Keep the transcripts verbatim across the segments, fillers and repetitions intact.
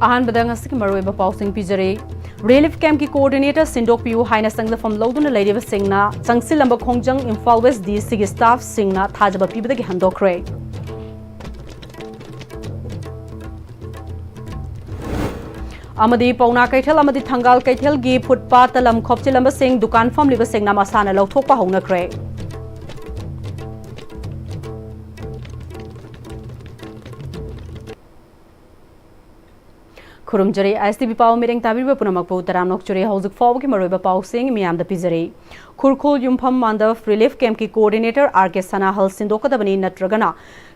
ꯑꯍꯥꯟꯕꯗ ꯉꯁꯤꯒꯤ ꯃꯔꯨꯑꯣꯏꯕ ꯄꯥꯎꯁꯤꯡ ꯄꯤꯖꯔꯤ꯫ ꯔꯤꯂꯤꯐ ꯀꯦꯝꯞꯀꯤ ꯀꯣꯑꯣꯔꯗꯤꯅꯦꯇꯔ ꯁꯤꯟꯗꯣꯛꯄꯤꯌꯨ ꯍꯥꯏꯅ ꯆꯪꯖꯐꯝ ꯂꯧꯗꯨꯅ ꯂꯩꯔꯤꯕꯁꯤꯡꯅ ꯆꯪꯁꯤꯜꯂꯝꯕ ꯈꯣꯡꯖꯪ ꯏꯝꯐꯥꯜ ꯋꯦꯁ ꯗꯤ ꯁꯤꯒꯤ ꯁ꯭ꯇꯥꯐꯁꯤꯡꯅ ꯊꯥꯖꯕ ꯄꯤꯕꯗꯒꯤ ꯍꯟꯗꯣꯛꯈ꯭ꯔꯦ꯫ ꯑꯃꯗꯤ ꯄꯥꯎꯅꯥ ꯀꯩꯊꯦꯜ ꯑꯃꯗꯤ ꯊꯪꯒꯥꯜ ꯀꯩꯊꯦꯜꯒꯤ ꯐꯨꯠꯄꯥꯠꯇ ꯂꯝ ꯈꯣꯞꯆꯤꯜꯂꯝꯕꯁꯤꯡ ꯗꯨꯀꯥꯟ ꯐꯝꯂꯤꯕꯁꯤꯡꯅ ꯃꯁꯥꯅ ꯂꯧꯊꯣꯛꯄ ꯍꯧꯅꯈ꯭ꯔꯦ꯫ ꯈꯨꯔꯨꯝꯖꯔꯤ, ꯑꯥꯏ ꯑꯦꯁ ꯇꯤ ꯚꯤ ꯄꯥꯎ ꯃꯤꯠꯌꯦꯡ ꯇꯥꯕꯤꯔꯤꯕ ꯄꯨꯝꯅꯃꯛꯄꯨ ꯇꯔꯥꯝꯅ ꯑꯣꯛꯆꯔꯤ꯫ ꯍꯧꯖꯤꯛ ꯐꯥꯎꯕꯒꯤ ꯃꯔꯨꯑꯣꯏꯕ ꯄꯥꯎꯁꯤꯡ ꯃꯤꯌꯥꯝꯗ ꯄꯤꯖꯔꯤ꯫ ꯈꯨꯔꯈꯨꯜ ꯌꯨꯝꯐꯝ ꯃꯥꯟꯗꯞ ꯔꯤꯂꯤꯐ ꯀꯦꯝꯞꯀꯤ ꯀꯣꯑꯣꯔꯗꯤꯅꯦꯇꯔ ꯑꯥꯔ ꯀꯦ ꯁꯅꯥꯍꯜ ꯁꯤꯟꯗꯣꯛꯀꯗꯕꯅꯤ, ꯅꯠꯇ꯭ꯔꯒꯅ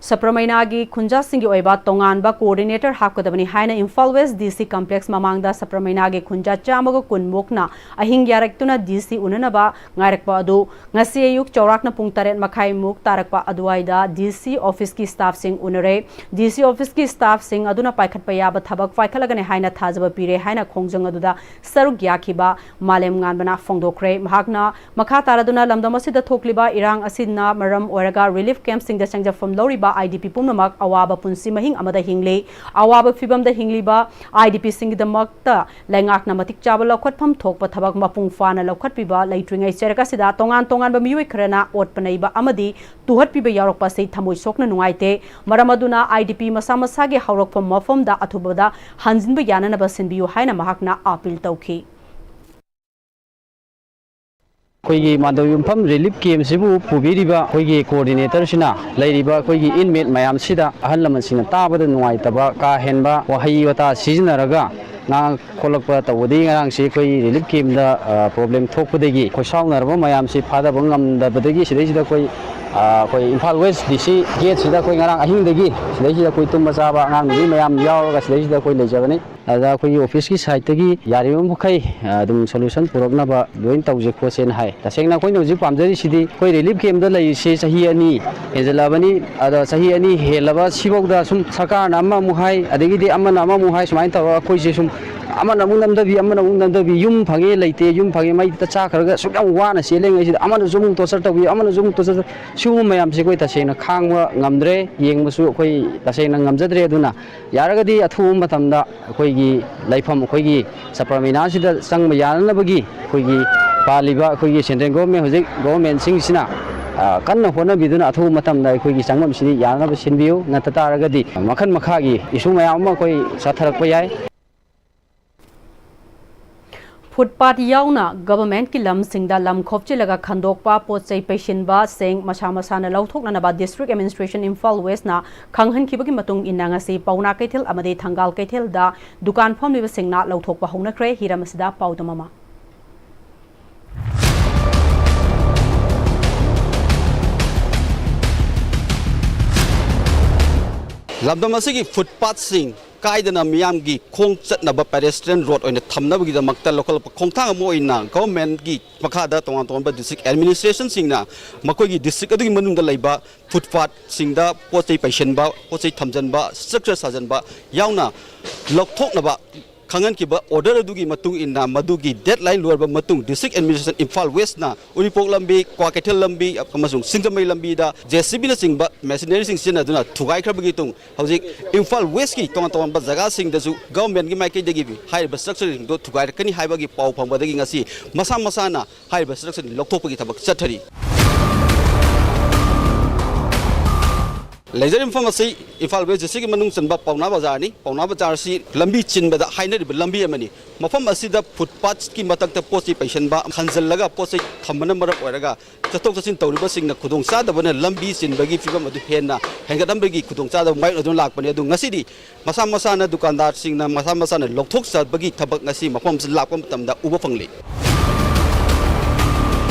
ꯁꯄ꯭ꯔꯃꯩꯅꯥꯒꯤ ꯈꯨꯟꯖꯥꯁꯤꯡꯒꯤ ꯑꯣꯏꯕ ꯇꯣꯉꯥꯟꯕ ꯀꯣꯑꯣꯔꯗꯤꯅꯦꯇꯔ ꯍꯥꯞꯀꯗꯕꯅꯤ ꯍꯥꯏꯅ ꯏꯝꯐꯥꯜ ꯋꯦꯁ ꯗꯤ ꯁꯤ ꯀꯝꯄ꯭ꯂꯦꯛꯁ ꯃꯃꯥꯡꯗ ꯁꯄ꯭ꯔꯃꯩꯅꯥꯒꯤ ꯈꯨꯟꯖꯥ ꯆꯥꯝꯃꯒ ꯀꯨꯟ ꯃꯨꯛꯅ ꯑꯍꯤꯡ ꯌꯥꯔꯛꯇꯨꯅ ꯗꯤ ꯁꯤ ꯎꯅꯅꯕ ꯉꯥꯏꯔꯛꯄ ꯑꯗꯨ ꯉꯁꯤ ꯑꯌꯨꯛ ꯆꯥꯎꯔꯥꯛꯅ ꯄꯨꯡ ꯇꯔꯦꯠ ꯃꯈꯥꯏꯃꯨꯛ ꯇꯥꯔꯛꯄ ꯑꯗꯨꯋꯥꯏꯗ ꯗꯤ ꯁꯤ ꯑꯣꯐꯤꯁꯀꯤ ꯁ꯭ꯇꯥꯐꯁꯤꯡ ꯎꯅꯔꯦ꯫ ꯗꯤ ꯁꯤ ꯑꯣꯐꯤꯁꯀꯤ ꯁ꯭ꯇꯥꯐꯁꯤꯡ ꯑꯗꯨꯅ ꯄꯥꯏꯈꯠꯄ ꯌꯥꯕ ꯊꯕꯛ ꯄꯥꯏꯈꯠꯂꯒꯅꯤ ꯍꯥꯏꯅ ꯊꯥꯖꯕ ꯄꯤꯔꯦ ꯍꯥꯏꯅ ꯈꯣꯡꯖꯪ ꯑꯗꯨꯗ ꯁꯔꯨꯛ ꯌꯥꯈꯤꯕ ꯃꯥꯂꯦꯝ ꯉꯥꯟꯕꯅ ꯐꯣꯡꯗꯣꯛꯈ꯭ꯔꯦ꯫ ꯃꯍꯥꯛꯅ ꯃꯈꯥ ꯇꯥꯔꯗꯨꯅ ꯂꯝꯗꯝ ꯑꯁꯤꯗ ꯊꯣꯛꯂꯤꯕ ꯏꯔꯥꯡ ꯑꯁꯤꯅ ꯃꯔꯝ ꯑꯣꯏꯔꯒ ꯔꯤꯂꯤꯐ ꯀꯦꯝꯞꯁꯤꯡꯗ ꯆꯪꯖꯐꯝ ꯂꯧꯔꯤꯕ ꯑꯥꯏ ꯗꯤ ꯄꯤ ꯄꯨꯝꯅꯃꯛ ꯑꯋꯥꯕ ꯄꯨꯟꯁꯤ ꯃꯍꯤꯡ ꯑꯃꯗ ꯍꯤꯡꯂꯤ꯫ ꯑꯋꯥꯕ ꯐꯤꯕꯝꯗ ꯍꯤꯡꯂꯤꯕ ꯑꯥꯏ ꯗꯤ ꯄꯤꯁꯤꯡꯒꯤꯗꯃꯛꯇ ꯂꯩꯉꯥꯛꯅ ꯃꯇꯤꯛ ꯆꯥꯕ ꯂꯧꯈꯠꯐꯝ ꯊꯣꯛꯄ ꯊꯕꯛ ꯃꯄꯨꯡ ꯐꯥꯅ ꯂꯧꯈꯠꯄꯤꯕ ꯂꯩꯇ꯭ꯔꯤꯉꯩ ꯆꯩꯔꯛ ꯑꯁꯤꯗ ꯇꯣꯉꯥꯟ ꯇꯣꯉꯥꯟꯕ ꯃꯤꯑꯣꯏ ꯈꯔꯅ ꯑꯣꯠꯄ ꯅꯩꯕ ꯑꯃꯗꯤ ꯇꯨꯍꯠꯄꯤꯕ ꯌꯥꯎꯔꯛꯄ ꯑꯁꯤ ꯊꯃꯣꯏ ꯁꯣꯛꯅ ꯅꯨꯡꯉꯥꯏꯇꯦ꯫ ꯃꯔꯝ ꯑꯗꯨꯅ ꯑꯥꯏ ꯗꯤ ꯄꯤ ꯃꯁꯥ ꯃꯁꯥꯒꯤ ꯍꯧꯔꯛꯐꯝ ꯃꯐꯝꯗ ꯑꯊꯨꯕꯗ ꯍꯟꯖꯤꯟꯕ ꯌꯥꯅꯅꯕ ꯁꯤꯟꯕꯤꯌꯨ ꯍꯥꯏꯅ ꯃꯍꯥꯛꯅ ꯑꯥꯄꯤꯜ ꯇꯧꯈꯤ꯫ ꯑꯩꯈꯣꯏꯒꯤ ꯃꯥꯟꯗꯧ ꯌꯨꯝꯐꯝ ꯔꯤꯂꯤꯐ ꯀꯦꯝꯞꯁꯤꯕꯨ ꯄꯨꯕꯤꯔꯤꯕ ꯑꯩꯈꯣꯏꯒꯤ ꯀꯣꯑꯣꯔꯗꯤꯅꯦꯇꯔꯁꯤꯅ ꯂꯩꯔꯤꯕ ꯑꯩꯈꯣꯏꯒꯤ ꯏꯟꯃꯦꯠ ꯃꯌꯥꯝꯁꯤꯗ ꯑꯍꯜ ꯂꯃꯟꯁꯤꯡꯅ ꯇꯥꯕꯗ ꯅꯨꯡꯉꯥꯏꯇꯕ ꯀꯥ ꯍꯦꯟꯕ ꯋꯥꯍꯩ ꯋꯥꯇꯥ ꯁꯤꯖꯤꯟꯅꯔꯒ ꯉꯥꯡ ꯈꯣꯠꯂꯛꯄ ꯇꯧꯕꯗꯒꯤ ꯉꯔꯥꯡꯁꯤ ꯑꯩꯈꯣꯏ ꯔꯤꯂꯤꯐ ꯀꯦꯝꯞꯇ, ꯑ, ꯄ꯭ꯔꯣꯕ꯭ꯂꯦꯝ ꯊꯣꯛꯄꯗꯒꯤ ꯑꯩꯈꯣꯏ ꯁꯥꯎꯅꯔꯕ ꯃꯌꯥꯝꯁꯤ ꯐꯥꯊꯕ ꯉꯝꯗꯕꯗꯒꯤ ꯁꯤꯗꯩꯁꯤꯗ ꯑꯩꯈꯣꯏ, ꯑ, ꯑꯩꯈꯣꯏ ꯏꯝꯐꯥꯜ ꯋꯦꯁ ꯗꯤ ꯁꯤ ꯒꯦꯠꯁꯤꯗ ꯑꯩꯈꯣꯏ ꯉꯔꯥꯡ ꯑꯍꯤꯡꯗꯒꯤ ꯁꯤꯗꯩꯁꯤꯗ ꯑꯩꯈꯣꯏ ꯇꯨꯝꯕ ꯆꯥꯕ ꯑꯉꯥꯡ ꯅꯨꯕꯤ ꯃꯌꯥꯝ ꯌꯥꯎꯔꯒ ꯁꯤꯗꯩꯁꯤꯗ ꯑꯩꯈꯣꯏ ꯂꯩꯖꯕꯅꯤ꯫ ꯑꯗ ꯑꯩꯈꯣꯏꯒꯤ ꯑꯣꯐꯤꯁꯀꯤ ꯁꯥꯏꯠꯇꯒꯤ ꯌꯥꯔꯤꯕ ꯃꯈꯩ, ꯑ, ꯑꯗꯨꯝ ꯁꯣꯂꯨꯁꯟ ꯄꯨꯔꯛꯅꯕ ꯂꯣꯏꯅ ꯇꯧꯁꯦ ꯈꯣꯠꯁꯦꯅ ꯍꯥꯏ꯫ ꯇꯁꯦꯡꯅ ꯑꯩꯈꯣꯏꯅ ꯍꯧꯖꯤꯛ ꯄꯥꯝꯖꯔꯤꯁꯤꯗꯤ ꯑꯩꯈꯣꯏ ꯔꯤꯂꯤꯐ ꯀꯦꯝꯞꯇ ꯂꯩꯔꯤꯁꯤ ꯆꯍꯤ ꯑꯅꯤ ꯍꯦꯟꯖꯜꯂꯛꯑꯕꯅꯤ꯫ ꯑꯗꯣ ꯆꯍꯤ ꯑꯅꯤ ꯍꯦꯜꯂꯕ ꯁꯤꯐꯧꯗ ꯁꯨꯝ ꯁꯔꯀꯥꯔꯅ ꯑꯃꯃꯨꯛ ꯍꯥꯏ, ꯑꯗꯒꯤꯗꯤ ꯑꯃꯅ ꯑꯃꯃꯨꯛ ꯍꯥꯏ, ꯁꯨꯃꯥꯏꯅ ꯇꯧꯔꯒ ꯑꯩꯈꯣꯏꯁꯦ ꯁꯨꯝ ꯑꯃꯅ ꯑꯃꯨꯛ ꯅꯝꯊꯕꯤ, ꯑꯃꯅ ꯑꯃꯨꯛ ꯅꯝꯊꯕꯤ, ꯌꯨꯝ ꯐꯪꯉꯦ ꯂꯩꯇꯦ, ꯌꯨꯝ ꯐꯪꯉꯦ ꯃꯩ ꯇꯠ ꯆꯥꯈ꯭ꯔꯒ ꯑꯁꯨꯛ ꯌꯥꯝ ꯋꯥꯅ ꯆꯦꯜꯂꯤꯉꯩꯁꯤꯗ ꯑꯃꯅꯁꯨ ꯑꯃꯨꯛ torture ꯇꯧꯕꯤ, ꯑꯃꯅꯁꯨ ꯑꯃꯨꯛ torture ꯇꯧ-, ꯁꯤꯒꯨꯝꯕ ꯃꯌꯥꯝꯁꯦ ꯑꯩꯈꯣꯏ ꯇꯁꯦꯡꯅ ꯈꯥꯡꯕ ꯉꯝꯗ꯭ꯔꯦ꯫ ꯌꯦꯡꯕꯁꯨ ꯑꯩꯈꯣꯏ ꯇꯁꯦꯡꯅ ꯉꯝꯖꯗ꯭ꯔꯦ꯫ ꯑꯗꯨꯅ ꯌꯥꯔꯒꯗꯤ ꯑꯊꯨꯕ ꯃꯇꯝꯗ ꯑꯩꯈꯣꯏꯒꯤ ꯂꯩꯐꯝ, ꯑꯩꯈꯣꯏꯒꯤ ꯁꯄ꯭ꯔꯃꯤꯅꯥꯁꯤꯗ ꯆꯪꯕ ꯌꯥꯅꯅꯕꯒꯤ ꯑꯩꯈꯣꯏꯒꯤ ꯄꯥꯜꯂꯤꯕ ꯑꯩꯈꯣꯏꯒꯤ central government, ꯍꯧꯖꯤꯛ governmentꯁꯤꯡꯁꯤꯅ, ꯑ, ꯀꯟꯅ ꯍꯣꯠꯅꯕꯤꯗꯨꯅ ꯑꯊꯨꯕ ꯃꯇꯝꯗ ꯑꯩꯈꯣꯏꯒꯤ ꯆꯪꯐꯝꯁꯤꯗꯤ ꯌꯥꯅꯅꯕ ꯁꯤꯟꯕꯤꯌꯨ꯫ ꯅꯠꯇ ꯇꯥꯔꯒꯗꯤ ꯃꯈꯜ ꯃꯈꯥꯒꯤ issue ꯃꯌꯥꯝ ꯑꯃ ꯑꯩꯈꯣꯏ ꯆꯠꯊꯔꯛꯄ ꯌꯥꯏ꯫ ꯐꯨꯠꯄꯥꯠ ꯌꯥꯎꯅ ꯒꯚꯔꯟꯃꯦꯟꯠꯀꯤ ꯂꯝꯁꯤꯡꯗ ꯂꯝ ꯈꯣꯞꯆꯤꯜꯂꯒ ꯈꯟꯗꯣꯛꯄ, ꯄꯣꯠ ꯆꯩ ꯄꯩꯁꯤꯟꯕꯁꯤꯡ ꯃꯁꯥ ꯃꯁꯥꯅ ꯂꯧꯊꯣꯛꯅꯅꯕ District Administration Imphal Westꯅ ꯈꯪꯍꯟꯈꯤꯕꯒꯤ ꯃꯇꯨꯡ ꯏꯟꯅ, ꯉꯁꯤ ꯄꯥꯎꯅꯥ ꯀꯩꯊꯦꯜ ꯑꯃꯗꯤ ꯊꯪꯒꯥꯜ ꯀꯩꯊꯦꯜꯗ ꯗꯨꯀꯥꯟ ꯐꯝꯂꯤꯕꯁꯤꯡꯅ ꯂꯧꯊꯣꯛꯄ ꯍꯧꯅꯈ꯭ꯔꯦ꯫ ꯍꯤꯔꯝ ꯑꯁꯤꯗ ꯄꯥꯎꯗꯝ ꯑꯃ꯫ ꯂꯝꯗꯝ ꯑꯁꯤꯒꯤ ꯐꯨꯠꯄꯥꯠꯁꯤꯡ ꯀꯥꯏꯗꯅ ꯃꯤꯌꯥꯝꯒꯤ ꯈꯣꯡ ꯆꯠꯅꯕ pedestrian road ꯑꯣꯏꯅ ꯊꯝꯅꯕꯒꯤꯗꯃꯛꯇ ꯂꯧꯈꯠꯂꯛꯄ ꯈꯣꯡꯊꯥꯡ ꯑꯃ ꯑꯣꯏꯅ governmentꯀꯤ ꯃꯈꯥꯗ ꯇꯣꯉꯥꯟ ꯇꯣꯉꯥꯟꯕ district administrationꯁꯤꯡꯅ ꯃꯈꯣꯏꯒꯤ district ꯑꯗꯨꯒꯤ ꯃꯅꯨꯡꯗ ꯂꯩꯕ ꯐꯨꯠꯄꯥꯠꯁꯤꯡꯗ ꯄꯣꯠ ꯆꯩ ꯄꯩꯁꯤꯟꯕ, ꯄꯣꯠ ꯆꯩ ꯊꯝꯖꯤꯟꯕ, structure ꯁꯥꯖꯤꯟꯕ ꯌꯥꯎꯅ ꯂꯧꯊꯣꯛꯅꯕ ꯈꯪꯍꯟꯈꯤꯕ order ꯑꯗꯨꯒꯤ ꯃꯇꯨꯡ ꯏꯟꯅ, ꯃꯗꯨꯒꯤ deadline ꯂꯣꯏꯔꯕ ꯃꯇꯨꯡ, District Administration Imphal Westꯅ ꯎꯔꯤꯄꯣꯛ ꯂꯝꯕꯤ, ꯀ꯭ꯋꯥꯀꯩꯊꯦꯜ ꯂꯝꯕꯤ ꯑꯃꯁꯨꯡ ꯁꯤꯡꯖꯃꯩ ꯂꯝꯕꯤꯗ JCBꯅꯆꯤꯡꯕ machineryꯁꯤꯡ ꯁꯤꯖꯤꯟꯅꯗꯨꯅ ꯊꯨꯒꯥꯏꯈ꯭ꯔꯕꯒꯤ ꯇꯨꯡ, ꯍꯧꯖꯤꯛ ꯏꯝꯐꯥꯜ Westꯀꯤ ꯇꯣꯉꯥꯟ ꯇꯣꯉꯥꯟꯕ ꯖꯒꯥꯁꯤꯡꯗꯁꯨ governmentꯀꯤ ꯃꯥꯏꯀꯩꯗꯒꯤ ꯍꯥꯏꯔꯤꯕ structureꯁꯤꯡꯗꯣ ꯊꯨꯒꯥꯏꯔꯛꯀꯅꯤ ꯍꯥꯏꯕꯒꯤ ꯄꯥꯎ ꯐꯪꯕꯗꯒꯤ ꯉꯁꯤ ꯃꯁꯥ ꯃꯁꯥꯅ ꯍꯥꯏꯔꯤꯕ structureꯁꯤꯡ ꯂꯧꯊꯣꯛꯄꯒꯤ ꯊꯕꯛ ꯆꯠꯊꯔꯤ꯫ ꯂꯩꯖꯔꯤꯕ ꯃꯐꯝ ꯑꯁꯤ ꯏꯝꯐꯥꯜ West Districtꯀꯤ ꯃꯅꯨꯡ ꯆꯟꯕ ꯄꯥꯎꯅꯥ ꯕꯖꯥꯔꯅꯤ꯫ ꯄꯥꯎꯅꯥ ꯕꯖꯥꯔ ꯑꯁꯤ ꯂꯝꯕꯤ ꯆꯤꯟꯕꯗ ꯍꯥꯏꯅꯔꯤꯕ ꯂꯝꯕꯤ ꯑꯃꯅꯤ꯫ ꯃꯐꯝ ꯑꯁꯤꯗ ꯐꯨꯠꯄꯥꯠꯀꯤ ꯃꯊꯛꯇ ꯄꯣꯠ ꯆꯩ ꯄꯩꯁꯟꯕ, ꯈꯟꯖꯜꯂꯒ ꯄꯣꯠ ꯆꯩ ꯊꯝꯕꯅ ꯃꯔꯝ ꯑꯣꯏꯔꯒ ꯆꯠꯊꯣꯛ ꯆꯠꯁꯤꯟ ꯇꯧꯔꯤꯕꯁꯤꯡꯅ ꯈꯨꯗꯣꯡꯆꯥꯗꯕꯅ ꯂꯝꯕꯤ ꯆꯤꯟꯕꯒꯤ ꯐꯤꯕꯝ ꯑꯗꯨ ꯍꯦꯟꯅ ꯍꯦꯟꯒꯠꯍꯟꯕꯒꯤ ꯈꯨꯗꯣꯡꯆꯥꯗꯕ ꯃꯥꯌꯣꯛꯅꯗꯨꯅ ꯂꯥꯛꯄꯅꯤ꯫ ꯑꯗꯨ ꯉꯁꯤꯗꯤ ꯃꯁꯥ ꯃꯁꯥꯅ, ꯗꯨꯀꯥꯟꯗꯥꯔꯁꯤꯡꯅ ꯃꯁꯥ ꯃꯁꯥꯅ ꯂꯧꯊꯣꯛꯆꯕꯒꯤ ꯊꯕꯛ ꯉꯁꯤ ꯃꯐꯝ ꯑꯁꯤꯗ ꯂꯥꯛꯄ ꯃꯇꯝꯗ ꯎꯕ ꯐꯪꯂꯤ꯫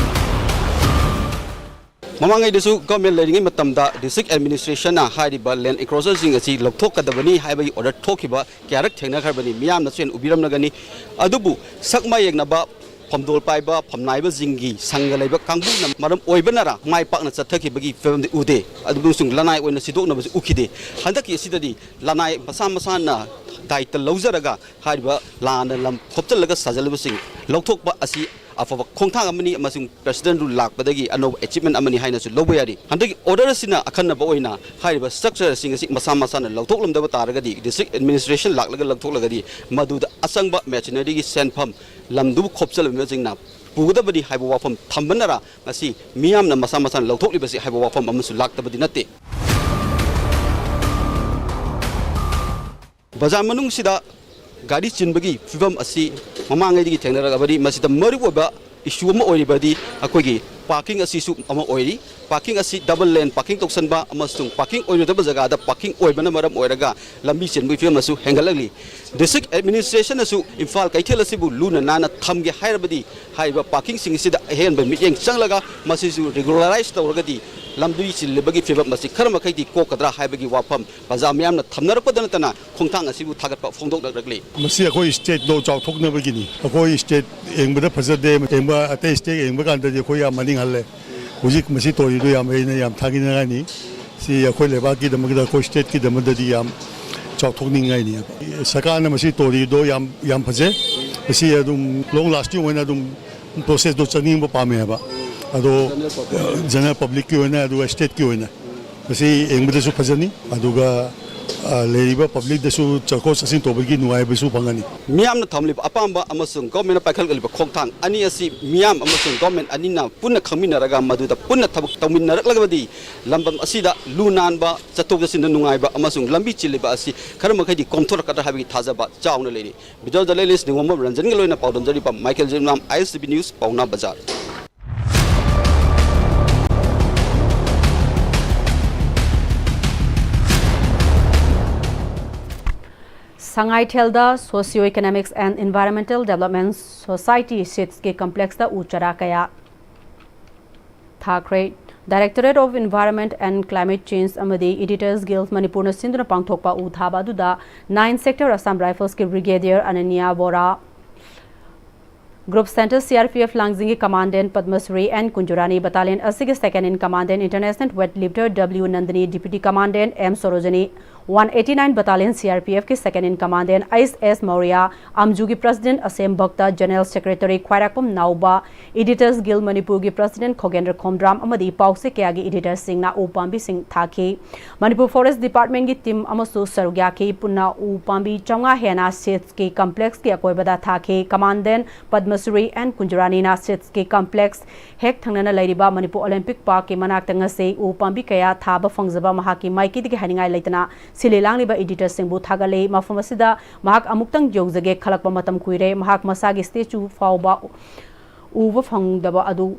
ꯃꯃꯥꯡꯉꯩꯗꯁꯨ government ꯂꯩꯔꯤꯉꯩ ꯃꯇꯝꯗ district administrationꯅ ꯍꯥꯏꯔꯤꯕ land encroacherꯁꯤꯡ ꯑꯁꯤ ꯂꯧꯊꯣꯛꯀꯗꯕꯅꯤ ꯍꯥꯏꯕꯒꯤ order ꯊꯣꯛꯈꯤꯕ ꯀꯌꯥꯔꯛ ꯊꯦꯡꯅꯈ꯭ꯔꯕꯅꯤ, ꯃꯤꯌꯥꯝꯅꯁꯨ ꯍꯦꯟꯅ ꯎꯕꯤꯔꯝꯂꯒꯅꯤ꯫ ꯑꯗꯨꯕꯨ ꯁꯛ ꯃꯥꯌꯦꯡꯅꯕ ꯐꯝꯗꯣꯜ ꯄꯥꯏꯕ ꯐꯝꯅꯥꯏꯕꯁꯤꯡꯒꯤ ꯁꯪꯒ ꯂꯩꯕ ꯀꯥꯡꯕꯨꯅ ꯃꯔꯝ ꯑꯣꯏꯕꯅꯔ ꯃꯥꯏ ꯄꯥꯛꯅ ꯆꯠꯊꯈꯤꯕꯒꯤ ꯐꯤꯕꯝꯗꯤ ꯎꯗꯦ꯫ ꯑꯗꯨꯕꯨ ꯁꯨꯝ ꯂꯅꯥꯏ ꯑꯣꯏꯅ ꯁꯤꯗꯣꯛꯅꯕꯁꯨ ꯎꯈꯤꯗꯦ꯫ ꯍꯟꯗꯛꯀꯤ ꯑꯁꯤꯗꯗꯤ ꯂꯅꯥꯏ ꯃꯁꯥ ꯃꯁꯥꯅ ꯗꯥꯏꯇ ꯂꯧꯖꯔꯒ ꯍꯥꯏꯔꯤꯕ ꯂꯥꯟꯅ ꯂꯝ ꯈꯣꯞꯆꯜꯂꯒ ꯁꯥꯖꯜꯂꯤꯕꯁꯤꯡ ꯂꯧꯊꯣꯛꯄ ꯑꯁꯤ ꯑꯐꯕ ꯈꯣꯡꯊꯥꯡ ꯑꯃꯅꯤ ꯑꯃꯁꯨꯡ ꯄ꯭ꯔꯦꯁꯤꯗꯦꯟꯠ ꯔꯨꯜ ꯂꯥꯛꯄꯗꯒꯤ ꯑꯅꯧꯕ ꯑꯦꯆꯤꯞꯃꯦꯟ ꯑꯃꯅꯤ ꯍꯥꯏꯅꯁꯨ ꯂꯧꯕ ꯌꯥꯔꯤ꯫ ꯍꯟꯗꯛꯀꯤ ꯑꯣꯔꯗꯔ ꯑꯁꯤꯅ ꯑꯈꯟꯅꯕ ꯑꯣꯏꯅ ꯍꯥꯏꯔꯤꯕ ꯁ꯭ꯇ꯭ꯔꯛꯆꯔꯁꯤꯡ ꯑꯁꯤ ꯃꯁꯥ ꯃꯁꯥꯅ ꯂꯧꯊꯣꯛꯂꯝꯗꯕ ꯇꯥꯔꯒꯗꯤ, ꯗꯤꯁꯇ꯭ꯔꯤꯛ ꯑꯦꯗꯃꯤꯅꯤꯁꯇ꯭ꯔꯦꯁꯟ ꯂꯥꯛꯂꯒ ꯂꯧꯊꯣꯛꯂꯒꯗꯤ, ꯃꯗꯨꯗ ꯑꯆꯪꯕ ꯃꯦꯆꯤꯅꯔꯤꯒꯤ ꯁꯦꯟꯐꯝ, ꯂꯝꯗꯨꯕꯨ ꯈꯣꯞꯆꯜꯂꯝꯃꯤꯕꯁꯤꯡꯅ ꯄꯨꯒꯗꯕꯅꯤ ꯍꯥꯏꯕ ꯋꯥꯐꯝ ꯊꯝꯕꯅꯔ ꯉꯁꯤ ꯃꯤꯌꯥꯝꯅ ꯃꯁꯥ ꯃꯁꯥꯅ ꯂꯧꯊꯣꯛꯂꯤꯕꯁꯤ ꯍꯥꯏꯕ ꯋꯥꯐꯝ ꯑꯃꯁꯨ ꯂꯥꯛꯇꯕꯗꯤ ꯅꯠꯇꯦ꯫ ꯕꯖꯥꯔ ꯃꯅꯨꯡꯁꯤꯗ ꯒꯥꯔꯤ ꯆꯤꯟꯕꯒꯤ ꯐꯤꯕꯝ ꯑꯁꯤ ꯃꯃꯥꯡꯉꯩꯗꯒꯤ ꯊꯦꯡꯅꯔꯛꯂꯕꯗꯤ, ꯃꯁꯤꯗ ꯃꯔꯨꯑꯣꯏꯕ ꯏꯁꯨ ꯑꯃ ꯑꯣꯏꯔꯤꯕꯗꯤ ꯑꯩꯈꯣꯏꯒꯤ ꯄꯥꯔꯀꯤꯡ ꯑꯁꯤꯁꯨ ꯑꯃ ꯑꯣꯏꯔꯤ꯫ ꯄꯥꯔꯀꯤꯡ ꯑꯁꯤ ꯗꯕꯜ ꯂꯦꯟ ꯄꯥꯔꯀꯤꯡ ꯇꯧꯁꯟꯕ ꯑꯃꯁꯨꯡ ꯄꯥꯔꯀꯤꯡ ꯑꯣꯏꯔꯣꯏꯗꯕ ꯖꯒꯥꯗ ꯄꯥꯔꯀꯤꯡ ꯑꯣꯏꯕꯅ ꯃꯔꯝ ꯑꯣꯏꯔꯒ ꯂꯝꯕꯤ ꯆꯤꯟꯕꯒꯤ ꯐꯤꯕꯝ ꯑꯁꯨ ꯍꯦꯟꯒꯠꯂꯛꯂꯤ꯫ ꯗꯤꯁꯇ꯭ꯔꯤꯛ ꯑꯦꯗꯃꯤꯅꯤꯁꯇ꯭ꯔꯦꯁꯟꯅꯁꯨ ꯏꯝꯐꯥꯜ ꯀꯩꯊꯦꯜ ꯑꯁꯤꯕꯨ ꯂꯨꯅ ꯅꯥꯟꯅ ꯊꯝꯒꯦ ꯍꯥꯏꯔꯕꯗꯤ, ꯍꯥꯏꯔꯤꯕ ꯄꯥꯔꯀꯤꯡꯁꯤꯡ ꯑꯁꯤꯗ ꯑꯍꯦꯟꯕ ꯃꯤꯠꯌꯦꯡ ꯆꯪꯂꯒ ꯃꯁꯤꯁꯨ ꯔꯤꯒꯨꯂꯔꯥꯏꯁ ꯇꯧꯔꯒꯗꯤ ꯂꯝꯕꯤ ꯆꯤꯜꯂꯤꯕꯒꯤ ꯐꯤꯕꯝ ꯑꯁꯤ ꯈꯔ ꯃꯈꯩꯗꯤ ꯀꯣꯛꯀꯗ꯭ꯔꯥ ꯍꯥꯏꯕꯒꯤ ꯋꯥꯐꯝ ꯄ꯭ꯔꯖꯥ ꯃꯤꯌꯥꯝꯅ ꯊꯝꯅꯔꯛꯄꯗ ꯅꯠꯇꯅ ꯈꯣꯡꯊꯥꯡ ꯑꯁꯤꯕꯨ ꯊꯥꯒꯠꯄ ꯐꯣꯡꯗꯣꯛꯅꯔꯛꯂꯤ꯫ ꯃꯁꯤ ꯑꯩꯈꯣꯏ ꯁ꯭ꯇꯦꯠꯇꯣ ꯆꯥꯎꯊꯣꯛꯅꯕꯒꯤꯅꯤ꯫ ꯑꯩꯈꯣꯏ ꯁ꯭ꯇꯦꯠ ꯌꯦꯡꯕꯗ ꯐꯖꯗꯦ, ꯌꯦꯡꯕ ꯑꯇꯩ ꯁ꯭ꯇꯦꯠ ꯌꯦꯡꯕ ꯀꯥꯟꯗꯗꯤ ꯑꯩꯈꯣꯏ ꯌꯥꯝ ꯃꯅꯤꯡ ꯍꯜꯂꯦ꯫ ꯍꯧꯖꯤꯛ ꯃꯁꯤ ꯇꯧꯔꯤꯗꯣ ꯌꯥꯝ, ꯑꯩꯅ ꯌꯥꯝ ꯊꯥꯒꯠꯅꯤꯡꯉꯥꯏꯅꯤ꯫ ꯁꯤ ꯑꯩꯈꯣꯏ ꯂꯩꯕꯥꯛꯀꯤꯗꯃꯛꯇ, ꯑꯩꯈꯣꯏ ꯁ꯭ꯇꯦꯠꯀꯤꯗꯃꯛꯇꯗꯤ ꯌꯥꯝ ꯆꯥꯎꯊꯣꯛꯅꯤꯡꯉꯥꯏꯅꯤ꯫ ꯁꯔꯀꯥꯔꯅ ꯃꯁꯤ ꯇꯧꯔꯤꯗꯣ ꯌꯥꯝ, ꯌꯥꯝ ꯐꯖꯩ꯫ ꯃꯁꯤ ꯑꯗꯨꯝ ꯂꯣꯡ ꯂꯥꯁꯇꯤꯡ ꯑꯣꯏꯅ ꯑꯗꯨꯝ ꯄ꯭ꯔꯣꯁꯦꯁꯇꯣ ꯆꯠꯅꯤꯡꯕ ꯄꯥꯝꯃꯦ ꯍꯥꯏꯕ꯫ ꯑꯗꯣ ꯖꯦꯅꯔꯦꯜ ꯄꯕ꯭ꯂꯤꯛꯀꯤ ꯑꯣꯏꯅ, ꯑꯗꯨꯒ ꯁ꯭ꯇꯦꯠꯀꯤ ꯑꯣꯏꯅ ꯃꯁꯤ ꯌꯦꯡꯕꯗꯁꯨ ꯐꯖꯅꯤ, ꯑꯗꯨꯒ, ꯑ, ꯂꯩꯔꯤꯕ ꯄꯕ꯭ꯂꯤꯛꯇꯁꯨ ꯆꯠꯊꯣꯛ ꯆꯠꯁꯤꯟ ꯇꯧꯕꯒꯤ ꯅꯨꯡꯉꯥꯏꯕꯁꯨ ꯐꯪꯒꯅꯤ꯫ ꯃꯤꯌꯥꯝꯅ ꯊꯝꯂꯤꯕ ꯑꯄꯥꯝꯕ ꯑꯃꯁꯨꯡ ꯒꯣꯔꯃꯦꯟꯅ ꯄꯥꯏꯈꯠꯂꯛꯂꯤꯕ ꯈꯣꯡꯊꯥꯡ ꯑꯅꯤ ꯑꯁꯤ ꯃꯤꯌꯥꯝ ꯑꯃꯁꯨꯡ ꯒꯣꯔꯃꯦꯟ ꯑꯅꯤꯅ ꯄꯨꯟꯅ ꯈꯪꯃꯤꯟꯅꯔꯒ ꯃꯗꯨꯗ ꯄꯨꯟꯅ ꯊꯕꯛ ꯇꯧꯃꯤꯟꯅꯔꯛꯂꯒꯗꯤ ꯂꯝꯗꯝ ꯑꯁꯤꯗ ꯂꯨ ꯅꯥꯟꯕ, ꯆꯠꯊꯣꯛ ꯆꯠꯁꯤꯟꯗ ꯅꯨꯡꯉꯥꯏꯕ ꯑꯃꯁꯨꯡ ꯂꯝꯕꯤ ꯆꯤꯜꯂꯤꯕ ꯑꯁꯤ ꯈꯔ ꯃꯈꯩꯗꯤ ꯀꯣꯝꯊꯣꯔꯛꯀꯗ꯭ꯔꯥ ꯍꯥꯏꯕꯒꯤ ꯊꯥꯖꯕ ꯆꯥꯎꯅ ꯂꯩꯔꯤ꯫ ꯚꯤꯗꯤꯑꯣ ꯖꯔꯅꯦꯂꯤꯁ ꯅꯤꯉꯣꯝꯕꯝ ꯔꯟꯖꯟꯒ ꯂꯣꯏꯅ ꯄꯥꯎꯗꯝꯖꯔꯤꯕ ꯃꯥꯏꯀꯦꯜ ꯖꯤꯝꯂꯥꯝ, ꯑꯥꯏ ꯑꯦꯁ ꯇꯤ ꯚꯤ ꯅ꯭ꯌꯨꯁ, ꯄꯥꯎꯅꯥ ꯕꯖꯥꯔ꯫ ꯁꯉꯥꯏꯊꯦꯜꯗ Socio Economics and Environmental Development Society ꯁꯤꯠꯁꯀꯤ ꯀꯝꯄ꯭ꯂꯦꯛꯁꯇ ꯎ ꯆꯥꯔꯥ ꯀꯌꯥ ꯊꯥꯈ꯭ꯔꯦ꯫ Directorate of Environment and Climate Change ꯑꯃꯗꯤ Editors Guild ꯃꯅꯤꯄꯨꯔꯅ ꯁꯤꯟꯗꯨꯅ ꯄꯥꯡꯊꯣꯛꯄ ꯎ ꯊꯥꯕ ꯑꯗꯨꯗ Nine Sector Assam Riflesꯀꯤ Brigadier Ananya ꯕꯣꯔꯥ, Group Center C R P F ꯂꯥꯡꯖꯤꯡꯒꯤ Commandant Padmashri N Kunjarani, Battalion ꯑꯁꯤꯒꯤ Second in Commandant International Weight Lifter W Nandini, Deputy Commandant M Sorojini, one eighty nine Battalion C R P F ꯀꯤ Second in Commandant H S Maurya, ꯑꯝꯖꯨꯒꯤ President Asem Bhakta, General Secretary ꯈ꯭ꯋꯥꯏꯔꯥꯛꯄꯝ ꯅꯥꯎꯕ, Editors Guild ꯃꯅꯤꯄꯨꯔꯒꯤ President ꯈꯣꯒꯦꯟꯗ꯭ꯔ Khomdram ꯑꯃꯗꯤ ꯄꯥꯎꯆꯦ ꯀꯌꯥꯒꯤ editorꯁꯤꯡꯅ ꯎ ꯄꯥꯝꯕꯤꯁꯤꯡ ꯊꯥꯈꯤ꯫ ꯃꯅꯤꯄꯨꯔ Forest Departmentꯀꯤ team ꯑꯃꯁꯨ ꯁꯔꯨꯛ ꯌꯥꯈꯤ꯫ ꯄꯨꯟꯅ ꯎ ꯄꯥꯝꯕꯤ ꯆꯥꯝꯃꯉꯥ ꯍꯦꯟꯅ ꯁꯦꯠꯁꯀꯤ complexꯀꯤ ꯑꯀꯣꯏꯕꯗ ꯊꯥꯈꯤ꯫ Commandant ꯄꯗꯃꯁ꯭ꯔꯤ ꯑꯦꯟ ꯀꯨꯟꯖꯨꯔꯥꯅꯤꯅ ꯁꯦꯠꯁꯀꯤ complex ꯍꯦꯛ ꯊꯪꯅꯅ ꯂꯩꯔꯤꯕ ꯃꯅꯤꯄꯨꯔ Olympic Parkꯀꯤ ꯃꯅꯥꯛꯇ ꯉꯁꯤ ꯎ ꯄꯥꯝꯕꯤ ꯀꯌꯥ ꯊꯥꯕ ꯐꯪꯖꯕ ꯃꯍꯥꯛꯀꯤ ꯃꯥꯏꯀꯩꯗꯒꯤ ꯍꯥꯏꯅꯤꯡꯉꯥꯏ ꯂꯩꯇꯅ ꯁꯤꯜꯂꯤ ꯂꯥꯡꯂꯤꯕ editorꯁꯤꯡꯕꯨ ꯊꯥꯒꯠꯂꯤ꯫ ꯃꯐꯝ ꯑꯁꯤꯗ ꯃꯍꯥꯛ ꯑꯃꯨꯛꯇꯪ ꯌꯧꯖꯒꯦ ꯈꯜꯂꯛꯄ ꯃꯇꯝ ꯀꯨꯏꯔꯦ꯫ ꯃꯍꯥꯛ ꯃꯁꯥꯒꯤ statue ꯐꯥꯎꯕ ꯎꯕ ꯐꯪꯗꯕ ꯑꯗꯨ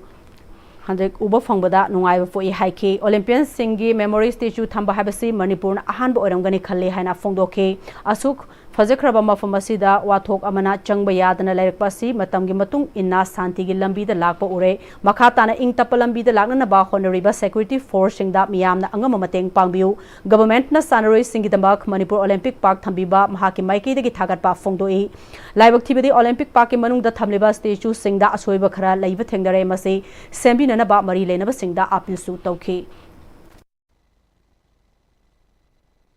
ꯍꯟꯗꯛ ꯎꯕ ꯐꯪꯕꯗ ꯅꯨꯡꯉꯥꯏꯕ ꯄꯣꯛꯏ ꯍꯥꯏꯈꯤ꯫ Olympianꯁꯤꯡꯒꯤ memory statue ꯊꯝꯕ ꯍꯥꯏꯕꯁꯤ ꯃꯅꯤꯄꯨꯔꯅ ꯑꯍꯥꯟꯕ ꯑꯣꯏꯔꯝꯒꯅꯤ ꯈꯜꯂꯤ ꯍꯥꯏꯅ ꯐꯣꯡꯗꯣꯛꯈꯤ꯫ ꯑꯁꯨꯛ ꯐꯖꯈ꯭ꯔꯕ ꯃꯐꯝ ꯑꯁꯤꯗ ꯋꯥꯊꯣꯛ ꯑꯃꯅ ꯆꯪꯕ ꯌꯥꯗꯅ ꯂꯩꯔꯛꯄ ꯑꯁꯤ ꯃꯇꯝꯒꯤ ꯃꯇꯨꯡ ꯏꯟꯅ ꯁꯥꯟꯇꯤꯒꯤ ꯂꯝꯕꯤꯗ ꯂꯥꯛꯄ ꯎꯔꯦ꯫ ꯃꯈꯥ ꯇꯥꯅ ꯏꯪ ꯇꯞꯄ ꯂꯝꯕꯤꯗ ꯂꯥꯛꯅꯅꯕ ꯍꯣꯠꯅꯔꯤꯕ security forceꯁꯤꯡꯗ ꯃꯤꯌꯥꯝꯅ ꯑꯉꯝꯕ ꯃꯇꯦꯡ ꯄꯥꯡꯕꯤꯌꯨ꯫ Governmentꯅ ꯁꯥꯟꯅꯔꯣꯏꯁꯤꯡꯒꯤꯗꯃꯛ ꯃꯅꯤꯄꯨꯔ Olympic Park ꯊꯝꯕꯤꯕ ꯃꯍꯥꯛꯀꯤ ꯃꯥꯏꯀꯩꯗꯒꯤ ꯊꯥꯒꯠꯄ ꯐꯣꯡꯗꯣꯛꯏ꯫ ꯂꯥꯏꯕꯛ ꯊꯤꯕꯗꯤ Olympic Parkꯀꯤ ꯃꯅꯨꯡꯗ ꯊꯝꯂꯤꯕ statueꯁꯤꯡꯗ ꯑꯁꯣꯏꯕ ꯈꯔ ꯂꯩꯕ ꯊꯦꯡꯅꯔꯦ꯫ ꯃꯁꯤ ꯁꯦꯝꯕꯤꯅꯅꯕ ꯃꯔꯤ ꯂꯩꯅꯕꯁꯤꯡꯗ appealꯁꯨ ꯇꯧꯈꯤ꯫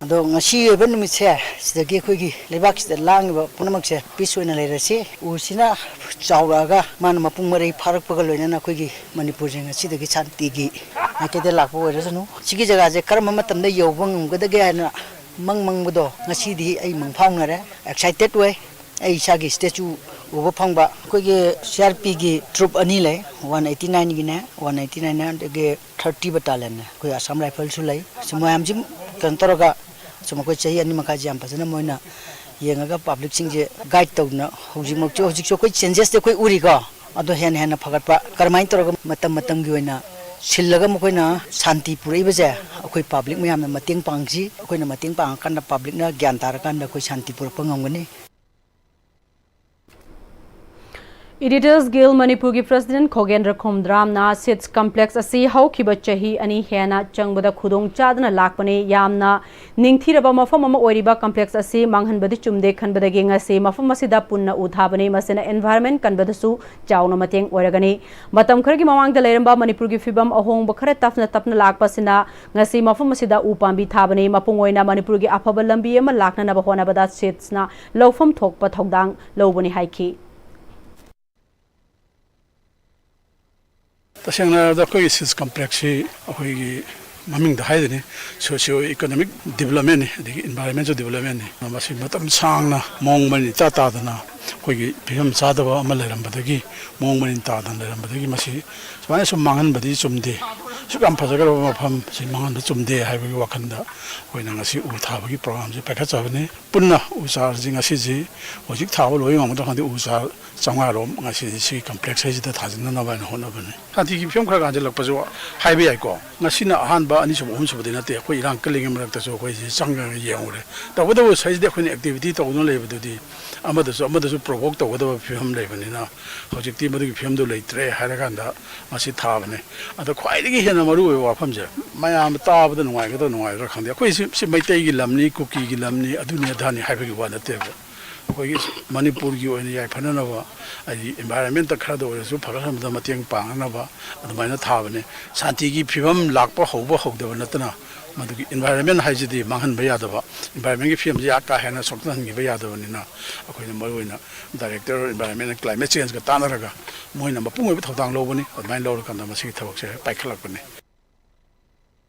ꯑꯗꯣ ꯉꯁꯤ ꯑꯣꯏꯕ ꯅꯨꯃꯤꯠꯁꯦ, ꯁꯤꯗꯒꯤ ꯑꯩꯈꯣꯏꯒꯤ ꯂꯩꯕꯥꯛꯁꯤꯗ ꯂꯥꯡꯉꯤꯕ ꯄꯨꯝꯅꯃꯛꯁꯦ peace ꯑꯣꯏꯅ ꯂꯩꯔꯁꯤ꯫ ꯎꯁꯤꯅ ꯆꯥꯎꯔꯛꯑꯒ ꯃꯥꯅ ꯃꯄꯨꯡ ꯃꯔꯩ ꯐꯥꯔꯛꯄꯒ ꯂꯣꯏꯅꯅ ꯑꯩꯈꯣꯏꯒꯤ ꯃꯅꯤꯄꯨꯔꯁꯦ ꯉꯁꯤꯗꯒꯤ ꯁꯥꯟꯇꯤꯒꯤ ꯃꯥꯏꯀꯩꯗ ꯂꯥꯛꯄ ꯑꯣꯏꯔꯁꯅꯨ꯫ ꯁꯤꯒꯤ ꯖꯒꯥꯁꯦ ꯀꯔꯝꯕ ꯃꯇꯝꯗ ꯌꯧꯕ ꯉꯝꯒꯗꯒꯦ ꯍꯥꯏꯅ ꯃꯪ ꯃꯪꯕꯗꯣ ꯉꯁꯤꯗꯤ ꯑꯩ ꯃꯪꯐꯥꯎꯅꯔꯦ, excited ꯑꯣꯏ꯫ ꯑꯩ ꯏꯁꯥꯒꯤ statue ꯎꯕ ꯐꯪꯕ꯫ ꯑꯩꯈꯣꯏꯒꯤ C R Pꯒꯤ troop ꯑꯅꯤ ꯂꯩ, one eighty nineꯒꯤꯅꯦ, one eighty nine ꯑꯗꯒꯤ thirty Battalionꯅꯦ꯫ ꯑꯩꯈꯣꯏ Assam Riflesꯁꯨ ꯂꯩ꯫ ꯁꯤ ꯃꯌꯥꯝꯁꯤ ꯀꯩꯅꯣ ꯇꯧꯔꯒ ꯁꯨꯝ ꯑꯩꯈꯣꯏ ꯆꯍꯤ ꯑꯅꯤ ꯃꯈꯥꯏꯁꯦ ꯌꯥꯝ ꯐꯖꯅ ꯃꯣꯏꯅ ꯌꯦꯡꯉꯒ publicꯁꯤꯡꯁꯦ guide ꯇꯧꯗꯅ ꯍꯧꯖꯤꯛꯃꯛꯁꯨ, ꯍꯧꯖꯤꯛꯁꯨ ꯑꯩꯈꯣꯏ changesꯇꯤ ꯑꯩꯈꯣꯏ ꯎꯔꯤꯀꯣ꯫ ꯑꯗꯣ ꯍꯦꯟꯅ ꯍꯦꯟꯅ ꯐꯒꯠꯄ ꯀꯔꯝꯍꯥꯏꯅ ꯇꯧꯔꯒ ꯃꯇꯝ ꯃꯇꯝꯒꯤ ꯑꯣꯏꯅ ꯁꯤꯜꯂꯒ ꯃꯈꯣꯏꯅ ꯁꯥꯟꯇꯤ ꯄꯨꯔꯛꯏꯕꯁꯦ ꯑꯩꯈꯣꯏ public ꯃꯌꯥꯝꯅ ꯃꯇꯦꯡ ꯄꯥꯡꯁꯤ꯫ ꯑꯩꯈꯣꯏꯅ ꯃꯇꯦꯡ ꯄꯥꯡꯉꯀꯥꯟꯗ publicꯅ ꯒ꯭ꯌꯥꯟ ꯇꯥꯔꯀꯥꯟꯗ ꯑꯩꯈꯣꯏ ꯁꯥꯟꯇꯤ ꯄꯨꯔꯛꯄ ꯉꯝꯒꯅꯤ꯫ Editors Guild ꯃꯅꯤꯄꯨꯔꯒꯤ president ꯈꯣꯒꯦꯟꯗ꯭ꯔ ꯈꯣꯝꯗ꯭ꯔꯥꯝꯅ seeds complex ꯑꯁꯤ ꯍꯧꯈꯤꯕ ꯆꯍꯤ ꯑꯅꯤ ꯍꯦꯟꯅ ꯆꯪꯕꯗ ꯈꯨꯗꯣꯡ ꯆꯥꯗꯅ ꯂꯥꯛꯄꯅꯤ꯫ ꯌꯥꯝꯅ ꯅꯤꯡꯊꯤꯔꯕ ꯃꯐꯝ ꯑꯃ ꯑꯣꯏꯔꯤꯕ complex ꯑꯁꯤ ꯃꯥꯡꯍꯟꯕꯗꯤ ꯆꯨꯝꯗꯦ ꯈꯟꯕꯗꯒꯤ ꯉꯁꯤ ꯃꯐꯝ ꯑꯁꯤꯗ ꯄꯨꯟꯅ ꯎ ꯊꯥꯕꯅꯤ꯫ ꯃꯁꯤꯅ environment ꯀꯟꯕꯗꯁꯨ ꯆꯥꯎꯅ ꯃꯇꯦꯡ ꯑꯣꯏꯔꯒꯅꯤ꯫ ꯃꯇꯝ ꯈꯔꯒꯤ ꯃꯃꯥꯡꯗ ꯂꯩꯔꯝꯕ ꯃꯅꯤꯄꯨꯔꯒꯤ ꯐꯤꯕꯝ ꯑꯍꯣꯡꯕ ꯈꯔ ꯇꯞꯅ ꯇꯞꯅ ꯂꯥꯛꯄꯁꯤꯅ ꯉꯁꯤ ꯃꯐꯝ ꯑꯁꯤꯗ ꯎ ꯄꯥꯝꯕꯤ ꯊꯥꯕꯅꯤ꯫ ꯃꯄꯨꯡ ꯑꯣꯏꯅ ꯃꯅꯤꯄꯨꯔꯒꯤ ꯑꯐꯕ ꯂꯝꯕꯤ ꯑꯃ ꯂꯥꯛꯅꯅꯕ ꯍꯣꯠꯅꯕꯗ seeds ꯅ ꯂꯧꯐꯝ ꯊꯣꯛꯄ ꯊꯧꯗꯥꯡ ꯂꯧꯕꯅꯤ ꯍꯥꯏꯈꯤ꯫ ꯇꯁꯦꯡꯅ ꯍꯥꯏꯔꯕꯗ ꯑꯩꯈꯣꯏꯒꯤ seeds complex ꯁꯤ ꯑꯩꯈꯣꯏꯒꯤ ꯃꯃꯤꯡꯗ ꯍꯥꯏꯗꯨꯅꯤ socio economic development ꯅꯤ, ꯑꯗꯒꯤ environmental development ꯅꯤ꯫ ꯃꯁꯤ ꯃꯇꯝ ꯁꯥꯡꯅ ꯃꯑꯣꯡ ꯃꯔꯤꯟ ꯏꯇꯥ ꯇꯥꯗꯅ ꯑꯩꯈꯣꯏꯒꯤ ꯐꯤꯕꯝ ꯆꯥꯗꯕ ꯑꯃ ꯂꯩꯔꯝꯕꯗꯒꯤ, ꯃꯑꯣꯡ ꯃꯔꯤꯟ ꯇꯥꯗꯅ ꯂꯩꯔꯝꯕꯗꯒꯤ ꯃꯁꯤ ꯁꯨꯃꯥꯏꯅ ꯁꯨꯝ ꯃꯥꯡꯍꯟꯕꯗꯤ ꯆꯨꯝꯗꯦ꯫ ꯑꯁꯨꯛ ꯌꯥꯝ ꯐꯖꯈ꯭ꯔꯕ ꯃꯐꯝ ꯁꯤ ꯃꯥꯡꯍꯟꯕ ꯆꯨꯝꯗꯦ ꯍꯥꯏꯕꯒꯤ ꯋꯥꯈꯜꯗ ꯑꯩꯈꯣꯏꯅ ꯉꯁꯤ ꯎ ꯊꯥꯕꯒꯤ program ꯁꯤ ꯄꯥꯏꯈꯠꯆꯕꯅꯤ꯫ ꯄꯨꯟꯅ ꯎ ꯆꯥꯔꯁꯤ ꯉꯁꯤꯁꯤ ꯍꯧꯖꯤꯛ ꯊꯥꯕ ꯂꯣꯏ ꯉꯝꯒꯗ꯭ꯔꯥ ꯈꯪꯗꯦ, ꯎ ꯆꯥꯔ ꯆꯥꯝꯃꯉꯥ ꯔꯣꯝ ꯉꯁꯤ ꯁꯤ complex ꯍꯥꯏꯁꯤꯗ ꯊꯥꯖꯤꯟꯅꯅꯕ ꯍꯥꯏꯅ ꯍꯣꯠꯅꯕꯅꯤ꯫ ꯁꯥꯟꯇꯤꯒꯤ ꯐꯤꯕꯝ ꯈꯔ ꯀꯥꯟꯁꯤꯜꯂꯛꯄꯁꯨ ꯍꯥꯏꯕ ꯌꯥꯏꯀꯣ꯫ ꯉꯁꯤꯅ ꯑꯍꯥꯟꯕ, ꯑꯅꯤꯁꯨꯕ, ꯑꯍꯨꯝꯁꯨꯕꯗꯤ ꯅꯠꯇꯦ꯫ ꯑꯩꯈꯣꯏ ꯏꯔꯥꯡ ꯀꯜꯂꯤꯉꯩ ꯃꯔꯛꯇꯁꯨ ꯑꯩꯈꯣꯏꯁꯤ ꯆꯪꯉꯒ ꯌꯦꯡꯉꯨꯔꯦ꯫ ꯇꯧꯕꯇꯕꯨ ꯁꯤꯗꯩꯁꯤꯗ ꯑꯩꯈꯣꯏꯅ activity ꯇꯧꯗꯨꯅ ꯂꯩꯕꯗꯨꯗꯤ ꯑꯃꯗꯁꯨ ꯑꯃꯗꯁꯨ provoke ꯇꯧꯒꯗꯕ ꯐꯤꯕꯝ ꯂꯩꯕꯅꯤꯅ ꯍꯧꯖꯤꯛꯇꯤ ꯃꯗꯨꯒꯤ ꯐꯤꯕꯝꯗꯨ ꯂꯩꯇ꯭ꯔꯦ ꯍꯥꯏꯔꯀꯥꯟꯗ ꯃꯁꯤ ꯊꯥꯕꯅꯦ꯫ ꯑꯗꯣ ꯈ꯭ꯋꯥꯏꯗꯒꯤ ꯍꯦꯟꯅ ꯃꯔꯨ ꯑꯣꯏꯕ ꯋꯥꯐꯝꯁꯦ ꯃꯌꯥꯝ ꯇꯥꯕꯗ ꯅꯨꯡꯉꯥꯏꯒꯗ꯭ꯔꯥ ꯅꯨꯡꯉꯥꯏꯔꯣꯏꯗ꯭ꯔꯥ ꯈꯪꯗꯦ꯫ ꯑꯩꯈꯣꯏ ꯁꯤ, ꯁꯤ ꯃꯩꯇꯩꯒꯤ ꯂꯝꯅꯤ, ꯀꯨꯀꯤꯒꯤ ꯂꯝꯅꯤ, ꯑꯗꯨꯅꯤ ꯑꯗꯥꯅꯤ ꯍꯥꯏꯕꯒꯤ ꯋꯥ ꯅꯠꯇꯦꯕ꯫ ꯑꯩꯈꯣꯏꯒꯤ ꯃꯅꯤꯄꯨꯔꯒꯤ ꯑꯣꯏꯅ ꯌꯥꯏꯐꯅꯅꯕ, ꯍꯥꯏꯗꯤ environment ꯇ ꯈꯔꯗ ꯑꯣꯏꯔꯁꯨ ꯐꯒꯠꯍꯟꯕꯗ ꯃꯇꯦꯡ ꯄꯥꯡꯅꯅꯕ ꯑꯗꯨꯃꯥꯏꯅ ꯊꯥꯕꯅꯦ꯫ ꯁꯥꯟꯇꯤꯒꯤ ꯐꯤꯕꯝ ꯂꯥꯛꯄ ꯍꯧꯕ ꯍꯧꯗꯕ ꯅꯠꯇꯅ ꯃꯗꯨꯒꯤ environment ꯍꯥꯏꯁꯤꯗꯤ ꯃꯥꯡꯍꯟꯕ ꯌꯥꯗꯕ, environment ꯀꯤ ꯐꯤꯕꯝꯁꯤ ꯀꯥ ꯍꯦꯟꯅ ꯁꯣꯛꯍꯟꯍꯟꯈꯤꯕ ꯌꯥꯗꯕꯅꯤꯅ ꯑꯩꯈꯣꯏꯅ ꯃꯔꯨꯑꯣꯏꯅ Director of Environment and Climate Change ꯀ ꯇꯥꯟꯅꯔꯒ ꯃꯣꯏꯅ ꯃꯄꯨꯡ ꯑꯣꯏꯕ ꯊꯧꯗꯥꯡ ꯂꯧꯕꯅꯤ꯫ ꯑꯗꯨꯃꯥꯏꯅ ꯂꯧꯔꯀꯥꯟꯗ ꯃꯁꯤꯒꯤ ꯊꯕꯛꯁꯦ ꯄꯥꯏꯈꯠꯂꯛꯄꯅꯤ꯫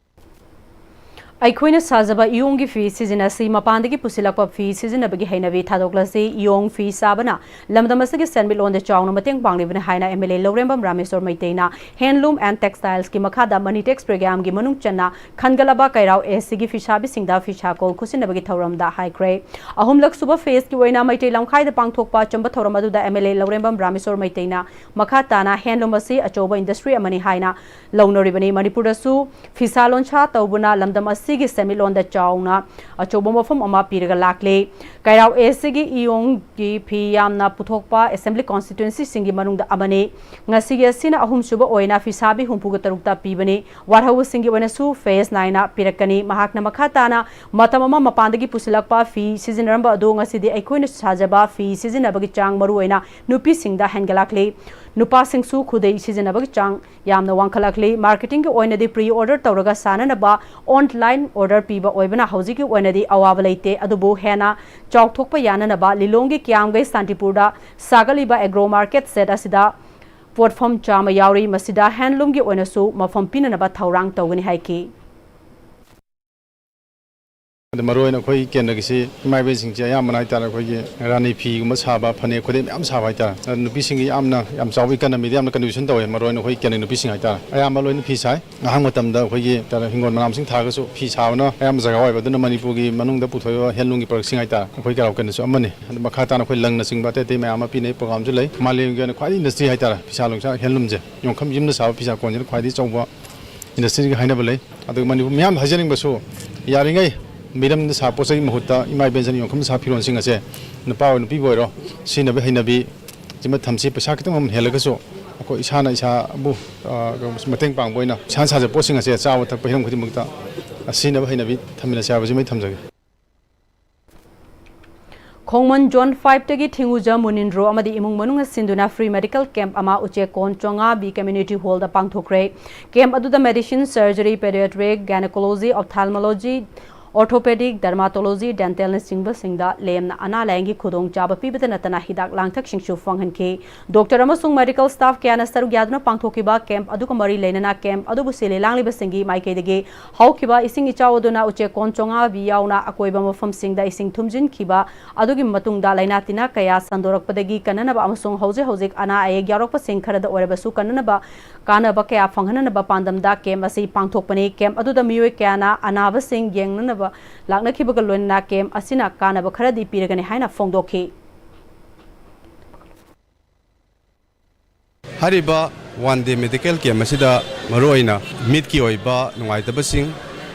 ꯑꯩꯈꯣꯏꯅ ꯁꯥꯖꯕ ꯏꯌꯣꯡꯒꯤ ꯐꯤ ꯁꯤꯖꯤꯟꯅꯁꯤ, ꯃꯄꯥꯟꯗꯒꯤ ꯄꯨꯁꯤꯜꯂꯛꯄ ꯐꯤ ꯁꯤꯖꯤꯟꯅꯕꯒꯤ ꯍꯩꯅꯕꯤ ꯊꯥꯗꯣꯛꯂꯁꯤ꯫ ꯏꯌꯣꯡ ꯐꯤ ꯁꯥꯕꯅ ꯂꯝꯗꯝ ꯑꯁꯤꯒꯤ ꯁꯦꯟꯃꯤꯠꯂꯣꯟꯗ ꯆꯥꯎꯅ ꯃꯇꯦꯡ ꯄꯥꯡꯂꯤꯕꯅꯤ ꯍꯥꯏꯅ M L A Laurembam Rameshwor ꯃꯩꯇꯩꯅ Handloom and Textiles ꯀꯤ ꯃꯈꯥꯗ Moneytex program ꯒꯤ ꯃꯅꯨꯡ ꯆꯟꯅ ꯈꯟꯒꯠꯂꯕ ꯀꯩꯔꯥꯎ A C ꯒꯤ ꯐꯤꯁꯥꯕꯤꯁꯤꯡꯗ ꯐꯤꯁꯥꯀꯣꯜ ꯈꯨꯠꯁꯤꯟꯅꯕꯒꯤ ꯊꯧꯔꯝꯗ ꯍꯥꯏꯈ꯭ꯔꯦ꯫ ꯑꯍꯨꯝꯂꯛ ꯁꯨꯕ phase ꯀꯤ ꯑꯣꯏꯅ ꯃꯩꯇꯩ ꯂꯝꯈꯥꯏꯗ ꯄꯥꯡꯊꯣꯛꯄ ꯑꯆꯝꯕ ꯊꯧꯔꯝ ꯑꯗꯨꯗ M L A ꯂꯧꯔꯦꯝꯕꯝ ꯔꯥꯃꯦꯁꯣꯔ ꯃꯩꯇꯩꯅ ꯃꯈꯥ ꯇꯥꯅ handloom ꯑꯁꯤ ꯑꯆꯧꯕ industry ꯑꯃꯅꯤ ꯍꯥꯏꯅ ꯂꯧꯅꯔꯤꯕꯅꯤ꯫ ꯃꯅꯤꯄꯨꯔꯗꯁꯨ ꯐꯤꯁꯥ ꯂꯣꯟꯁꯥ ꯇꯧꯕꯅ ꯂꯝꯗꯝ ꯑꯁꯤ ꯁꯤꯒꯤ ꯁꯦꯟꯃꯤꯠꯂꯣꯟꯗ ꯆꯥꯎꯅ ꯑꯆꯧꯕ ꯃꯐꯝ ꯑꯃ ꯄꯤꯔꯒ ꯂꯥꯛꯂꯤ꯫ ꯀꯩꯔꯥꯎ ꯑꯦꯁꯤꯒꯤ ꯏꯌꯣꯡꯒꯤ ꯐꯤ ꯌꯥꯝꯅ ꯄꯨꯊꯣꯛꯄ assembly constituencyꯁꯤꯡꯒꯤ ꯃꯅꯨꯡꯗ ꯑꯃꯅꯤ꯫ ꯉꯁꯤꯒꯤ ꯑꯁꯤꯅ ꯑꯍꯨꯝꯁꯨꯕ ꯑꯣꯏꯅ ꯐꯤꯁꯥꯕꯤ ꯍꯨꯝꯐꯨꯒ ꯇꯔꯨꯛꯇ ꯄꯤꯕꯅꯤ꯫ ꯋꯥꯠꯍꯧꯕꯁꯤꯡꯒꯤ ꯑꯣꯏꯅꯁꯨ phase ꯅꯥꯏꯅ ꯄꯤꯔꯛꯀꯅꯤ꯫ ꯃꯍꯥꯛꯅ ꯃꯈꯥ ꯇꯥꯅ ꯃꯇꯝ ꯑꯃ ꯃꯄꯥꯟꯗꯒꯤ ꯄꯨꯁꯤꯜꯂꯛꯄ ꯐꯤ ꯁꯤꯖꯤꯟꯅꯔꯝꯕ ꯑꯗꯨ ꯉꯁꯤꯗꯤ ꯑꯩꯈꯣꯏꯅ ꯁꯥꯖꯕ ꯐꯤ ꯁꯤꯖꯤꯟꯅꯕꯒꯤ ꯆꯥꯡ, ꯃꯔꯨꯑꯣꯏꯅ ꯅꯨꯄꯤꯁꯤꯡꯗ ꯍꯦꯟꯒꯠꯂꯛꯂꯤ꯫ ꯅꯨꯄꯥꯁꯤꯡꯁꯨ ꯈꯨꯗꯩ ꯁꯤꯖꯤꯟꯅꯕꯒꯤ ꯆꯥꯡ ꯌꯥꯝꯅ ꯋꯥꯡꯈꯠꯂꯛꯂꯤ꯫ Marketingꯒꯤ ꯑꯣꯏꯅꯗꯤ pre order ꯇꯧꯔꯒ ꯁꯥꯅꯅꯕ online order ꯄꯤꯕ ꯑꯣꯏꯕꯅ ꯍꯧꯖꯤꯛꯀꯤ ꯑꯣꯏꯅꯗꯤ ꯑꯋꯥꯕ ꯂꯩꯇꯦ꯫ ꯑꯗꯨꯕꯨ ꯍꯦꯟꯅ ꯆꯥꯎꯊꯣꯛꯄ ꯌꯥꯅꯅꯕ ꯂꯤꯂꯣꯡꯒꯤ ꯀꯤꯌꯥꯝꯒꯩ ꯁꯥꯟꯇꯤꯄꯨꯔꯗ ꯁꯥꯒꯠꯂꯤꯕ agro market shed ꯑꯁꯤꯗ ꯄꯣꯠꯐꯝ ꯆꯥꯝꯃ ꯌꯥꯎꯔꯤ꯫ ꯃꯁꯤꯗ handloomꯒꯤ ꯑꯣꯏꯅꯁꯨ ꯃꯐꯝ ꯄꯤꯅꯅꯕ ꯊꯧꯔꯥꯡ ꯇꯧꯒꯅꯤ ꯍꯥꯏꯈꯤ꯫ ꯑꯗ ꯃꯔꯨꯑꯣꯏꯅ ꯑꯩꯈꯣꯏ ꯀꯦꯟꯗ꯭ꯔꯒꯤꯁꯤ ꯏꯃꯥ ꯏꯕꯦꯟꯁꯤꯡꯁꯦ ꯑꯌꯥꯝꯕꯅ ꯍꯥꯏꯇꯥꯔꯦ, ꯑꯩꯈꯣꯏꯒꯤ ꯔꯥꯅꯤ ꯐꯤꯒꯨꯝꯕ ꯁꯥꯕ, ꯐꯅꯦꯛ ꯈꯨꯗꯩ ꯃꯌꯥꯝ ꯁꯥꯕ ꯍꯥꯏꯇꯥꯔꯦ꯫ ꯑꯗ ꯅꯨꯄꯤꯁꯤꯡꯒꯤ ꯌꯥꯝꯅ, ꯌꯥꯝ ꯆꯥꯎꯕ economyꯗ ꯌꯥꯝꯅ contribution ꯇꯧꯋꯦ, ꯃꯔꯨꯑꯣꯏꯅ ꯑꯩꯈꯣꯏ ꯀꯦꯟꯗ꯭ꯔꯒꯤ ꯅꯨꯄꯤꯁꯤꯡ ꯍꯥꯏꯇꯥꯔꯦ꯫ ꯑꯌꯥꯝꯕ ꯂꯣꯏꯅ ꯐꯤ ꯁꯥꯏ꯫ ꯑꯍꯥꯡꯕ ꯃꯇꯝꯗ ꯑꯩꯈꯣꯏꯒꯤ ꯍꯤꯡꯒꯣꯜ ꯃꯅꯥ ꯃꯁꯤꯡ ꯊꯥꯔꯒꯁꯨ ꯐꯤ ꯁꯥꯕꯅ ꯑꯌꯥꯝꯕ ꯖꯒꯥ ꯑꯣꯏꯕ꯫ ꯑꯗꯨꯅ ꯃꯅꯤꯄꯨꯔꯒꯤ ꯃꯅꯨꯡꯗ ꯄꯨꯊꯣꯛꯏꯕ handloomꯒꯤ productꯁꯤꯡ ꯍꯥꯏꯇꯥꯔꯦ, ꯑꯩꯈꯣꯏ ꯀꯩꯔꯥꯎ ꯀꯦꯟꯗ꯭ꯔꯁꯨ ꯑꯃꯅꯤ꯫ ꯑꯗꯨ ꯃꯈꯥ ꯇꯥꯅ ꯑꯩꯈꯣꯏ ꯂꯪꯅꯆꯤꯡꯕ ꯑꯇꯩ ꯑꯇꯩ ꯃꯌꯥꯝ ꯑꯃ ꯄꯤꯅꯩ, programꯁꯨ ꯂꯩ꯫ ꯃꯥꯂꯦꯝꯒꯤ ꯑꯣꯏꯅ ꯈ꯭ꯋꯥꯏꯗꯒꯤ industry ꯍꯥꯏꯇꯥꯔꯦ, ꯐꯤꯁꯥ ꯂꯣꯟꯁꯥ handloomꯁꯦ, ꯌꯣꯡꯈꯝ ꯌꯨꯝꯗ ꯁꯥꯕ ꯐꯤꯁꯥ ꯀꯣꯟꯁꯤꯅ ꯈ꯭ꯋꯥꯏꯗꯒꯤ ꯆꯥꯎꯕ industryꯒꯤ ꯍꯥꯏꯅꯕ ꯂꯩ꯫ ꯑꯗꯨꯒ ꯃꯅꯤꯄꯨꯔ ꯃꯤꯌꯥꯝꯗ ꯍꯥꯏꯖꯅꯤꯡꯕꯁꯨ, ꯌꯥꯔꯤꯉꯩ ꯃꯤꯔꯝꯗ ꯁꯥꯕ ꯄꯣꯠ ꯆꯩꯒꯤ ꯃꯍꯨꯠꯇ ꯏꯃꯥ ꯏꯕꯦꯟꯁꯤꯡꯅ ꯌꯣꯟꯐꯝꯗ ꯁꯥꯕ ꯐꯤꯔꯣꯜꯁꯤꯡ ꯑꯁꯦ ꯅꯨꯄꯥ ꯑꯣꯏꯔꯣ ꯅꯨꯄꯤꯕꯨ ꯑꯣꯏꯔꯣ ꯁꯤꯖꯤꯟꯅꯕ ꯍꯩꯅꯕꯤ ꯁꯤꯃ ꯊꯝꯁꯤ꯫ ꯄꯩꯁꯥ ꯈꯤꯇꯪ ꯃꯃꯜ ꯍꯦꯜꯂꯒꯁꯨ ꯑꯩꯈꯣꯏ ꯏꯁꯥꯅ ꯏꯁꯥꯕꯨ, ꯑ, ꯃꯇꯦꯡ ꯄꯥꯡꯕ ꯑꯣꯏꯅ ꯏꯁꯥꯅ ꯁꯥꯖꯕ ꯄꯣꯠꯁꯤꯡ ꯑꯁꯦ ꯆꯥꯕ ꯊꯛꯄ ꯍꯤꯔꯝ ꯈꯨꯗꯤꯡꯃꯛꯇ ꯁꯤꯖꯤꯟꯅꯕ ꯍꯩꯅꯕꯤ ꯊꯝꯃꯤꯟꯅꯁꯤ ꯍꯥꯏꯕꯁꯤꯃ ꯑꯩ ꯊꯝꯖꯒꯦ꯫ ꯈꯣꯡꯃꯟ Zone fiveꯇꯒꯤ ꯊꯤꯡꯉꯨꯖ ꯃꯨꯅꯤꯟꯗ꯭ꯔꯣ ꯑꯃꯗꯤ ꯏꯃꯨꯡ ꯃꯅꯨꯡꯅ ꯁꯤꯟꯗꯨꯅ free medical camp ꯑꯃ ꯎꯆꯦꯛꯀꯣꯟ ꯆꯣꯉꯥꯕꯤ community hallꯗ ꯄꯥꯡꯊꯣꯛꯈ꯭ꯔꯦ꯫ Camp ꯑꯗꯨꯗ medicine, surgery, pediatric, gynecology, ophthalmology, orthopedic, dermatology, dentalꯅꯆꯤꯡꯕꯁꯤꯡꯗ ꯂꯦꯝꯅ ꯑꯅꯥ ꯂꯥꯌꯦꯡꯒꯤ ꯈꯨꯗꯣꯡꯆꯥꯕ ꯄꯤꯕꯇ ꯅꯠꯇꯅ ꯍꯤꯗꯥꯛ ꯂꯥꯡꯊꯛꯁꯤꯡꯁꯨ ꯐꯪꯍꯟꯈꯤ꯫ Doctor ꯑꯃꯁꯨꯡ medical staff ꯀꯌꯥꯅ ꯁꯔꯨꯛ ꯌꯥꯗꯨꯅ ꯄꯥꯡꯊꯣꯛꯈꯤꯕ camp ꯑꯗꯨꯒ ꯃꯔꯤ ꯂꯩꯅꯅ camp ꯑꯗꯨꯕꯨ ꯁꯤꯜꯂꯤ ꯂꯥꯡꯂꯤꯕꯁꯤꯡꯒꯤ ꯃꯥꯏꯀꯩꯗꯒꯤ ꯍꯧꯈꯤꯕ ꯏꯁꯤꯡ ꯏꯆꯥꯎ ꯑꯗꯨꯅ ꯎꯆꯦꯛꯀꯣꯟ ꯆꯣꯉꯥꯕꯤ ꯌꯥꯎꯅ ꯑꯀꯣꯏꯕ ꯃꯐꯝꯁꯤꯡꯗ ꯏꯁꯤꯡ ꯊꯨꯝꯖꯤꯟꯈꯤꯕ ꯑꯗꯨꯒꯤ ꯃꯇꯨꯡꯗ ꯂꯥꯏꯅꯥ ꯇꯤꯟꯅꯥ ꯀꯌꯥ ꯁꯟꯗꯣꯔꯛꯄꯗꯒꯤ ꯀꯟꯅꯅꯕ ꯑꯃꯁꯨꯡ ꯍꯧꯖꯤꯛ ꯍꯧꯖꯤꯛ ꯑꯅꯥ ꯑꯌꯦꯛ ꯌꯥꯎꯔꯛꯄꯁꯤꯡ ꯈꯔꯗ ꯑꯣꯏꯔꯕꯁꯨ ꯀꯟꯅꯅꯕ, ꯀꯥꯟꯅꯕ ꯀꯌꯥ ꯐꯪꯍꯟꯅꯅꯕ ꯄꯥꯟꯗꯝꯗ camp ꯑꯁꯤ ꯄꯥꯡꯊꯣꯛꯄꯅꯤ꯫ Camp ꯑꯗꯨꯗ ꯃꯤꯑꯣꯏ ꯀꯌꯥꯅ ꯑꯅꯥꯕꯁꯤꯡ ꯌꯦꯡꯅꯅꯕ ꯂꯥꯛꯅꯈꯤꯕꯒ ꯂꯣꯏꯅꯅ camp ꯑꯁꯤꯅ ꯀꯥꯟꯅꯕ ꯈꯔꯗꯤ ꯄꯤꯔꯒꯅꯤ ꯍꯥꯏꯅ ꯐꯣꯡꯗꯣꯛꯈꯤ꯫ ꯍꯥꯏꯔꯤꯕ one day medical camp ꯑꯁꯤꯗ ꯃꯔꯨꯑꯣꯏꯅ ꯃꯤꯠꯀꯤ ꯑꯣꯏꯕ ꯅꯨꯡꯉꯥꯏꯇꯕꯁꯤꯡ,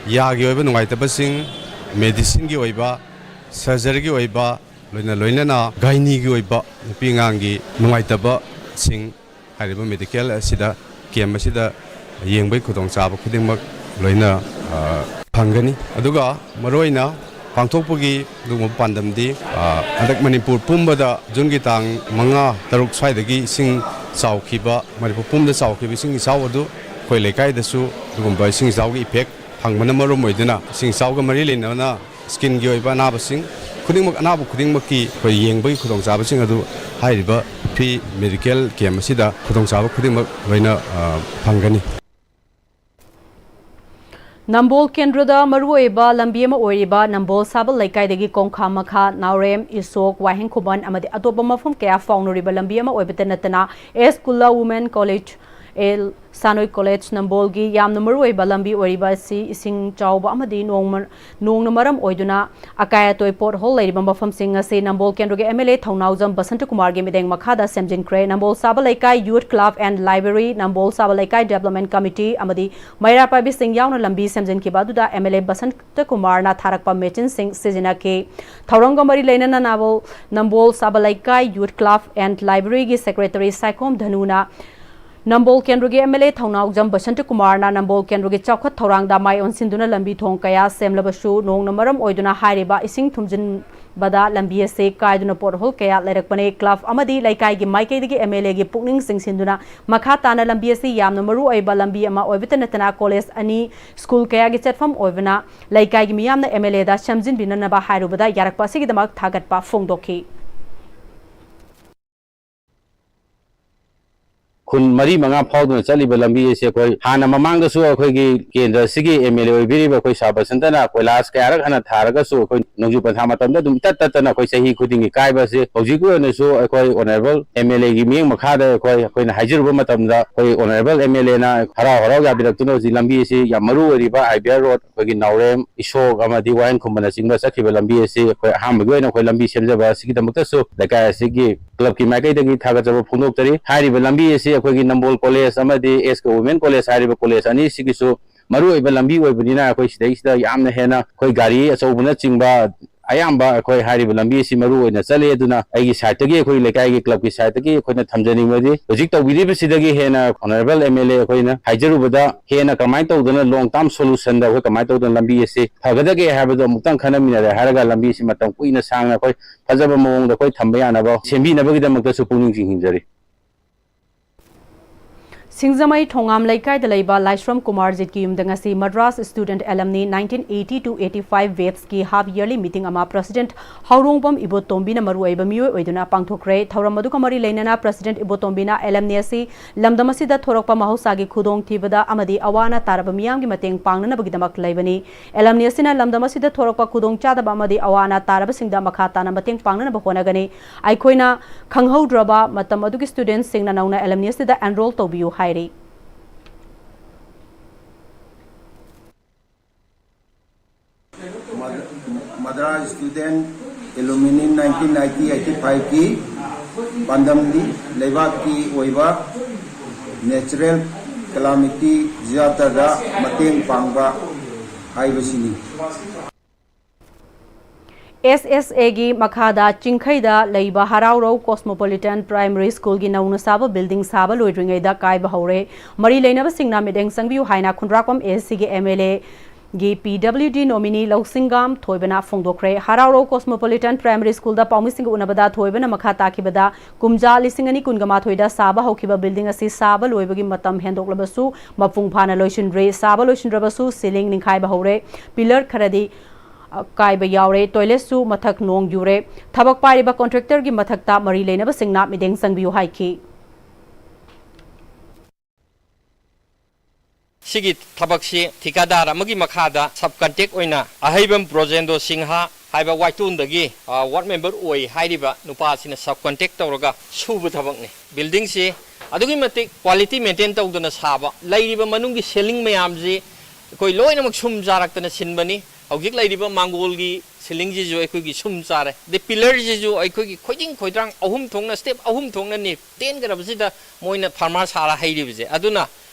ꯌꯥꯒꯤ ꯑꯣꯏꯕ ꯅꯨꯡꯉꯥꯏꯇꯕꯁꯤꯡ, ꯃꯦꯗꯤꯁꯤꯟꯒꯤ ꯑꯣꯏꯕ, ꯁꯔꯖꯔꯤꯒꯤ ꯑꯣꯏꯕ, ꯂꯣꯏꯅ ꯂꯣꯏꯅꯅ ꯒꯥꯏꯅꯤꯒꯤ ꯑꯣꯏꯕ ꯅꯨꯄꯤ ꯑꯉꯥꯡꯒꯤ ꯅꯨꯡꯉꯥꯏꯇꯕꯁꯤꯡ ꯍꯥꯏꯔꯤꯕ ꯃꯦꯗꯤꯀꯦꯜ ꯑꯁꯤꯗ, ꯀꯦꯝ ꯑꯁꯤꯗ ꯌꯦꯡꯕꯒꯤ ꯈꯨꯗꯣꯡꯆꯥꯕ ꯈꯨꯗꯤꯡꯃꯛ ꯂꯣꯏꯅ, ꯑ, ꯐꯪꯒꯅꯤ꯫ ꯑꯗꯨꯒ ꯃꯔꯨꯑꯣꯏꯅ ꯄꯥꯡꯊꯣꯛꯄꯒꯤ ꯑꯗꯨꯒꯨꯝꯕ ꯄꯥꯟꯗꯝꯗꯤ, ꯑ, ꯍꯟꯗꯛ ꯃꯅꯤꯄꯨꯔ ꯄꯨꯝꯕꯗ ꯖꯨꯟꯒꯤ ꯇꯥꯡ ꯃꯉꯥ, ꯇꯔꯨꯛ ꯁ꯭ꯋꯥꯏꯗꯒꯤ ꯏꯁꯤꯡ ꯆꯥꯎꯈꯤꯕ, ꯃꯅꯤꯄꯨꯔ ꯄꯨꯝꯕꯗ ꯆꯥꯎꯈꯤꯕ ꯏꯁꯤꯡ ꯏꯆꯥꯎ ꯑꯗꯨ ꯑꯩꯈꯣꯏ ꯂꯩꯀꯥꯏꯗꯁꯨ ꯑꯗꯨꯒꯨꯝꯕ ꯏꯁꯤꯡ ꯏꯆꯥꯎꯒꯤ ꯏꯐꯦꯛ ꯐꯪꯕꯅ ꯃꯔꯝ ꯑꯣꯏꯗꯨꯅ ꯏꯁꯤꯡ ꯏꯆꯥꯎꯒ ꯃꯔꯤ ꯂꯩꯅꯅ ꯁ꯭ꯀꯤꯟꯒꯤ ꯑꯣꯏꯕ ꯑꯅꯥꯕꯁꯤꯡ ꯈꯨꯗꯤꯡꯃꯛ, ꯑꯅꯥꯕ ꯈꯨꯗꯤꯡꯃꯛꯀꯤ ꯑꯩꯈꯣꯏ ꯌꯦꯡꯕꯒꯤ ꯈꯨꯗꯣꯡꯆꯥꯕꯁꯤꯡ ꯑꯗꯨ ꯍꯥꯏꯔꯤꯕ ꯐ꯭ꯔꯤ ꯃꯦꯗꯤꯀꯦꯜ ꯀꯦꯝ ꯑꯁꯤꯗ ꯈꯨꯗꯣꯡꯆꯥꯕ ꯈꯨꯗꯤꯡꯃꯛ ꯂꯣꯏꯅ, ꯑ, ꯐꯪꯒꯅꯤ꯫ ꯅꯝꯕꯣꯜ ꯀꯦꯟꯗ꯭ꯔꯗ ꯃꯔꯨꯑꯣꯏꯕ ꯂꯝꯕꯤ ꯑꯃ ꯑꯣꯏꯔꯤꯕ ꯅꯝꯕꯣꯜ ꯁꯥꯕꯜ ꯂꯩꯀꯥꯏꯗꯒꯤ ꯀꯣꯡꯈꯥ ꯃꯈꯥ ꯅꯥꯎꯔꯦꯝ, ꯏꯁꯣꯛ, ꯋꯥꯍꯦꯡ ꯈꯨꯃꯟ ꯑꯃꯗꯤ ꯑꯇꯣꯞꯄ ꯃꯐꯝ ꯀꯌꯥ ꯐꯥꯎꯅꯔꯤꯕ ꯂꯝꯕꯤ ꯑꯃ ꯑꯣꯏꯕꯇ ꯅꯠꯇꯅ, ꯑꯦꯁ ꯀꯨꯂꯥ ꯋꯨꯃꯦꯟ ꯀꯣꯂꯦꯖ, ꯑꯦꯜ ꯁꯥꯅꯣꯏ ꯀꯣꯂꯦꯖ ꯅꯝꯕꯣꯜꯒꯤ ꯌꯥꯝꯅ ꯃꯔꯨꯑꯣꯏꯕ ꯂꯝꯕꯤ ꯑꯣꯏꯔꯤꯕ ꯑꯁꯤ ꯏꯁꯤꯡ ꯆꯥꯎꯕ ꯑꯃꯗꯤ ꯅꯣꯡꯃ-, ꯅꯣꯡꯅ ꯃꯔꯝ ꯑꯣꯏꯗꯨꯅ ꯑꯀꯥꯏ ꯑꯇꯣꯏ ꯄꯣꯠ ꯍꯣꯜ ꯂꯩꯔꯤꯕ ꯃꯐꯝꯁꯤꯡ ꯑꯁꯤ ꯅꯝꯕꯣꯜ ꯀꯦꯟꯗ꯭ꯔꯒꯤ ꯑꯦꯝ ꯑꯦꯜ ꯑꯦ ꯊꯧꯅꯥꯎꯖꯝ ꯕꯁꯟꯇꯀꯨꯃꯥꯔꯒꯤ ꯃꯤꯠꯌꯦꯡ ꯃꯈꯥꯗ ꯁꯦꯝꯖꯤꯟꯈ꯭ꯔꯦ꯫ ꯅꯝꯕꯣꯜ ꯁꯥꯕ ꯂꯩꯀꯥꯏ ꯌꯨꯠ ꯀ꯭ꯂꯕ ꯑꯦꯟ ꯂꯥꯏꯕ꯭ꯔꯦꯔꯤ, ꯅꯝꯕꯣꯜ ꯁꯥꯕ ꯂꯩꯀꯥꯏ ꯗꯦꯕꯂꯞꯃꯦꯟ ꯀꯃꯤꯇꯤ ꯑꯃꯗꯤ ꯃꯩꯔꯥ ꯄꯥꯏꯕꯤꯁꯤꯡ ꯌꯥꯎꯅ ꯂꯝꯕꯤ ꯁꯦꯝꯖꯤꯟꯈꯤꯕ ꯑꯗꯨꯗ ꯑꯦꯝ ꯑꯦꯜ ꯑꯦ ꯕꯁꯟꯇꯀꯨꯃꯥꯔꯅ ꯊꯥꯔꯛꯄ ꯃꯦꯆꯤꯟꯁꯤꯡ ꯁꯤꯖꯤꯟꯅꯈꯤ꯫ ꯊꯧꯔꯝꯒ ꯃꯔꯤ ꯂꯩꯅꯅ ꯅꯝꯕꯣꯜ, ꯅꯝꯕꯣꯜ ꯁꯥꯕ ꯂꯩꯀꯥꯏ ꯌꯨꯠ ꯀ꯭ꯂꯕ ꯑꯦꯟ ꯂꯥꯏꯕ꯭ꯔꯦꯔꯤꯒꯤ ꯁꯦꯀ꯭ꯔꯦꯇꯔꯤ ꯁꯥꯏꯈꯣꯝ ꯙꯅꯨꯅ ꯅꯝꯕꯣꯜ ꯀꯦꯟꯗ꯭ꯔꯒꯤ ꯑꯦꯝ ꯑꯦꯜ ꯑꯦ ꯊꯧꯅꯥꯎꯖꯝ ꯕꯁꯟꯇꯀꯨꯃꯥꯔꯅ ꯅꯝꯕꯣꯜ ꯀꯦꯟꯗ꯭ꯔꯒꯤ ꯆꯥꯎꯈꯠ ꯊꯧꯔꯥꯡꯗ ꯃꯥꯏ ꯑꯣꯟꯁꯤꯟꯗꯨꯅ ꯂꯝꯕꯤ ꯊꯣꯡ ꯀꯌꯥ ꯁꯦꯝꯂꯕꯁꯨ, ꯅꯣꯡꯅ ꯃꯔꯝ ꯑꯣꯏꯗꯨꯅ ꯍꯥꯏꯔꯤꯕ ꯏꯁꯤꯡ ꯊꯨꯝꯖꯤꯟꯕꯗ ꯂꯝꯕꯤ ꯑꯁꯤ ꯀꯥꯏꯗꯨꯅ ꯄꯣꯠꯍꯣꯜ ꯀꯌꯥ ꯂꯩꯔꯛꯄꯅꯤ꯫ ꯀ꯭ꯂꯕ ꯑꯃꯗꯤ ꯂꯩꯀꯥꯏꯒꯤ ꯃꯥꯏꯀꯩꯗꯒꯤ ꯑꯦꯝ ꯑꯦꯜ ꯑꯦꯒꯤ ꯄꯨꯛꯅꯤꯡ ꯆꯤꯡꯁꯤꯟꯗꯨꯅ ꯃꯈꯥ ꯇꯥꯅ ꯂꯝꯕꯤ ꯑꯁꯤ ꯌꯥꯝꯅ ꯃꯔꯨ ꯑꯣꯏꯕ ꯂꯝꯕꯤ ꯑꯃ ꯑꯣꯏꯕꯇ ꯅꯠꯇꯅ ꯀꯣꯂꯦꯖ ꯑꯅꯤ, ꯁ꯭ꯀꯨꯜ ꯀꯌꯥꯒꯤ ꯆꯠꯐꯝ ꯑꯣꯏꯕꯅ ꯂꯩꯀꯥꯏꯒꯤ ꯃꯤꯌꯥꯝꯅ ꯑꯦꯝ ꯑꯦꯜ ꯑꯦꯗ ꯁꯦꯝꯖꯤꯟꯕꯤꯅꯅꯕ ꯍꯥꯏꯔꯨꯕꯗ ꯌꯥꯔꯛꯄ ꯑꯁꯤꯒꯤꯗꯃꯛ ꯊꯥꯒꯠꯄ ꯐꯣꯡꯗꯣꯛꯈꯤ꯫ ꯈꯨꯟ ꯃꯔꯤ ꯃꯉꯥ ꯐꯥꯎꯗꯨꯅ ꯆꯠꯂꯤꯕ ꯂꯝꯕꯤ ꯑꯁꯤ ꯑꯩꯈꯣꯏ ꯍꯥꯟꯅ ꯃꯃꯥꯡꯗꯁꯨ ꯑꯩꯈꯣꯏꯒꯤ ꯀꯦꯟꯗ꯭ꯔ ꯑꯁꯤꯒꯤ ꯑꯦꯝ ꯑꯦꯜ ꯑꯦ ꯑꯣꯏꯕꯤꯔꯤꯕ ꯑꯩꯈꯣꯏ ꯁꯥꯔ ꯕꯁꯟꯇꯅ ꯀꯣꯏꯂꯥꯁ ꯀꯌꯥꯔꯛ ꯍꯥꯟꯅ ꯊꯥꯔꯒꯁꯨ ꯑꯩꯈꯣꯏ ꯅꯣꯡꯖꯨ ꯄꯟꯊꯥ ꯃꯇꯝꯗ ꯑꯗꯨꯝ ꯏꯇꯠ ꯇꯠꯇꯅ ꯑꯩꯈꯣꯏ ꯆꯍꯤ ꯈꯨꯗꯤꯡꯒꯤ ꯀꯥꯏꯕ ꯑꯁꯤ ꯍꯧꯖꯤꯛꯀꯤ ꯑꯣꯏꯅꯁꯨ ꯑꯩꯈꯣꯏ ꯑꯣꯅꯔꯦꯕꯜ ꯑꯦꯝ ꯑꯦꯜ ꯑꯦꯒꯤ ꯃꯤꯠꯌꯦꯡ ꯃꯈꯥꯗ ꯑꯩꯈꯣꯏ, ꯑꯩꯈꯣꯏꯅ ꯍꯥꯏꯖꯔꯨꯕ ꯃꯇꯝꯗ ꯑꯩꯈꯣꯏ ꯑꯣꯅꯔꯦꯕꯜ ꯑꯦꯝ ꯑꯦꯜ ꯑꯦꯅ ꯍꯔꯥꯎ ꯍꯔꯥꯎ ꯌꯥꯕꯤꯔꯛꯇꯨꯅ ꯍꯧꯖꯤꯛ ꯂꯝꯕꯤ ꯑꯁꯤ ꯌꯥꯝ ꯃꯔꯨ ꯑꯣꯏꯔꯤꯕ ꯑꯥꯏ ꯕꯤ ꯑꯥꯔ ꯔꯣꯗ, ꯑꯩꯈꯣꯏꯒꯤ ꯅꯥꯎꯔꯦꯝ, ꯏꯁꯣꯛ ꯑꯃꯗꯤ ꯋꯥꯍꯦꯡ ꯈꯨꯝꯕꯅꯆꯤꯡꯕ ꯆꯠꯈꯤꯕ ꯂꯝꯕꯤ ꯑꯁꯤ ꯑꯩꯈꯣꯏ ꯑꯍꯥꯟꯕꯒꯤ ꯑꯣꯏꯅ ꯑꯩꯈꯣꯏ ꯂꯝꯕꯤ ꯁꯦꯝꯖꯕ ꯑꯁꯤꯒꯤꯗꯃꯛꯇꯁꯨ ꯂꯩꯀꯥꯏ ꯑꯁꯤꯒꯤ ꯀ꯭ꯂꯕꯀꯤ ꯃꯥꯏꯀꯩꯗꯒꯤ ꯊꯥꯒꯠꯆꯕ ꯐꯣꯡꯗꯣꯛꯆꯔꯤ꯫ ꯍꯥꯏꯔꯤꯕ ꯂꯝꯕꯤ ꯑꯁꯤ ꯑꯩꯈꯣꯏꯒꯤ ꯅꯝꯕꯣꯜ ꯀꯣꯂꯦꯖ ꯑꯃꯗꯤ ꯑꯦꯁ ꯀꯦ ꯋꯨꯃꯦꯟ ꯀꯣꯂꯦꯖ ꯍꯥꯏꯔꯤꯕ ꯀꯣꯂꯦꯖ ꯑꯅꯤꯁꯤꯒꯤꯁꯨ ꯃꯔꯨꯑꯣꯏꯕ ꯂꯝꯕꯤ ꯑꯣꯏꯕꯅꯤꯅ ꯑꯩꯈꯣꯏ ꯁꯤꯗꯩꯁꯤꯗ ꯌꯥꯝꯅ ꯍꯦꯟꯅ ꯑꯩꯈꯣꯏ ꯒꯥꯔꯤ ꯑꯆꯧꯕꯅꯆꯤꯡꯕ ꯑꯌꯥꯝꯕ ꯑꯩꯈꯣꯏ ꯍꯥꯏꯔꯤꯕ ꯂꯝꯕꯤ ꯑꯁꯤ ꯃꯔꯨ ꯑꯣꯏꯅ ꯆꯠꯂꯤ꯫ ꯑꯗꯨꯅ ꯑꯩꯒꯤ ꯁꯥꯏꯠꯇꯒꯤ, ꯑꯩꯈꯣꯏ ꯂꯩꯀꯥꯏꯒꯤ ꯀ꯭ꯂꯕꯀꯤ ꯁꯥꯏꯠꯇꯒꯤ ꯑꯩꯈꯣꯏꯅ ꯊꯝꯖꯅꯤꯡꯕꯗꯤ, ꯍꯧꯖꯤꯛ ꯇꯧꯕꯤꯔꯤꯕꯁꯤꯗꯒꯤ ꯍꯦꯟꯅ honourable M L A ꯑꯩꯈꯣꯏꯅ ꯍꯥꯏꯖꯔꯨꯕꯗ ꯍꯦꯟꯅ ꯀꯃꯥꯏꯅ ꯇꯧꯗꯅ long term solutionꯗ ꯑꯩꯈꯣꯏ ꯀꯃꯥꯏꯅ ꯇꯧꯗꯅ ꯂꯝꯕꯤ ꯑꯁꯤ ꯐꯒꯗꯒꯦ ꯍꯥꯏꯕꯗꯣ ꯑꯃꯨꯛꯇꯪ ꯈꯟꯅꯃꯤꯟꯅꯔꯦ ꯍꯥꯏꯔꯒ ꯂꯝꯕꯤ ꯑꯁꯤ ꯃꯇꯝ ꯀꯨꯏꯅ ꯁꯥꯡꯅ ꯑꯩꯈꯣꯏ ꯐꯖꯕ ꯃꯑꯣꯡꯗ ꯑꯩꯈꯣꯏ ꯊꯝꯕ ꯌꯥꯅꯕ ꯁꯦꯝꯕꯤꯅꯕꯒꯤꯗꯃꯛꯇꯁꯨ ꯄꯨꯛꯅꯤꯡ ꯆꯤꯡꯁꯤꯟꯖꯔꯤ꯫ ꯁꯤꯡꯖꯃꯩ ꯊꯣꯉꯥꯝ ꯂꯩꯀꯥꯏꯗ ꯂꯩꯕ ꯂꯥꯏꯁ꯭ꯔꯝ ꯀꯨꯃꯥꯔꯖꯤꯠꯀꯤ ꯌꯨꯝꯗ ꯉꯁꯤ Madras Student Alumni nineteen eighty to eighty-five batchꯀꯤ half yearly meeting ꯑꯃ President ꯍꯧꯔꯣꯡꯕꯝ ꯏꯕꯣꯇꯣꯝꯕꯤꯅ ꯃꯔꯨꯑꯣꯏꯕ ꯃꯤꯑꯣꯏ ꯑꯣꯏꯗꯨꯅ ꯄꯥꯡꯊꯣꯛꯈ꯭ꯔꯦ꯫ ꯊꯧꯔꯝ ꯑꯗꯨꯒ ꯃꯔꯤ ꯂꯩꯅꯅ President ꯏꯕꯣꯇꯣꯝꯕꯤꯅ alumni ꯑꯁꯤ ꯂꯝꯗꯝ ꯑꯁꯤꯗ ꯊꯣꯔꯛꯄ ꯃꯍꯧꯁꯥꯒꯤ ꯈꯨꯗꯣꯡꯊꯤꯕꯗ ꯑꯃꯗꯤ ꯑꯋꯥ ꯑꯅꯥ ꯇꯥꯔꯕ ꯃꯤꯌꯥꯝꯒꯤ ꯃꯇꯦꯡ ꯄꯥꯡꯅꯅꯕꯒꯤꯗꯃꯛ ꯂꯩꯕꯅꯤ꯫ Alumni ꯑꯁꯤꯅ ꯂꯝꯗꯝ ꯑꯁꯤꯗ ꯊꯣꯔꯛꯄ ꯈꯨꯗꯣꯡꯆꯥꯗꯕ ꯑꯃꯗꯤ ꯑꯋꯥ ꯑꯅꯥ ꯇꯥꯔꯕꯁꯤꯡꯗ ꯃꯈꯥ ꯇꯥꯅ ꯃꯇꯦꯡ ꯄꯥꯡꯅꯅꯕ ꯍꯣꯠꯅꯒꯅꯤ꯫ ꯑꯩꯈꯣꯏꯅ ꯈꯪꯍꯧꯗ꯭ꯔꯕ ꯃꯇꯝ ꯑꯗꯨꯒꯤ studentꯁꯤꯡꯅ ꯅꯧꯅ alumni ꯑꯁꯤꯗ enroll ꯇꯧꯕꯤꯌꯨ ꯍꯥꯏꯔꯤ꯫ Madras Student Alumni nineteen ninety eighty-fiveꯀꯤ ꯄꯥꯟꯗꯝꯗꯤ ꯂꯩꯕꯥꯛꯀꯤ ꯑꯣꯏꯕ natural calamity, disasterꯗ ꯃꯇꯦꯡ ꯄꯥꯡꯕ ꯍꯥꯏꯕꯁꯤꯅꯤ꯫ S S Aꯒꯤ ꯃꯈꯥꯗ ꯆꯤꯡꯈꯩꯗ ꯂꯩꯕ ꯍꯔꯥꯎꯔꯧ Cosmopolitan Primary Schoolꯒꯤ ꯅꯧꯅ ꯁꯥꯕ building ꯁꯥꯕ ꯂꯣꯏꯗ꯭ꯔꯤꯉꯩꯗ ꯀꯥꯏꯕ ꯍꯧꯔꯦ꯫ ꯃꯔꯤ ꯂꯩꯅꯕꯁꯤꯡꯅ ꯃꯤꯠꯌꯦꯡ ꯆꯪꯕꯤꯌꯨ ꯍꯥꯏꯅ ꯈꯨꯟꯗ꯭ꯔꯥꯛꯄꯝ ACꯒꯤ MLAꯒꯤ PWD nominee ꯂꯧꯁꯤꯡꯒꯥꯝ ꯊꯣꯏꯕꯅ ꯐꯣꯡꯗꯣꯛꯈ꯭ꯔꯦ꯫ ꯍꯔꯥꯎꯔꯧ Cosmopolitan Primary Schoolꯗ ꯄꯥꯎꯃꯤꯁꯤꯡꯒ ꯎꯅꯕꯗ ꯊꯣꯏꯕꯅ ꯃꯈꯥ ꯇꯥꯈꯤꯕꯗ ꯀꯨꯝꯖꯥ ꯂꯤꯁꯤꯡ ꯑꯅꯤ ꯀꯨꯟꯒ ꯃꯥꯊꯣꯏꯗ ꯁꯥꯕ ꯍꯧꯈꯤꯕ building ꯑꯁꯤ ꯁꯥꯕ ꯂꯣꯏꯕꯒꯤ ꯃꯇꯝ ꯍꯦꯟꯗꯣꯛꯂꯕꯁꯨ ꯃꯄꯨꯡ ꯐꯥꯅ ꯂꯣꯏꯁꯤꯟꯗ꯭ꯔꯤ꯫ ꯁꯥꯕ ꯂꯣꯏꯁꯤꯟꯗ꯭ꯔꯕꯁꯨ ceiling ꯅꯤꯡꯈꯥꯏꯕ ꯍꯧꯔꯦ, pillar ꯈꯔꯗꯤ ꯀꯥꯏꯕ ꯌꯥꯎꯔꯦ꯫ Toiletꯁꯨ ꯃꯊꯛ ꯅꯣꯡ ꯌꯨꯔꯦ꯫ ꯊꯕꯛ ꯄꯥꯏꯔꯤꯕ contractorꯒꯤ ꯃꯊꯛꯇ ꯃꯔꯤ ꯂꯩꯅꯕꯁꯤꯡꯅ ꯃꯤꯠꯌꯦꯡ ꯆꯪꯕꯤꯌꯨ ꯍꯥꯏꯈꯤ꯫ ꯁꯤꯒꯤ ꯊꯕꯛꯁꯤ ꯊꯤꯀꯥꯗꯥꯔ ꯑꯃꯒꯤ ꯃꯈꯥꯗ subcontract ꯑꯣꯏꯅ ꯑꯍꯩꯕꯝ ꯕ꯭ꯔꯣꯖꯦꯟꯗ꯭ꯔꯣ ꯁꯤꯡꯍ ꯍꯥꯏꯕ ꯋꯥꯏꯇꯣꯟꯗꯒꯤ, ꯑ, ward member ꯑꯣꯏ ꯍꯥꯏꯔꯤꯕ ꯅꯨꯄꯥꯁꯤꯅ subcontract ꯇꯧꯔꯒ ꯁꯨꯕ ꯊꯕꯛꯅꯤ꯫ Buildingꯁꯤ ꯑꯗꯨꯛꯀꯤ ꯃꯇꯤꯛ quality maintain ꯇꯧꯗꯅ ꯁꯥꯕ, ꯂꯩꯔꯤꯕ ꯃꯅꯨꯡꯒꯤ ceiling ꯃꯌꯥꯝꯁꯤ ꯑꯩꯈꯣꯏ ꯂꯣꯏꯅꯃꯛ ꯁꯨꯝ ꯆꯥꯔꯛꯇꯅ ꯁꯤꯟꯕꯅꯤ꯫ ꯍꯧꯖꯤꯛ ꯂꯩꯔꯤꯕ ꯃꯥꯡꯒꯣꯜꯒꯤ ceilingꯁꯤꯁꯨ ꯑꯩꯈꯣꯏꯒꯤ ꯁꯨꯝ ꯆꯥꯔꯦ꯫ ꯑꯗꯩ pillarꯁꯤꯁꯨ ꯑꯩꯈꯣꯏꯒꯤ ꯈꯣꯏꯗꯤꯡ ꯈꯣꯏꯗ꯭ꯔꯥꯡ ꯑꯍꯨꯝ ꯊꯣꯛꯅ, step ꯑꯍꯨꯝ ꯊꯣꯛꯅꯅꯤ ꯇꯦꯟꯈ꯭ꯔꯕꯁꯤꯗ ꯃꯣꯏꯅ ꯐꯥꯔꯃꯥ ꯁꯥꯔ ꯍꯩꯔꯤꯕꯁꯦ꯫ ꯑꯗꯨꯅ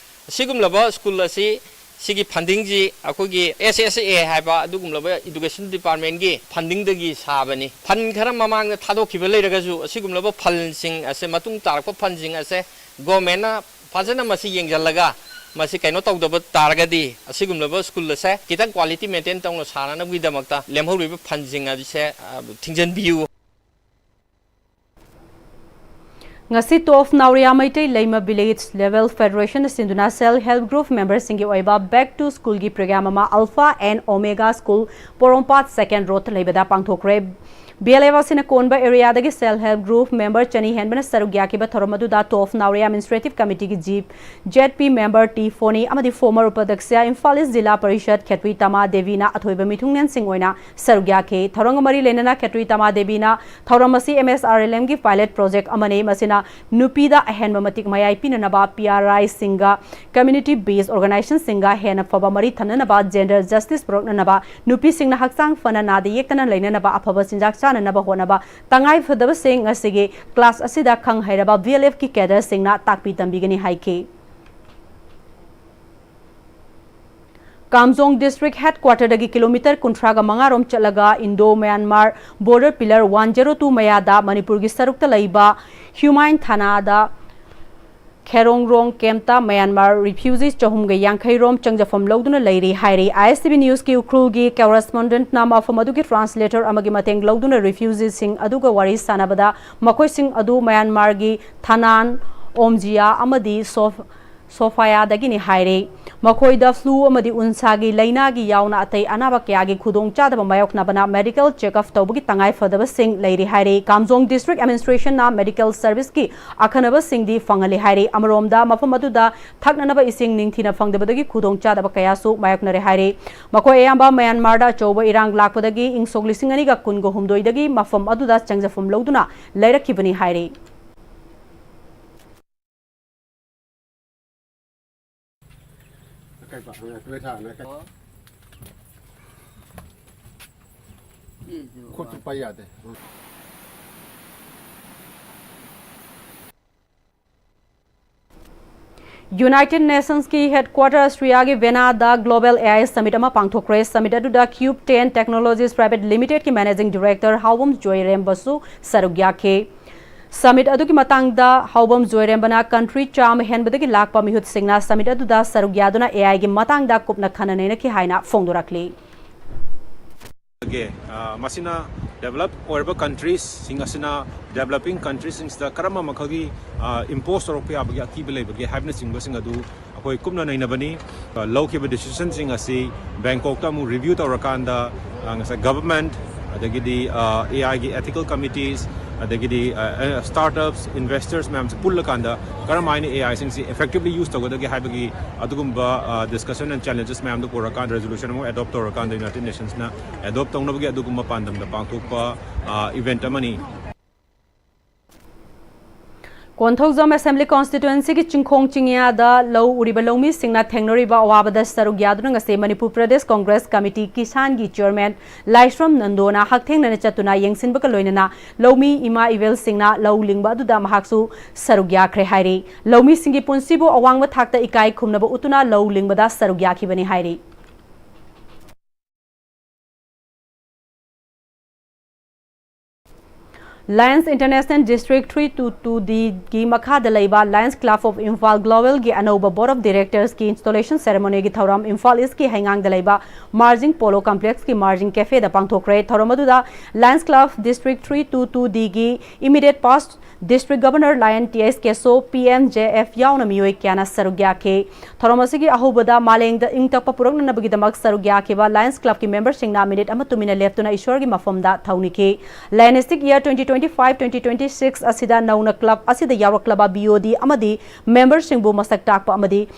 ꯑꯁꯤꯒꯨꯝꯂꯕ school ꯑꯁꯤ ꯁꯤꯒꯤ ꯐꯟꯗꯤꯡꯁꯤ ꯑꯩꯈꯣꯏꯒꯤ ꯑꯦꯁ ꯑꯦꯁ ꯑꯦ ꯍꯥꯏꯕ ꯑꯗꯨꯒꯨꯝꯂꯕ ꯏꯗꯨꯀꯦꯁꯟ ꯗꯤꯄꯥꯔꯠꯃꯦꯟꯒꯤ ꯐꯟꯗꯤꯡꯗꯒꯤ ꯁꯥꯕꯅꯤ꯫ ꯐꯟ ꯈꯔ ꯃꯃꯥꯡꯗ ꯊꯥꯗꯣꯛꯈꯤꯕ ꯂꯩꯔꯒꯁꯨ, ꯑꯁꯤꯒꯨꯝꯂꯕ ꯐꯟꯁꯤꯡ ꯑꯁꯦ, ꯃꯇꯨꯡ ꯇꯥꯔꯛꯄ ꯐꯟꯁꯤꯡ ꯑꯁꯦ ꯒꯣꯔꯃꯦꯟꯅ ꯐꯖꯅ ꯃꯁꯤ ꯌꯦꯡꯁꯤꯜꯂꯒ, ꯃꯁꯤ ꯀꯩꯅꯣ ꯇꯧꯗꯕ ꯇꯥꯔꯒꯗꯤ, ꯑꯁꯤꯒꯨꯝꯂꯕ ꯁ꯭ꯀꯨꯜ ꯑꯁꯦ ꯈꯤꯇꯪ ꯀ꯭ꯋꯥꯂꯤꯇꯤ ꯃꯦꯟꯇꯦꯟ ꯇꯧꯅ ꯁꯥꯅꯅꯕꯒꯤꯗꯃꯛꯇ ꯂꯦꯝꯍꯧꯔꯤꯕ ꯐꯟꯁꯤꯡ ꯑꯁꯦ, ꯑ, ꯊꯤꯡꯖꯤꯟꯕꯤꯌꯨ꯫ ꯉꯁꯤ Top Nauriya Meitei Leima village level federation ꯁꯤꯟꯗꯨꯅ ꯁꯦꯜꯐ ꯍꯦꯜꯞ ꯒ꯭ꯔꯨꯞ ꯃꯦꯝꯕꯔꯁꯤꯡꯒꯤ ꯑꯣꯏꯕ ꯕꯦꯛ ꯇꯨ ꯁ꯭ꯀꯨꯜꯒꯤ ꯄ꯭ꯔꯣꯒ꯭ꯔꯥꯝ ꯑꯃ alpha and omega school, Porompat ꯁꯦꯀꯦꯟ ꯔꯣꯗ ꯂꯩꯕꯗ ꯄꯥꯡꯊꯣꯛꯈ꯭ꯔꯦ꯫ ꯕꯤ ꯑꯦꯜ ꯑꯦꯐ ꯑꯁꯤꯅ ꯀꯣꯟꯕ ꯑꯦꯔꯤꯌꯥꯗꯒꯤ ꯁꯦꯜꯐ ꯍꯦꯜꯞ ꯒ꯭ꯔꯨꯞ ꯃꯦꯝꯕꯔ ꯆꯅꯤ ꯍꯦꯟꯕꯅ ꯁꯔꯨꯛ ꯌꯥꯈꯤꯕ ꯊꯧꯔꯝ ꯑꯗꯨꯗ ꯇꯣꯞ ꯅꯥꯎꯔꯤꯌꯥ ꯑꯦꯗꯃꯤꯅꯤꯁꯇ꯭ꯔꯦꯇꯤꯚ ꯀꯃꯤꯇꯤꯒꯤ ꯖꯤ-, ꯖꯦꯠ ꯄꯤ ꯃꯦꯝꯕꯔ ꯇꯤ ꯐꯣꯅꯤ ꯑꯃꯗꯤ ꯐꯣꯔꯃꯔ ꯎꯄꯥꯙ꯭ꯌꯛꯁ ꯏꯝꯐꯥꯜ ꯏꯁ ꯖꯤꯂꯥ ꯄꯔꯤꯁꯠ ꯈꯦꯇ꯭ꯔꯤ ꯇꯃꯥ ꯗꯦꯕꯤꯅ ꯑꯊꯣꯏꯕ ꯃꯤꯊꯨꯡꯂꯦꯟꯁꯤꯡ ꯑꯣꯏꯅ ꯁꯔꯨꯛ ꯌꯥꯈꯤ꯫ ꯊꯧꯔꯝꯒ ꯃꯔꯤ ꯂꯩꯅꯅ ꯈꯦꯇ꯭ꯔꯤ ꯇꯃꯥ ꯗꯦꯕꯤꯅ ꯊꯧꯔꯝ ꯑꯁꯤ ꯑꯦꯝ ꯑꯦꯁ ꯑꯥꯔ ꯑꯦꯜ ꯑꯦꯝꯒꯤ ꯄꯥꯏꯂꯦꯠ ꯄ꯭ꯔꯣꯖꯦꯛ ꯑꯃꯅꯤ꯫ ꯃꯁꯤꯅ ꯅꯨꯄꯤꯗ ꯑꯍꯦꯟꯕ ꯃꯇꯤꯛ ꯃꯌꯥꯏ ꯄꯤꯅꯅꯕ, ꯄꯤ ꯑꯥꯔ ꯑꯥꯏꯁꯤꯡꯒ, ꯀꯝꯃ꯭ꯌꯨꯅꯤꯇꯤ ꯕꯦꯁ ꯑꯣꯔꯒꯅꯥꯏꯖꯦꯁꯟꯁꯤꯡꯒ ꯍꯦꯟꯅ ꯐꯕ ꯃꯔꯤ ꯊꯝꯅꯅꯕ, ꯖꯦꯟꯗꯔ ꯖꯁꯇꯤꯁ ꯄꯨꯔꯛꯅꯅꯕ, ꯅꯨꯄꯤꯁꯤꯡꯅ ꯍꯛꯆꯥꯡ ꯐꯅ ꯅꯥꯗ ꯌꯦꯛꯇꯅ ꯂꯩꯅꯅꯕ, ꯑꯐꯕ ꯆꯤꯟꯖꯥꯛ ꯆꯥꯅꯅꯕ ꯍꯣꯠꯅꯕ, ꯇꯉꯥꯏ ꯐꯗꯕꯁꯤꯡ ꯉꯁꯤꯒꯤ ꯀ꯭ꯂꯥꯁ ꯑꯁꯤꯗ ꯈꯪ ꯍꯩꯔꯕ ꯚꯤ ꯑꯦꯜ ꯑꯦꯐꯀꯤ ꯀꯦꯗꯔꯁꯤꯡꯅ ꯇꯥꯛꯄꯤ ꯇꯝꯕꯤꯒꯅꯤ ꯍꯥꯏꯈꯤ꯫ ꯀꯥꯝꯖꯣꯡ ꯗꯤꯁꯇ꯭ꯔꯤꯛ ꯍꯦꯗꯀ꯭ꯋꯥꯇꯔꯗꯒꯤ ꯀꯤꯂꯣꯃꯤꯇꯔ ꯀꯨꯟꯊ꯭ꯔꯥꯒ ꯃꯉꯥ ꯔꯣꯝ ꯆꯠꯂꯒ Indo Myanmar border pillar one zero two ꯃꯌꯥꯗ ꯃꯅꯤꯄꯨꯔꯒꯤ ꯁꯔꯨꯛꯇ ꯂꯩꯕ ꯍ꯭ꯌꯨꯃꯥꯏꯟ ꯊꯥꯅꯥꯗ ꯈꯦꯔꯣꯡꯔꯣꯡ ꯀꯦꯝꯞꯇ ꯃ꯭ꯌꯥꯟꯃꯥꯔ ꯔꯤꯐ꯭ꯌꯨꯖꯤꯁ ꯆꯍꯨꯝꯒ ꯌꯥꯡꯈꯩ ꯔꯣꯝ ꯆꯪꯖꯐꯝ ꯂꯧꯗꯨꯅ ꯂꯩꯔꯤ ꯍꯥꯏꯔꯤ꯫ ꯑꯥꯏ ꯑꯦꯁ ꯇꯤ ꯚꯤ ꯅ꯭ꯌꯨꯁꯀꯤ ꯎꯈ꯭ꯔꯨꯜꯒꯤ ꯀꯣꯔꯦꯁꯄꯣꯟꯗꯦꯟꯠꯅ ꯃꯐꯝ ꯑꯗꯨꯒꯤ ꯇ꯭ꯔꯥꯟꯁꯂꯦꯇꯔ ꯑꯃꯒꯤ ꯃꯇꯦꯡ ꯂꯧꯗꯨꯅ ꯔꯤꯐ꯭ꯌꯨꯖꯤꯁꯤꯡ ꯑꯗꯨꯒ ꯋꯥꯔꯤ ꯁꯥꯅꯕꯗ ꯃꯈꯣꯏꯁꯤꯡ ꯑꯗꯨ ꯃ꯭ꯌꯥꯟꯃꯥꯔꯒꯤ ꯊꯥꯅꯥꯟ, ꯑꯣꯝꯖꯤꯌꯥ ꯑꯃꯗꯤ ꯁꯣꯐ-, ꯁꯣꯐꯥꯌꯥꯗꯒꯤꯅꯤ ꯍꯥꯏꯔꯤ꯫ ꯃꯈꯣꯏꯗ ꯐ꯭ꯂꯨ ꯑꯃꯗꯤ ꯎꯟꯁꯥꯒꯤ ꯂꯩꯅꯥꯒꯤ ꯌꯥꯎꯅ ꯑꯇꯩ ꯑꯅꯥꯕ ꯀꯌꯥꯒꯤ ꯈꯨꯗꯣꯡꯆꯥꯗꯕ ꯃꯥꯌꯣꯛꯅꯕꯅ ꯃꯦꯗꯤꯀꯦꯜ ꯆꯦꯛꯑꯞ ꯇꯧꯕꯒꯤ ꯇꯉꯥꯏ ꯐꯗꯕꯁꯤꯡ ꯂꯩꯔꯤ ꯍꯥꯏꯔꯤ꯫ ꯀꯥꯝꯖꯣꯡ ꯗꯤꯁꯇ꯭ꯔꯤꯛ ꯑꯦꯗꯃꯤꯅꯤꯁꯇ꯭ꯔꯦꯁꯟꯅ ꯃꯦꯗꯤꯀꯦꯜ ꯁꯔꯚꯤꯁꯀꯤ ꯑꯈꯟꯅꯕꯁꯤꯡꯗꯤ ꯐꯪꯍꯜꯂꯤ ꯍꯥꯏꯔꯤ꯫ ꯑꯃꯔꯣꯝꯗ, ꯃꯐꯝ ꯑꯗꯨꯗ ꯊꯛꯅꯅꯕ ꯏꯁꯤꯡ ꯅꯤꯡꯊꯤꯅ ꯐꯪꯗꯕꯗꯒꯤ ꯈꯨꯗꯣꯡꯆꯥꯗꯕ ꯀꯌꯥꯁꯨ ꯃꯥꯌꯣꯛꯅꯔꯦ ꯍꯥꯏꯔꯤ꯫ ꯃꯈꯣꯏ ꯑꯌꯥꯝꯕ ꯃ꯭ꯌꯥꯟꯃꯥꯔꯗ ꯑꯆꯧꯕ ꯏꯔꯥꯡ ꯂꯥꯛꯄꯗꯒꯤ ꯏꯪ ꯁꯣꯛ ꯂꯤꯁꯤꯡ ꯑꯅꯤꯒ ꯀꯨꯟꯒ ꯍꯨꯝꯗꯣꯏꯗꯒꯤ ꯃꯐꯝ ꯑꯗꯨꯗ ꯆꯪꯖꯐꯝ ꯂꯧꯗꯨꯅ ꯂꯩꯔꯛꯈꯤꯕꯅꯤ ꯍꯥꯏꯔꯤ꯫ ꯈꯨꯠꯁꯨ ꯄꯥꯏ ꯌꯥꯗꯦ꯫ United Nations ꯀꯤ headquarter Austria ꯒꯤ Vienna the Global A I Summit ꯑꯃ ꯄꯥꯡꯊꯣꯛꯈ꯭ꯔꯦ꯫ Summit ꯑꯗꯨꯗ Cube ten Technologies Private Limited ꯀꯤ Managing Director ꯍꯥꯎꯕꯝ ꯖꯣꯏꯔꯦꯝꯕꯁꯨ ꯁꯔꯨꯛ ꯌꯥꯈꯤ꯫ Summit ꯑꯗꯨꯒꯤ ꯃꯇꯥꯡꯗ ꯍꯥꯎꯕꯝ ꯖꯣꯏꯔꯦꯝꯕꯅ country ꯆꯥꯝꯃ ꯍꯦꯟꯕꯗꯒꯤ ꯂꯥꯛꯄ ꯃꯤꯍꯨꯠꯁꯤꯡꯅ summit ꯑꯗꯨꯗ ꯁꯔꯨꯛ ꯌꯥꯗꯨꯅ A I ꯒꯤ ꯃꯇꯥꯡꯗ ꯀꯨꯞꯅ ꯈꯟꯅ ꯅꯩꯅꯈꯤ ꯍꯥꯏꯅ ꯐꯣꯡꯗꯣꯔꯛꯂꯤ꯫ ꯒꯦ, ꯑ, ꯃꯁꯤꯅ develop ꯑꯣꯏꯔꯕ countries ꯁꯤꯡ ꯑꯁꯤꯅ developing countries ꯁꯤꯡꯁꯤꯗ ꯀꯔꯝꯕ ꯃꯈꯜꯒꯤ, ꯑ, impose ꯇꯧꯔꯛꯄ ꯌꯥꯕꯒꯤ ꯑꯀꯤꯕ ꯂꯩꯕꯒꯦ ꯍꯥꯏꯕꯅꯆꯤꯡꯕꯁꯤꯡ ꯑꯗꯨ ꯑꯩꯈꯣꯏ ꯀꯨꯞꯅ ꯅꯩꯅꯕꯅꯤ꯫ ꯑ, ꯂꯧꯈꯤꯕ decision ꯁꯤꯡ ꯑꯁꯤ Bangkok ꯇ ꯑꯃꯨꯛ review ꯇꯧꯔꯀꯥꯟꯗ, ꯑ, ꯉꯁꯥꯏ government, ꯑꯗꯒꯤꯗꯤ, ꯑ, A I ꯒꯤ ethical committees, ꯑꯗꯒꯤꯗꯤ, ꯑ, ꯑ, startups, investors ꯃꯌꯥꯝꯁꯦ ꯄꯨꯜꯂꯀꯥꯟꯗ ꯀꯔꯝ ꯍꯥꯏꯅ A I ꯁꯤꯡꯁꯤ effectively use ꯇꯧꯒꯗꯒꯦ ꯍꯥꯏꯕꯒꯤ ꯑꯗꯨꯒꯨꯝꯕ, ꯑ, discussion and challenges ꯃꯌꯥꯝꯗꯨ ꯄꯨꯔꯀꯥꯟꯗ resolution ꯑꯃ adopt ꯇꯧꯔꯀꯥꯟꯗ United Nations ꯅ adopt ꯇꯧꯅꯕꯒꯤ ꯑꯗꯨꯒꯨꯝꯕ ꯄꯥꯟꯗꯝꯗ ꯄꯥꯡꯊꯣꯛꯄ, ꯑ, event ꯑꯃꯅꯤ꯫ ꯀꯣꯟꯊꯧꯖꯝ Assembly Constituency ꯒꯤ ꯆꯤꯡꯈꯣꯡ ꯆꯤꯡꯌꯥꯗ ꯂꯧ ꯎꯔꯤꯕ ꯂꯧꯃꯤꯁꯤꯡꯅ ꯊꯦꯡꯅꯔꯤꯕ ꯑꯋꯥꯕꯗ ꯁꯔꯨꯛ ꯌꯥꯗꯨꯅ ꯉꯁꯤ ꯃꯅꯤꯄꯨꯔ ꯄ꯭ꯔꯗꯦꯁ ꯀꯣꯡꯒ꯭ꯔꯦꯁ ꯀꯃꯤꯇꯤ ꯀꯤꯁꯥꯟꯒꯤ chairman ꯂꯥꯏꯁ꯭ꯔꯝ ꯅꯟꯗꯣꯅ ꯍꯛꯊꯦꯡꯅꯅ ꯆꯠꯇꯨꯅ ꯌꯦꯡꯁꯤꯟꯕꯒ ꯂꯣꯏꯅꯅ ꯂꯧꯃꯤ ꯏꯃꯥ ꯏꯕꯦꯜꯁꯤꯡꯅ ꯂꯧ ꯂꯤꯡꯕ ꯑꯗꯨꯗ ꯃꯍꯥꯛꯁꯨ ꯁꯔꯨꯛ ꯌꯥꯈ꯭ꯔꯦ ꯍꯥꯏꯔꯤ꯫ ꯂꯧꯃꯤꯁꯤꯡꯒꯤ ꯄꯨꯟꯁꯤꯕꯨ ꯑꯋꯥꯡꯕ ꯊꯥꯛꯇ ꯏꯀꯥꯏ ꯈꯨꯝꯅꯕ ꯎꯠꯇꯨꯅ ꯂꯧ ꯂꯤꯡꯕꯗ ꯁꯔꯨꯛ ꯌꯥꯈꯤꯕꯅꯤ ꯍꯥꯏꯔꯤ꯫ Lions International District three two two D ꯒꯤ ꯃꯈꯥꯗ ꯂꯩꯕ Lions Club of Imphal Global ꯒꯤ ꯑꯅꯧꯕ Board of Directors ꯀꯤ installation ceremony ꯒꯤ ꯊꯧꯔꯝ ꯏꯝꯐꯥꯜ ꯏꯁꯀꯤ ꯍꯩꯉꯥꯡꯗ ꯂꯩꯕ ꯃꯥꯔꯖꯤꯡ ꯄꯣꯂꯣ ꯀꯝꯄ꯭ꯂꯦꯛꯁꯀꯤ ꯃꯥꯔꯖꯤꯡ ꯀꯦꯐꯦꯗ ꯄꯥꯡꯊꯣꯛꯈ꯭ꯔꯦ꯫ ꯊꯧꯔꯝ ꯑꯗꯨꯗ Lions Club District three two two D ꯒꯤ immediate past District Governor Lion T S Keso, P M J F ꯌꯥꯎꯅ ꯃꯤꯑꯣꯏ ꯀꯌꯥꯅ ꯁꯔꯨꯛ ꯌꯥꯈꯤ꯫ ꯊꯧꯔꯝ ꯑꯁꯤꯒꯤ ꯑꯍꯧꯕꯗ ꯃꯥꯂꯦꯝꯗ ꯏꯪ ꯇꯞꯄ ꯄꯨꯔꯛꯅꯅꯕꯒꯤꯗꯃꯛ ꯁꯔꯨꯛ ꯌꯥꯈꯤꯕ Lions Club ꯀꯤ member ꯁꯤꯡꯅ minute ꯑꯃ ꯇꯨꯃꯤꯟꯅ ꯂꯦꯞꯇꯨꯅ ꯏꯁꯣꯔꯒꯤ ꯃꯐꯝꯗ ꯊꯧꯅꯤꯈꯤ꯫ Lionstic year twenty twenty-five twenty twenty-six ꯑꯁꯤꯗ ꯅꯧꯅ club ꯑꯁꯤꯗ ꯌꯥꯎꯔꯛꯂꯕ B O D ꯑꯃꯗꯤ member ꯁꯤꯡꯕꯨ ꯃꯁꯛ ꯇꯥꯛꯄ ꯑꯃꯗꯤ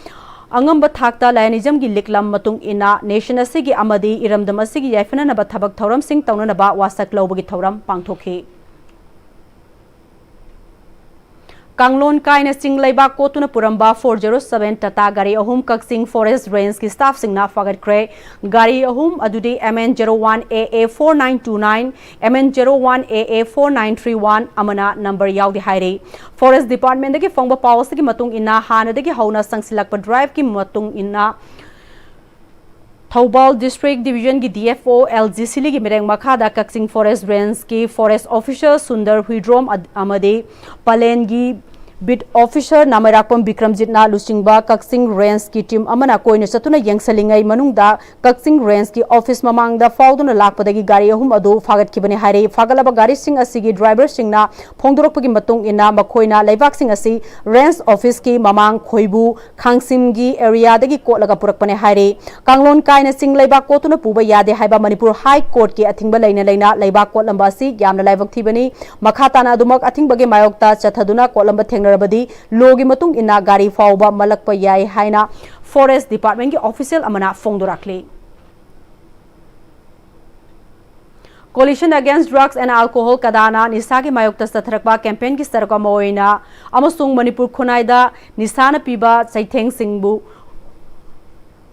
ꯑꯉꯝꯕ ꯊꯥꯛꯇ Lionism ꯒꯤ ꯂꯤꯛꯂꯝ ꯃꯇꯨꯡ ꯏꯟꯅ nation ꯑꯁꯤꯒꯤ ꯑꯃꯗꯤ ꯏꯔꯝꯗꯝ ꯑꯁꯤꯒꯤ ꯌꯥꯏꯐꯅꯅꯕ ꯊꯕꯛ ꯊꯧꯔꯝꯁꯤꯡ ꯇꯧꯅꯅꯕ ꯋꯥꯁꯛ ꯂꯧꯕꯒꯤ ꯊꯧꯔꯝ ꯄꯥꯡꯊꯣꯛꯈꯤ꯫ ꯀꯥꯡꯂꯣꯟ ꯀꯥꯏꯅ ꯆꯤꯡ ꯂꯩꯕꯥꯛ ꯀꯣꯠꯇꯨꯅ ꯄꯨꯔꯝꯕ four zero seven Tata ꯒꯥꯔꯤ ꯑꯍꯨꯝ ꯀꯛꯆꯤꯡ Forest Range ꯀꯤ staff ꯁꯤꯡꯅ ꯐꯥꯒꯠꯈ꯭ꯔꯦ꯫ ꯒꯥꯔꯤ ꯑꯍꯨꯝ ꯑꯗꯨꯗꯤ M N zero one A A four nine two nine, M N zero one A A four nine three one ꯑꯃꯅ number ꯌꯥꯎꯗꯦ ꯍꯥꯏꯔꯤ꯫ Forest Department ꯗꯒꯤ ꯐꯪꯕ ꯄꯥꯎ ꯑꯁꯤꯒꯤ ꯃꯇꯨꯡ ꯏꯟꯅ, ꯍꯥꯟꯅꯗꯒꯤ ꯍꯧꯅ ꯆꯪꯁꯤꯜꯂꯛꯄ drive ꯀꯤ ꯃꯇꯨꯡ ꯏꯟꯅ, ꯊꯧꯕꯥꯜ District Division ꯒꯤ D F O L G ꯁꯤꯂꯤꯒꯤ ꯃꯤꯔꯦꯡ ꯃꯈꯥꯗ ꯀꯛꯆꯤꯡ Forest Range ꯀꯤ Forest Officer ꯁꯨꯟꯗꯔ ꯍꯨꯏꯗ꯭ꯔꯣꯝ ꯑꯗ-, ꯑꯃꯗꯤ ꯄꯂꯦꯟꯒꯤ Beat Officer ꯅꯥꯃꯩꯔꯥꯛꯄꯝ ꯕꯤꯀ꯭ꯔꯝꯖꯤꯠꯅ ꯂꯨꯆꯤꯡꯕ ꯀꯛꯆꯤꯡ Range ꯀꯤ team ꯑꯃꯅ ꯀꯣꯏꯅ ꯆꯠꯇꯨꯅ ꯌꯦꯡꯁꯤꯜꯂꯤꯉꯩ ꯃꯅꯨꯡꯗ, ꯀꯛꯆꯤꯡ Range ꯀꯤ office ꯃꯃꯥꯡꯗ ꯐꯥꯎꯗꯨꯅ ꯂꯥꯛꯄꯗꯒꯤ ꯒꯥꯔꯤ ꯑꯍꯨꯝ ꯑꯗꯨ ꯐꯥꯒꯠꯈꯤꯕꯅꯤ ꯍꯥꯏꯔꯤ꯫ ꯐꯥꯒꯠꯂꯕ ꯒꯥꯔꯤꯁꯤꯡ ꯑꯁꯤꯒꯤ driver ꯁꯤꯡꯅ ꯐꯣꯡꯗꯣꯔꯛꯄꯒꯤ ꯃꯇꯨꯡ ꯏꯟꯅ, ꯃꯈꯣꯏꯅ ꯂꯩꯕꯥꯛꯁꯤꯡ ꯑꯁꯤ Range Office ꯀꯤ ꯃꯃꯥꯡ ꯈꯣꯏꯕꯨ ꯈꯥꯡꯁꯤꯝꯒꯤ area ꯗꯒꯤ ꯀꯣꯠꯂꯒ ꯄꯨꯔꯛꯄꯅꯦ ꯍꯥꯏꯔꯤ꯫ ꯀꯥꯡꯂꯣꯟ ꯀꯥꯏꯅ ꯆꯤꯡ ꯂꯩꯕꯥꯛ ꯀꯣꯠꯇꯨꯅ ꯄꯨꯕ ꯌꯥꯗꯦ ꯍꯥꯏꯕ ꯃꯅꯤꯄꯨꯔ High Court ꯀꯤ ꯑꯊꯤꯡꯕ ꯂꯩꯅ ꯂꯩꯅ ꯂꯩꯕꯥꯛ ꯀꯣꯠꯂꯝꯕ ꯑꯁꯤ ꯌꯥꯝꯅ ꯂꯥꯏꯕꯛ ꯊꯤꯕꯅꯤ꯫ ꯃꯈꯥ ꯇꯥꯅ ꯑꯗꯨꯃꯛ ꯑꯊꯤꯡꯕꯒꯤ ꯃꯥꯌꯣꯛꯇ ꯆꯠꯊꯗꯨꯅ ꯀꯣꯠꯂꯝꯕ ꯊꯦꯡꯅꯔꯕꯗꯤ, law ꯒꯤ ꯃꯇꯨꯡ ꯏꯟꯅ ꯒꯥꯔꯤ ꯐꯥꯎꯕ ꯃꯜꯂꯛꯄ ꯌꯥꯏ ꯍꯥꯏꯅ Forest Department ꯀꯤ official ꯑꯃꯅ ꯐꯣꯡꯗꯣꯔꯛꯂꯤ꯫ Coalition Against Drugs and Alcohol, ꯀꯗꯥꯅ ꯅꯤꯁꯥꯒꯤ ꯃꯥꯌꯣꯛꯇ ꯆꯠꯊꯔꯛꯄ campaign ꯒꯤ ꯁꯔꯨꯛ ꯑꯃ ꯑꯣꯏꯅ ꯑꯃꯁꯨꯡ ꯃꯅꯤꯄꯨꯔ ꯈꯨꯟꯅꯥꯏꯗ ꯅꯤꯁꯥꯅ ꯄꯤꯕ ꯆꯩꯊꯦꯡꯁꯤꯡꯕꯨ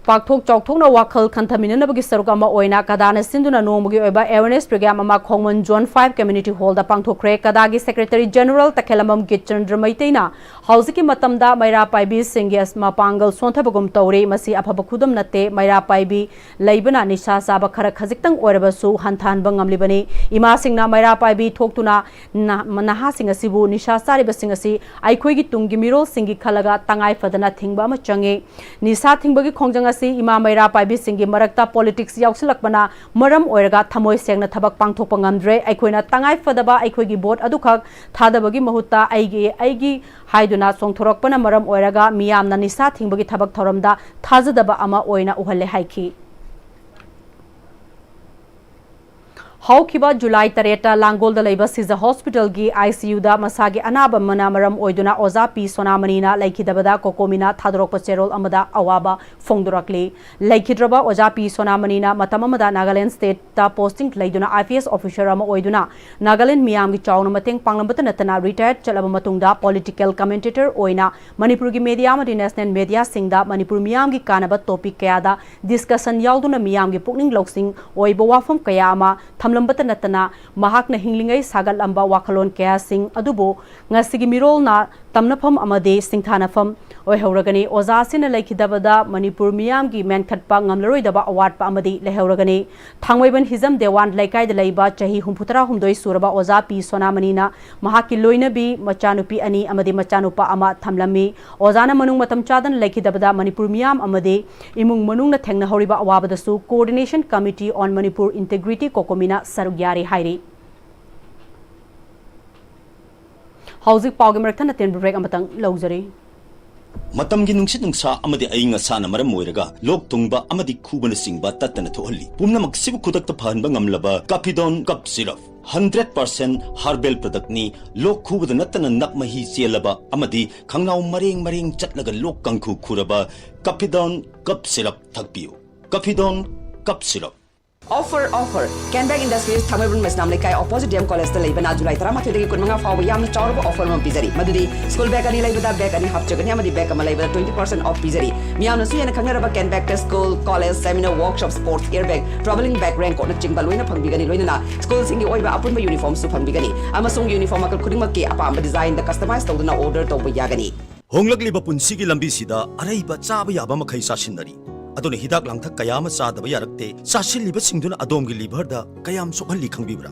ꯄꯥꯛꯊꯣꯛ ꯆꯥꯎꯊꯣꯛꯅ ꯋꯥꯈꯜ ꯈꯟꯊꯃꯤꯟꯅꯅꯕꯒꯤ ꯁꯔꯨꯛ ꯑꯃ ꯑꯣꯏꯅ ꯀꯗꯥꯅ ꯁꯤꯟꯗꯨꯅ ꯅꯣꯡꯃꯒꯤ ꯑꯣꯏꯕ awareness program ꯑꯃ ꯈꯣꯡꯃꯟ Zone five Community Hall ꯗ ꯄꯥꯡꯊꯣꯛꯈ꯭ꯔꯦ꯫ ꯀꯗꯥꯒꯤ Secretary General ꯇꯈꯦꯂꯝꯕꯝ ꯒꯤꯠꯆꯟꯗ꯭ꯔ ꯃꯩꯇꯩꯅ ꯍꯧꯖꯤꯛꯀꯤ ꯃꯇꯝꯗ ꯃꯩꯔꯥ ꯄꯥꯏꯕꯤꯁꯤꯡꯒꯤ ꯑꯁ-, ꯃꯄꯥꯡꯒꯜ ꯁꯣꯟꯊꯕꯒꯨꯝ ꯇꯧꯔꯤ꯫ ꯃꯁꯤ ꯑꯐꯕ ꯈꯨꯗꯝ ꯅꯠꯇꯦ꯫ ꯃꯩꯔꯥ ꯄꯥꯏꯕꯤ ꯂꯩꯕꯅ ꯅꯤꯁꯥ ꯆꯥꯕ ꯈꯔ ꯈꯖꯤꯛꯇꯪ ꯑꯣꯏꯔꯕꯁꯨ ꯍꯟꯊꯍꯟꯕ ꯉꯝꯂꯤꯕꯅꯤ꯫ ꯏꯃꯥꯁꯤꯡꯅ ꯃꯩꯔꯥ ꯄꯥꯏꯕꯤ ꯊꯣꯛꯇꯨꯅ ꯅ-, ꯅꯍꯥꯁꯤꯡ ꯑꯁꯤꯕꯨ ꯅꯤꯁꯥ ꯆꯥꯔꯤꯕꯁꯤꯡ ꯑꯁꯤ ꯑꯩꯈꯣꯏꯒꯤ ꯇꯨꯡꯒꯤ ꯃꯤꯔꯣꯜꯁꯤꯡꯒꯤ ꯈꯜꯂꯒ ꯇꯉꯥꯏ ꯐꯗꯅ ꯊꯤꯡꯕ ꯑꯃ ꯆꯪꯉꯤ꯫ ꯅꯤꯁꯥ ꯊꯤꯡꯕꯒꯤ ꯈꯣꯡꯖꯪ ꯑꯁꯤ ꯏꯃꯥ ꯃꯩꯔꯥ ꯄꯥꯏꯕꯤꯁꯤꯡꯒꯤ ꯃꯔꯛꯇ politics ꯌꯥꯎꯁꯤꯜꯂꯛꯄꯅ ꯃꯔꯝ ꯑꯣꯏꯔꯒ ꯊꯃꯣꯏ ꯁꯦꯡꯅ ꯊꯕꯛ ꯄꯥꯡꯊꯣꯛꯄ ꯉꯝꯗ꯭ꯔꯦ꯫ ꯑꯩꯈꯣꯏꯅ ꯇꯉꯥꯏ ꯐꯗꯕ ꯑꯩꯈꯣꯏꯒꯤ vote ꯑꯗꯨꯈꯛ ꯊꯥꯗꯕꯒꯤ ꯃꯍꯨꯠꯇ ꯑꯩꯒꯤ, ꯑꯩꯒꯤ ꯍꯥꯏꯗꯨꯅ ꯆꯣꯡꯊꯣꯔꯛꯄꯅ ꯃꯔꯝ ꯑꯣꯏꯔꯒ ꯃꯤꯌꯥꯝꯅ ꯅꯤꯁꯥ ꯊꯤꯡꯕꯒꯤ ꯊꯕꯛ ꯊꯧꯔꯝꯗ ꯊꯥꯖꯗꯕ ꯑꯃ ꯑꯣꯏꯅ ꯎꯍꯜꯂꯦ ꯍꯥꯏꯈꯤ꯫ ꯍꯧꯈꯤꯕ ꯖꯨꯂꯥꯏ ꯇꯔꯦꯠꯇ ꯂꯥꯡꯒꯣꯜꯗ ꯂꯩꯕ ꯁꯤꯖ ꯍꯣꯁꯄꯤꯇꯥꯜꯒꯤ ꯑꯥꯏ ꯁꯤ ꯌꯨꯗ ꯃꯁꯥꯒꯤ ꯑꯅꯥꯕ ꯑꯃꯅ ꯃꯔꯝ ꯑꯣꯏꯗꯨꯅ ꯑꯣꯖꯥ ꯄꯤ ꯁꯣꯅꯥꯃꯅꯤꯅ ꯂꯩꯈꯤꯗꯕꯗ ꯀꯣꯀꯣꯃꯤꯅ ꯊꯥꯗꯣꯔꯛꯄ ꯆꯦꯔꯣꯜ ꯑꯃꯗ ꯑꯋꯥꯕ ꯐꯣꯡꯗꯣꯔꯛꯂꯤ꯫ ꯂꯩꯈꯤꯗ꯭ꯔꯕ ꯑꯣꯖꯥ ꯄꯤ ꯁꯣꯅꯥꯃꯅꯤꯅ ꯃꯇꯝ ꯑꯃꯗ ꯅꯥꯒꯥꯂꯦꯟ ꯁ꯭ꯇꯦꯠꯇ ꯄꯣꯁꯇꯤꯡ ꯂꯩꯗꯨꯅ ꯑꯥꯏ ꯄꯤ ꯑꯦꯁ ꯑꯣꯐꯤꯁꯔ ꯑꯃ ꯑꯣꯏꯗꯨꯅ ꯅꯥꯒꯥꯂꯦꯟ ꯃꯤꯌꯥꯝꯒꯤ ꯆꯥꯎꯅ ꯃꯇꯦꯡ ꯄꯥꯡꯂꯝꯕꯇ ꯅꯠꯇꯅ ꯔꯤꯇꯥꯌꯔꯠ ꯆꯠꯂꯕ ꯃꯇꯨꯡꯗ ꯄꯣꯂꯤꯇꯤꯀꯦꯜ ꯀꯃꯦꯟꯇꯦꯇꯔ ꯑꯣꯏꯅ ꯃꯅꯤꯄꯨꯔꯒꯤ ꯃꯦꯗꯤꯌꯥ ꯑꯃꯗꯤ ꯅꯦꯁꯅꯦꯜ ꯃꯦꯗꯤꯌꯥꯁꯤꯡꯗ ꯃꯅꯤꯄꯨꯔ ꯃꯤꯌꯥꯝꯒꯤ ꯀꯥꯟꯅꯕ ꯇꯣꯄꯤꯛ ꯀꯌꯥꯗ ꯗꯤꯁꯀꯁꯟ ꯌꯥꯎꯗꯨꯅ ꯃꯤꯌꯥꯝꯒꯤ ꯄꯨꯛꯅꯤꯡ ꯂꯧꯁꯤꯡ ꯑꯣꯏꯕ ꯋꯥꯐꯝ ꯀꯌꯥ ꯑꯃ ꯊꯝꯂꯝꯕꯇ ꯅꯠꯇꯅ ꯃꯍꯥꯛꯅ ꯍꯤꯡꯂꯤꯉꯩ ꯁꯥꯒꯠꯂꯝꯕ ꯋꯥꯈꯜꯂꯣꯟ ꯀꯌꯥꯁꯤꯡ ꯑꯗꯨꯕꯨ ꯉꯁꯤꯒꯤ ꯃꯤꯔꯣꯜꯅ ꯇꯝꯅꯐꯝ ꯑꯃꯗꯤ ꯁꯤꯡꯊꯥꯅꯐꯝ ꯑꯣꯏꯍꯧꯔꯒꯅꯤ꯫ ꯑꯣꯖꯥ ꯑꯁꯤꯅ ꯂꯩꯈꯤꯗꯕꯗ ꯃꯅꯤꯄꯨꯔ ꯃꯤꯌꯥꯝꯒꯤ ꯃꯦꯟꯈꯠꯄ ꯉꯝꯂꯔꯣꯏꯗꯕ ꯑꯋꯥꯠꯄ ꯑꯃꯗꯤ ꯂꯩꯍꯧꯔꯒꯅꯤ꯫ ꯊꯥꯡꯃꯩꯕꯟ ꯍꯤꯖꯝ ꯗꯦꯋꯥꯟ ꯂꯩꯀꯥꯏꯗ ꯂꯩꯕ ꯆꯍꯤ ꯍꯨꯝꯐꯨꯇꯔꯥꯍꯨꯝꯗꯣꯏ ꯁꯨꯔꯕ ꯑꯣꯖꯥ ꯄꯤ ꯁꯣꯅꯥꯃꯅꯤꯅ ꯃꯍꯥꯛꯀꯤ ꯂꯣꯏꯅꯕꯤ, ꯃꯆꯥꯅꯨꯄꯤ ꯑꯅꯤ ꯑꯃꯗꯤ ꯃꯆꯥꯅꯨꯄꯥ ꯑꯃ ꯊꯝꯂꯝꯃꯤ꯫ ꯑꯣꯖꯥꯅ ꯃꯅꯨꯡ ꯃꯇꯝ ꯆꯥꯗꯅ ꯂꯩꯈꯤꯗꯕꯗ ꯃꯅꯤꯄꯨꯔ ꯃꯤꯌꯥꯝ ꯑꯃꯗꯤ ꯏꯃꯨꯡ ꯃꯅꯨꯡꯅ ꯊꯦꯡꯅꯍꯧꯔꯤꯕ ꯑꯋꯥꯕꯗꯁꯨ Coordination Committee on Manipur Integrity, ꯀꯣꯀꯣꯃꯤꯅ ꯁꯔꯨꯛ ꯌꯥꯔꯤ ꯍꯥꯏꯔꯤ꯫ ꯍꯧꯖꯤꯛ ꯄꯥꯎꯒꯤ ꯃꯔꯛ ꯊꯠꯅ ꯇꯦꯟꯕ ꯕ꯭ꯔꯦꯛ ꯑꯃꯇꯪ ꯂꯧꯖꯔꯤ꯫ ꯃꯇꯝꯒꯤ ꯅꯨꯡꯁꯤꯠ ꯅꯨꯡꯁꯥ ꯑꯃꯗꯤ ꯑꯏꯪ ꯑꯁꯥꯅ ꯃꯔꯝ ꯑꯣꯏꯔꯒ ꯂꯣꯛ ꯊꯨꯡꯕ ꯑꯃꯗꯤ ꯈꯨꯕꯅꯆꯤꯡꯕ ꯇꯠꯇꯅ ꯊꯣꯛꯍꯜꯂꯤ꯫ ꯄꯨꯝꯅꯃꯛꯁꯤꯕꯨ ꯈꯨꯗꯛꯇ ꯐꯍꯟꯕ ꯉꯝꯂꯕ Kafidon cough syrup, hundred percent herbal ꯄ꯭ꯔꯗꯛꯅꯤ꯫ ꯂꯣꯛ ꯈꯨꯕꯗ ꯅꯠꯇꯅ ꯅꯞ ꯃꯍꯤ ꯆꯦꯜꯂꯕ ꯑꯃꯗꯤ ꯈꯪꯅꯥꯎ ꯃꯔꯦꯡ ꯃꯔꯦꯡ ꯆꯠꯂꯒ ꯂꯣꯛ ꯀꯥꯡꯈꯨ ꯈꯨꯔꯕ ꯀꯥꯐꯤꯗꯣꯟ ꯀꯞ ꯁꯤꯔꯞ ꯊꯛꯄꯤꯌꯨ꯫ Kafidon cough syrup. Offer, offer! Canback Industries, Thangmeiband Meisnam Leikai, opposite D M College ꯇ ꯂꯩꯕꯅ ꯖꯨꯂꯥꯏ ꯇꯔꯥꯃꯥꯊꯣꯏꯗꯒꯤ ꯀꯨꯟꯃꯉꯥ ꯐꯥꯎꯕ ꯌꯥꯝꯅ ꯆꯥꯎꯔꯕ offer ꯑꯃ ꯄꯤꯖꯔꯤ꯫ ꯃꯗꯨꯗꯤ school bag ꯑꯅꯤ ꯂꯩꯕꯗ bag ꯑꯅꯤ ꯍꯥꯞꯆꯒꯅꯤ ꯑꯃꯗꯤ bag ꯑꯃ ꯂꯩꯕꯗ twenty percent off ꯄꯤꯖꯔꯤ꯫ ꯃꯤꯌꯥꯝꯅꯁꯨ ꯍꯦꯟꯅ ꯈꯪꯅꯔꯕ Canback ꯇ school, college, seminar, workshop, sports gear bag, travelling bag, raincoat ꯅꯆꯤꯡꯕ ꯂꯣꯏꯅ ꯐꯪꯕꯤꯒꯅꯤ꯫ ꯂꯣꯏꯅꯅ school ꯁꯤꯡꯒꯤ ꯑꯣꯏꯕ ꯑꯄꯨꯟꯕ uniform ꯁꯨ ꯐꯪꯕꯤꯒꯅꯤ꯫ ꯑꯃꯁꯨꯡ uniform ꯃꯈꯜ ꯈꯨꯗꯤꯡꯃꯛꯀꯤ ꯑꯄꯥꯝꯕ design ꯗ customize ꯇꯧꯗꯨꯅ order ꯇꯧꯕ ꯌꯥꯒꯅꯤ꯫ ꯍꯣꯡꯂꯛꯂꯤꯕ ꯄꯨꯟꯁꯤꯒꯤ ꯂꯝꯕꯤꯁꯤꯗ ꯑꯔꯩꯕ ꯆꯥꯕ ꯌꯥꯕ ꯃꯈꯩ ꯆꯥꯁꯤꯟꯅꯔꯤ꯫ ꯑꯗꯨꯅ ꯍꯤꯗꯥꯛ ꯂꯥꯡꯊꯛ ꯀꯌꯥ ꯑꯃ ꯆꯥꯗꯕ ꯌꯥꯔꯛꯇꯦ꯫ ꯆꯥꯁꯤꯜꯂꯤꯕꯁꯤꯡꯗꯨꯅ ꯑꯗꯣꯝꯒꯤ liver ꯗ ꯀꯌꯥꯝ ꯁꯣꯛꯍꯜꯂꯤ ꯈꯪꯕꯤꯕ꯭ꯔꯥ?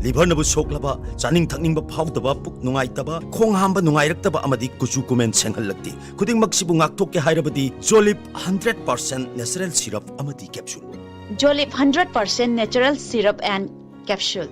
Liver ꯅꯕꯨ ꯁꯣꯛꯂꯕ, ꯆꯥꯅꯤꯡ ꯊꯛꯅꯤꯡꯕ ꯐꯥꯎꯗꯕ, ꯄꯨꯛ ꯅꯨꯡꯉꯥꯏꯇꯕ, ꯈꯣꯡ ꯍꯥꯝꯕ ꯅꯨꯡꯉꯥꯏꯔꯛꯇꯕ ꯑꯃꯗꯤ ꯀꯨꯆꯨ ꯀꯨꯃꯦꯟ ꯁꯦꯡꯍꯜꯂꯛꯇꯦ꯫ ꯈꯨꯗꯤꯡꯃꯛꯁꯤꯕꯨ ꯉꯥꯛꯊꯣꯛꯀꯦ ꯍꯥꯏꯔꯕꯗꯤ Jolib hundred percent natural syrup ꯑꯃꯗꯤ capsule꯫ Jolib hundred percent natural syrup and capsule꯫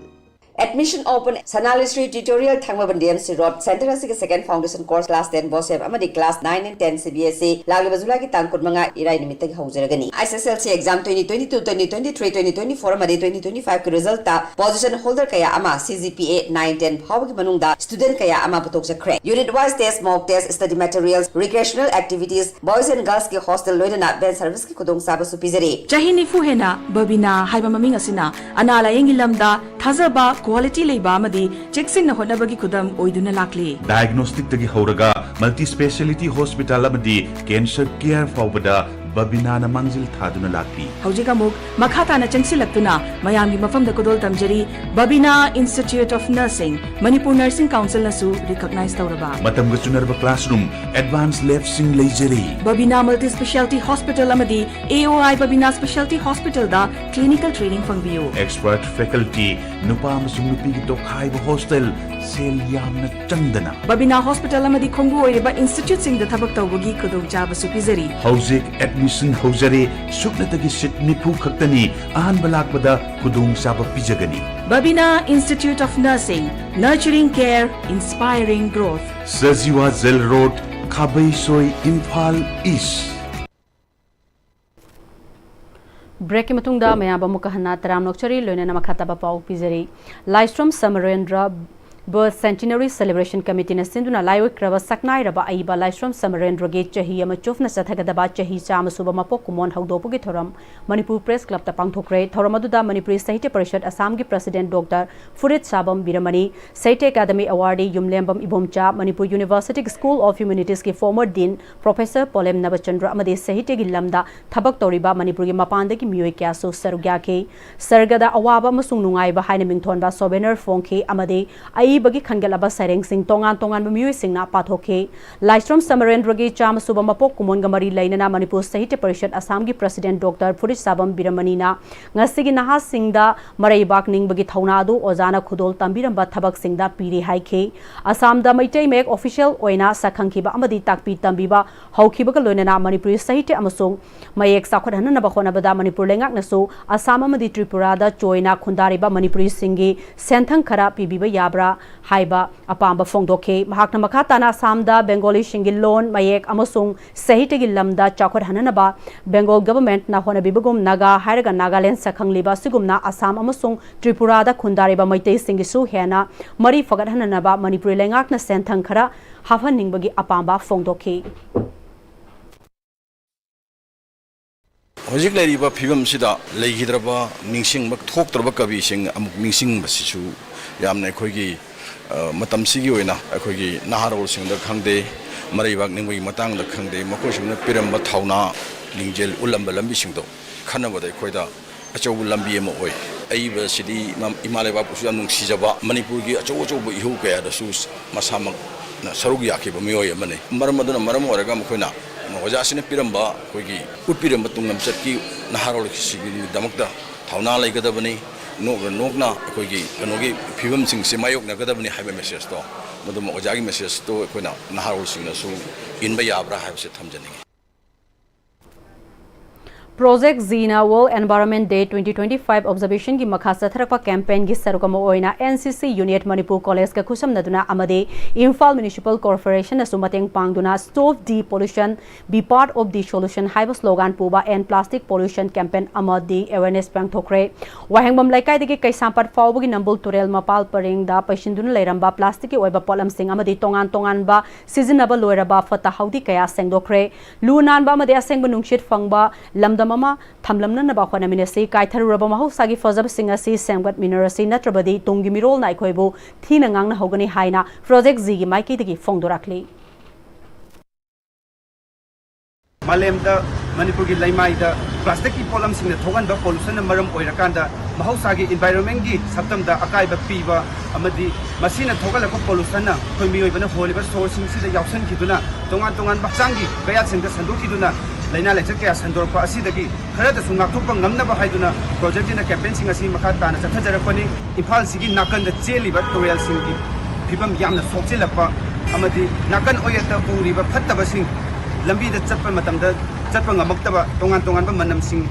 Admission open, Sanalishri Tutorial, Thangmaban D M C Road, center ꯑꯁꯤꯒꯤ second foundation course class ten BOSEP ꯑꯃꯗꯤ class nine and ten C B S E ꯂꯥꯛꯂꯤꯕ ꯖꯨꯂꯥꯏꯒꯤ ꯇꯥꯡ ꯀꯨꯟꯃꯉꯥ ꯏꯔꯥꯏ ꯅꯨꯃꯤꯠꯇꯒꯤ ꯍꯧꯖꯔꯒꯅꯤ꯫ S S L C exam twenty twenty-two, twenty twenty-three, twenty twenty-four ꯑꯃꯗꯤ twenty twenty-five ꯀꯤ result ꯇ position holder ꯀꯌꯥ ꯑꯃ C G P A nine ten ꯐꯥꯎꯕꯒꯤ ꯃꯅꯨꯡꯗ student ꯀꯌꯥ ꯑꯃ ꯄꯨꯊꯣꯛꯆꯈ꯭ꯔꯦ꯫ Unit wise test, mock test, study materials, recreational activities, boys and girls ꯀꯤ hostel ꯂꯣꯏꯅꯅ van service ꯀꯤ ꯈꯨꯗꯣꯡꯆꯥꯕꯁꯨ ꯄꯤꯖꯔꯤ꯫ ꯆꯍꯤ ꯅꯤꯐꯨ ꯍꯦꯟꯅ ꯕꯕꯤꯅꯥ ꯍꯥꯏꯕ ꯃꯃꯤꯡ ꯑꯁꯤꯅ ꯑꯅꯥ ꯂꯥꯌꯦꯡꯒꯤ ꯂꯝꯗ ꯊꯥꯖꯕ, quality ꯂꯩꯕ ꯑꯃꯗꯤ ꯆꯦꯛꯁꯤꯟꯅ ꯍꯣꯠꯅꯕꯒꯤ ꯈꯨꯗꯝ ꯑꯣꯏꯗꯨꯅ ꯂꯥꯛꯂꯤ꯫ Diagnostic ꯇꯒꯤ ꯍꯧꯔꯒ multi speciality hospital ꯑꯃꯗꯤ cancer care ꯐꯥꯎꯕꯗ ꯕꯕꯤꯅꯥꯅ ꯃꯥꯡꯖꯤꯜ ꯊꯥꯗꯨꯅ ꯂꯥꯛꯂꯤ꯫ ꯍꯧꯖꯤꯛ ꯑꯃꯨꯛ ꯃꯈꯥ ꯇꯥꯅ ꯆꯪꯁꯤꯜꯂꯛꯇꯨꯅ ꯃꯌꯥꯝꯒꯤ ꯃꯐꯝꯗ ꯈꯨꯗꯣꯜ ꯇꯝꯖꯔꯤ꯫ ꯕꯕꯤꯅꯥ Institute of Nursing, Manipur Nursing Council ꯅꯁꯨ recognize ꯇꯧꯔꯕ꯫ ꯃꯇꯝꯒ ꯆꯨꯅꯔꯕ classroom, advanced lab ꯁꯤꯡ ꯂꯩꯖꯔꯤ꯫ ꯕꯕꯤꯅꯥ Multi Speciality Hospital ꯑꯃꯗꯤ A O I Babina Speciality Hospital the clinical training ꯐꯪꯕꯤꯌꯨ꯫ Expert faculty, ꯅꯨꯄꯥ ꯑꯃꯁꯨꯡ ꯅꯨꯄꯤꯒꯤ ꯇꯣꯈꯥꯏꯕ hostel, ꯁꯦꯜ ꯌꯥꯝꯅ ꯆꯪꯗꯅ꯫ ꯕꯕꯤꯅꯥ hospital ꯑꯃꯗꯤ ꯈꯣꯡꯕꯨ ꯑꯣꯏꯔꯤꯕ institute ꯁꯤꯡꯗ ꯊꯕꯛ ꯇꯧꯕꯒꯤ ꯈꯨꯗꯣꯡꯆꯥꯕꯁꯨ ꯄꯤꯖꯔꯤ꯫ ꯍꯧꯖꯤꯛ admission ꯍꯧꯖꯔꯦ, ꯁꯨꯞꯅꯇꯒꯤ seat ꯅꯤꯐꯨ ꯈꯛꯇꯅꯤ, ꯑꯍꯥꯟꯕ ꯂꯥꯛꯄꯗ ꯈꯨꯗꯣꯡꯆꯥꯕ ꯄꯤꯖꯒꯅꯤ꯫ Babina Institute of Nursing, nurturing care, inspiring growth. Sajiwa Jail Road, ꯈꯥꯕꯩꯁꯣꯏ, Imphal East꯫ Break ꯀꯤ ꯃꯇꯨꯡꯗ ꯃꯌꯥꯝꯕꯨ ꯑꯃꯨꯛꯀ ꯍꯟꯅ ꯇꯔꯥꯝꯅ ꯑꯣꯛꯆꯔꯤ, ꯂꯣꯏꯅꯅ ꯃꯈꯥ ꯇꯥꯕ ꯄꯥꯎ ꯄꯤꯖꯔꯤ꯫ ꯂꯥꯏꯁ꯭ꯔꯝ ꯁꯃꯔꯦꯟꯗ꯭ꯔ Birth Centenary Celebration Committee ꯅ ꯁꯤꯟꯗꯨꯅ ꯂꯥꯏꯑꯣꯏꯈ꯭ꯔꯕ ꯁꯛꯅꯥꯏꯔꯕ ꯑꯏꯕ ꯂꯥꯏꯁ꯭ꯔꯝ ꯁꯃꯔꯦꯟꯗ꯭ꯔꯒꯤ ꯆꯍꯤ ꯑꯃ ꯆꯨꯞꯅ ꯆꯠꯊꯒꯗꯕ ꯆꯍꯤ ꯆꯥꯝꯃ ꯁꯨꯕ ꯃꯄꯣꯛ ꯀꯨꯝꯑꯣꯟ ꯍꯧꯗꯣꯛꯄꯒꯤ ꯊꯧꯔꯝ ꯃꯅꯤꯄꯨꯔ Press Club ꯇ ꯄꯥꯡꯊꯣꯛꯈ꯭ꯔꯦ꯫ ꯊꯧꯔꯝ ꯑꯗꯨꯗ ꯃꯅꯤꯄꯨꯔꯤ ꯁꯥꯍꯤꯇ꯭ꯌ ꯄꯔꯤꯁꯠ ꯑꯁꯥꯝꯒꯤ President Doctor Phuritshabam Biramani, Sahitya academy awardee Yumlembam Ibomcha, Manipur University School of Humanities ꯀꯤ former Dean Professor Polem Nabachandra ꯑꯃꯗꯤ ꯁꯥꯍꯤꯇ꯭ꯌꯒꯤ ꯂꯝꯗ ꯊꯕꯛ ꯇꯧꯔꯤꯕ ꯃꯅꯤꯄꯨꯔꯒꯤ ꯃꯄꯥꯟꯗꯒꯤ ꯃꯤꯑꯣꯏ ꯀꯌꯥꯁꯨ ꯁꯔꯨꯛ ꯌꯥꯈꯤ꯫ ꯁꯔꯒꯗ ꯑꯋꯥꯕ ꯑꯃꯁꯨꯡ ꯅꯨꯡꯉꯥꯏꯕ ꯍꯥꯏꯅ ꯃꯤꯡꯊꯣꯟꯕ souvenir ꯐꯣꯡꯈꯤ ꯑꯃꯗꯤ ꯑꯏꯕ ꯕꯒꯤ ꯈꯟꯒꯠꯂꯕ ꯁꯩꯔꯦꯡꯁꯤꯡ ꯇꯣꯉꯥꯟ ꯇꯣꯉꯥꯟꯕ ꯃꯤꯑꯣꯏꯁꯤꯡꯅ ꯄꯥꯊꯣꯛꯈꯤ꯫ ꯂꯥꯏꯁ꯭ꯔꯝ ꯁꯃꯔꯦꯟꯗ꯭ꯔꯒꯤ ꯆꯥꯝꯃ ꯁꯨꯕ ꯃꯄꯣꯛ ꯀꯨꯝꯑꯣꯟꯒ ꯃꯔꯤ ꯂꯩꯅꯅ ꯃꯅꯤꯄꯨꯔ ꯁꯥꯍꯤꯇ꯭ꯌ ꯄꯔꯤꯁꯠ ꯑꯁꯥꯝꯒꯤ ꯄ꯭ꯔꯁꯤꯗꯦꯟꯠ ꯗꯣꯛꯇꯔ ꯐꯨꯔꯤꯠꯁꯥꯕꯝ ꯕꯤꯔꯃꯅꯤꯅ ꯉꯁꯤꯒꯤ ꯅꯍꯥꯁꯤꯡꯗ ꯃꯔꯩꯕꯥꯛ ꯅꯤꯡꯕꯒꯤ ꯊꯧꯅꯥ ꯑꯗꯨ ꯑꯣꯖꯥꯅ ꯈꯨꯗꯣꯜ ꯇꯝꯕꯤꯔꯝꯕ ꯊꯕꯛꯁꯤꯡꯗ ꯄꯤꯔꯤ ꯍꯥꯏꯈꯤ꯫ ꯑꯁꯥꯝꯗ ꯃꯩꯇꯩ ꯃꯌꯦꯛ ꯑꯣꯐꯤꯁꯤꯌꯦꯜ ꯑꯣꯏꯅ ꯁꯛꯈꯪꯈꯤꯕ ꯑꯃꯗꯤ ꯇꯥꯛꯄꯤ ꯇꯝꯕꯤꯕ ꯍꯧꯈꯤꯕꯒ ꯂꯣꯏꯅꯅ ꯃꯅꯤꯄꯨꯔꯤ ꯁꯥꯍꯤꯇ꯭ꯌ ꯑꯃꯁꯨꯡ ꯃꯌꯦꯛ ꯆꯥꯎꯈꯠꯍꯟꯅꯅꯕ ꯍꯣꯠꯅꯕꯗ ꯃꯅꯤꯄꯨꯔ ꯂꯩꯉꯥꯛꯅꯁꯨ ꯑꯁꯥꯝ ꯑꯃꯗꯤ ꯇ꯭ꯔꯤꯄꯨꯔꯥꯗ ꯆꯣꯏꯅ ꯈꯨꯟꯗꯥꯔꯤꯕ ꯃꯅꯤꯄꯨꯔꯤꯁꯤꯡꯒꯤ ꯁꯦꯟꯊꯪ ꯈꯔ ꯄꯤꯕꯤꯕ ꯌꯥꯕ꯭ꯔꯥ ꯍꯥꯏꯕ ꯑꯄꯥꯝꯕ ꯐꯣꯡꯗꯣꯛꯈꯤ꯫ ꯃꯍꯥꯛꯅ ꯃꯈꯥ ꯇꯥꯅ ꯑꯁꯥꯝꯗ ꯕꯦꯡꯒꯣꯂꯤꯁꯤꯡꯒꯤ ꯂꯣꯟ, ꯃꯌꯦꯛ ꯑꯃꯁꯨꯡ ꯁꯥꯍꯤꯇ꯭ꯌꯒꯤ ꯂꯝꯗ ꯆꯥꯎꯈꯠꯍꯟꯅꯅꯕ ꯕꯦꯡꯒꯣꯜ ꯒꯚꯔꯟꯃꯦꯟꯠꯅ ꯍꯣꯠꯅꯕꯤꯕꯒꯨꯝ ꯅꯥꯒꯥ ꯍꯥꯏꯔꯒ ꯅꯥꯒꯥꯂꯦꯟ ꯁꯛꯈꯪꯂꯤꯕ ꯑꯁꯤꯒꯨꯝꯅ ꯑꯁꯥꯝ ꯑꯃꯁꯨꯡ ꯇ꯭ꯔꯤꯄꯨꯔꯥꯗ ꯈꯨꯟꯗꯥꯔꯤꯕ ꯃꯩꯇꯩꯁꯤꯡꯒꯤꯁꯨ ꯍꯦꯟꯅ ꯃꯔꯤ ꯐꯒꯠꯍꯟꯅꯅꯕ ꯃꯅꯤꯄꯨꯔꯤ ꯂꯩꯉꯥꯛꯅ ꯁꯦꯟꯊꯪ ꯈꯔ ꯍꯥꯞꯍꯟꯅꯤꯡꯕꯒꯤ ꯑꯄꯥꯝꯕ ꯐꯣꯡꯗꯣꯛꯈꯤ꯫ ꯍꯧꯖꯤꯛ ꯂꯩꯔꯤꯕ ꯐꯤꯕꯝꯁꯤꯗ ꯂꯩꯈꯤꯗ꯭ꯔꯕ, ꯅꯤꯡꯁꯤꯡꯕ ꯊꯣꯛꯇ꯭ꯔꯕ ꯀꯕꯤꯁꯤꯡ ꯑꯃꯨꯛ ꯅꯤꯡꯁꯤꯡꯕꯁꯤꯁꯨ ꯌꯥꯝꯅ ꯑꯩꯈꯣꯏꯒꯤ, ꯑ, ꯃꯇꯝꯁꯤꯒꯤ ꯑꯣꯏꯅ ꯑꯩꯈꯣꯏꯒꯤ ꯅꯍꯥꯔꯣꯜꯁꯤꯡꯗ ꯈꯪꯗꯦ, ꯃꯔꯩꯕꯥꯛ ꯅꯤꯡꯕꯒꯤ ꯃꯇꯥꯡꯗ ꯈꯪꯗꯦ, ꯃꯈꯣꯏꯁꯤꯡꯅ ꯄꯤꯔꯝꯕ ꯊꯧꯅꯥ, ꯂꯤꯡꯖꯦꯜ ꯎꯠꯂꯝꯕ ꯂꯝꯕꯤꯁꯤꯡꯗꯣ ꯈꯟꯅꯕꯗ ꯑꯩꯈꯣꯏꯗ ꯑꯆꯧꯕ ꯂꯝꯕꯤ ꯑꯃ ꯑꯣꯏ꯫ ꯑꯏꯕꯁꯤꯗꯤ ꯏꯃꯥ, ꯏꯃꯥ ꯂꯩꯕꯥꯛꯄꯨꯁꯨ ꯌꯥꯝ ꯅꯨꯡꯁꯤꯖꯕ, ꯃꯅꯤꯄꯨꯔꯒꯤ ꯑꯆꯧ ꯑꯆꯧꯕ ꯏꯍꯧ ꯀꯌꯥꯗꯁꯨ ꯃꯁꯥꯃꯛꯅ ꯁꯔꯨꯛ ꯌꯥꯈꯤꯕ ꯃꯤꯑꯣꯏ ꯑꯃꯅꯤ꯫ ꯃꯔꯝ ꯑꯗꯨꯅ ꯃꯔꯝ ꯑꯣꯏꯔꯒ ꯃꯈꯣꯏꯅ ꯑꯣꯖꯥꯁꯤꯅ ꯄꯤꯔꯝꯕ, ꯑꯩꯈꯣꯏꯒꯤ ꯎꯠꯄꯤꯔꯝꯕ ꯇꯨꯡꯂꯝꯆꯠꯀꯤ ꯅꯍꯥꯔꯣꯜꯁꯤꯡꯒꯤꯗꯃꯛꯇ ꯊꯧꯅꯥ ꯂꯩꯒꯗꯕꯅꯤ꯫ ꯅꯣꯛꯅ ꯅꯣꯛꯅ ꯑꯩꯈꯣꯏꯒꯤ ꯀꯩꯅꯣꯒꯤ ꯐꯤꯕꯝꯁꯤꯡꯁꯦ ꯃꯥꯌꯣꯛꯅꯒꯗꯕꯅꯤ ꯍꯥꯏꯕ ꯃꯦꯁꯦꯖꯇꯣ, ꯃꯗꯨꯃ ꯑꯣꯖꯥꯒꯤ ꯃꯦꯁꯦꯖꯇꯣ ꯑꯩꯈꯣꯏꯅ ꯅꯍꯥꯔꯣꯜꯁꯤꯡꯅꯁꯨ ꯏꯟꯕ ꯌꯥꯕ꯭ꯔꯥ ꯍꯥꯏꯕꯁꯦ ꯊꯝꯖꯅꯤꯡꯉꯤ꯫ Project Zina World Environment Day twenty twenty-five observation ꯒꯤ ꯃꯈꯥ ꯆꯠꯊꯔꯛꯄ campaign ꯒꯤ ꯁꯔꯨꯛ ꯑꯃ ꯑꯣꯏꯅ N C C unit Manipur ꯀꯣꯂꯦꯖꯀ ꯈꯨꯠꯁꯝꯅꯗꯨꯅ ꯑꯃꯗꯤ ꯏꯝꯐꯥꯜ ꯃ꯭ꯌꯨꯅꯤꯁꯤꯄꯥꯜ ꯀꯣꯔꯄꯣꯔꯦꯁꯟꯅꯁꯨ ꯃꯇꯦꯡ ꯄꯥꯡꯗꯨꯅ Stop Depollution, Be Part of the Solution ꯍꯥꯏꯕ slogan ꯄꯨꯕ End Plastic Pollution campaign ꯑꯃꯗꯤ awareness ꯄꯥꯡꯊꯣꯛꯈ꯭ꯔꯦ꯫ ꯋꯥꯍꯦꯡꯕꯝ ꯂꯩꯀꯥꯏꯗꯒꯤ ꯀꯩꯁꯥꯝꯄꯥꯠ ꯐꯥꯎꯕꯒꯤ ꯅꯝꯕꯨꯜ ꯇꯨꯔꯦꯜ ꯃꯄꯥꯜ ꯄꯔꯦꯡꯗ ꯄꯩꯁꯤꯟꯗꯨꯅ ꯂꯩꯔꯝꯕ plastic ꯀꯤ ꯑꯣꯏꯕ ꯄꯣꯠꯂꯝꯁꯤꯡ ꯑꯃꯗꯤ ꯇꯣꯉꯥꯟ ꯇꯣꯉꯥꯟꯕ ꯁꯤꯖꯤꯟꯅꯕ ꯂꯣꯏꯔꯕ ꯐꯠꯇ ꯍꯥꯎꯗꯤ ꯀꯌꯥ ꯁꯦꯡꯗꯣꯛꯈ꯭ꯔꯦ꯫ ꯂꯨ ꯅꯥꯟꯕ ꯑꯃꯗꯤ ꯑꯁꯦꯡꯕ ꯅꯨꯡꯁꯤꯠ ꯐꯪꯕ ꯂꯝꯗꯝ ꯑꯃ ꯊꯝꯂꯝꯅꯅꯕ ꯍꯣꯠꯅꯃꯤꯟꯅꯁꯤ꯫ ꯀꯥꯏꯊꯔꯨꯔꯕ ꯃꯍꯧꯁꯥꯒꯤ ꯐꯖꯕꯁꯤꯡ ꯑꯁꯤ ꯁꯦꯝꯒꯠꯃꯤꯟꯅꯔꯁꯤ, ꯅꯠꯇ꯭ꯔꯕꯗꯤ ꯇꯨꯡꯒꯤ ꯃꯤꯔꯣꯜꯅ ꯑꯩꯈꯣꯏꯕꯨ ꯊꯤꯅ ꯉꯥꯡꯅꯍꯧꯒꯅꯤ ꯍꯥꯏꯅ Project Zee ꯒꯤ ꯃꯥꯏꯀꯩꯗꯒꯤ ꯐꯣꯡꯗꯣꯔꯛꯂꯤ꯫ ꯃꯥꯂꯦꯝꯗ ꯃꯅꯤꯄꯨꯔꯒꯤ ꯂꯩꯃꯥꯏꯗ ꯄ꯭ꯂꯥꯁꯇꯤꯛꯀꯤ ꯄꯣꯠꯂꯝꯁꯤꯡꯅ ꯊꯣꯛꯍꯟꯕ ꯄꯣꯂꯨꯁꯟꯅ ꯃꯔꯝ ꯑꯣꯏꯔꯀꯥꯟꯗ ꯃꯍꯧꯁꯥꯒꯤ ꯏꯟꯚꯥꯏꯔꯣꯟꯃꯦꯟꯒꯤ ꯁꯛꯇꯝꯗ ꯑꯀꯥꯏꯕ ꯄꯤꯕ ꯑꯃꯗꯤ ꯃꯁꯤꯅ ꯊꯣꯛꯍꯜꯂꯛꯄ ꯄꯣꯂꯨꯁꯟꯅ ꯑꯩꯈꯣꯏ ꯃꯤꯑꯣꯏꯕꯅ ꯍꯣꯜꯂꯤꯕ ꯁꯣꯔꯁꯤꯡꯁꯤꯗ ꯌꯥꯎꯁꯟꯈꯤꯗꯨꯅ ꯇꯣꯉꯥꯟ ꯇꯣꯉꯥꯟꯕ ꯍꯛꯆꯥꯡꯒꯤ ꯀꯌꯥꯠꯁꯤꯡꯗ ꯁꯟꯗꯣꯛꯈꯤꯗꯨꯅ ꯂꯥꯏꯅꯥ ꯂꯥꯏꯆꯠ ꯀꯌꯥ ꯁꯟꯗꯣꯔꯛꯄ ꯑꯁꯤꯗꯒꯤ ꯈꯔꯗꯁꯨ ꯉꯥꯛꯊꯣꯛꯄ ꯉꯝꯅꯕ ꯍꯥꯏꯗꯨꯅ ꯄ꯭ꯔꯣꯖꯦꯛꯁꯤꯅ ꯀꯦꯝꯄꯦꯟꯁꯤꯡ ꯑꯁꯤ ꯃꯈꯥ ꯇꯥꯅ ꯆꯠꯊꯖꯔꯛꯄꯅꯤ꯫ ꯏꯝꯐꯥꯜꯁꯤꯒꯤ ꯅꯥꯀꯟꯗ ꯆꯦꯜꯂꯤꯕ ꯇꯨꯔꯦꯜꯁꯤꯡꯒꯤ ꯐꯤꯕꯝ ꯌꯥꯝꯅ ꯁꯣꯛꯆꯤꯜꯂꯛꯄ ꯑꯃꯗꯤ ꯅꯥꯀꯟ ꯑꯣꯏꯌꯦꯠꯇ ꯎꯔꯤꯕ ꯐꯠꯇꯕꯁꯤꯡ ꯂꯝꯕꯤꯗ ꯆꯠꯄ ꯃꯇꯝꯗ ꯆꯠꯄ ꯉꯝꯃꯛꯇꯕ ꯇꯣꯉꯥꯟ ꯇꯣꯉꯥꯟꯕ ꯃꯅꯝꯁꯤꯡ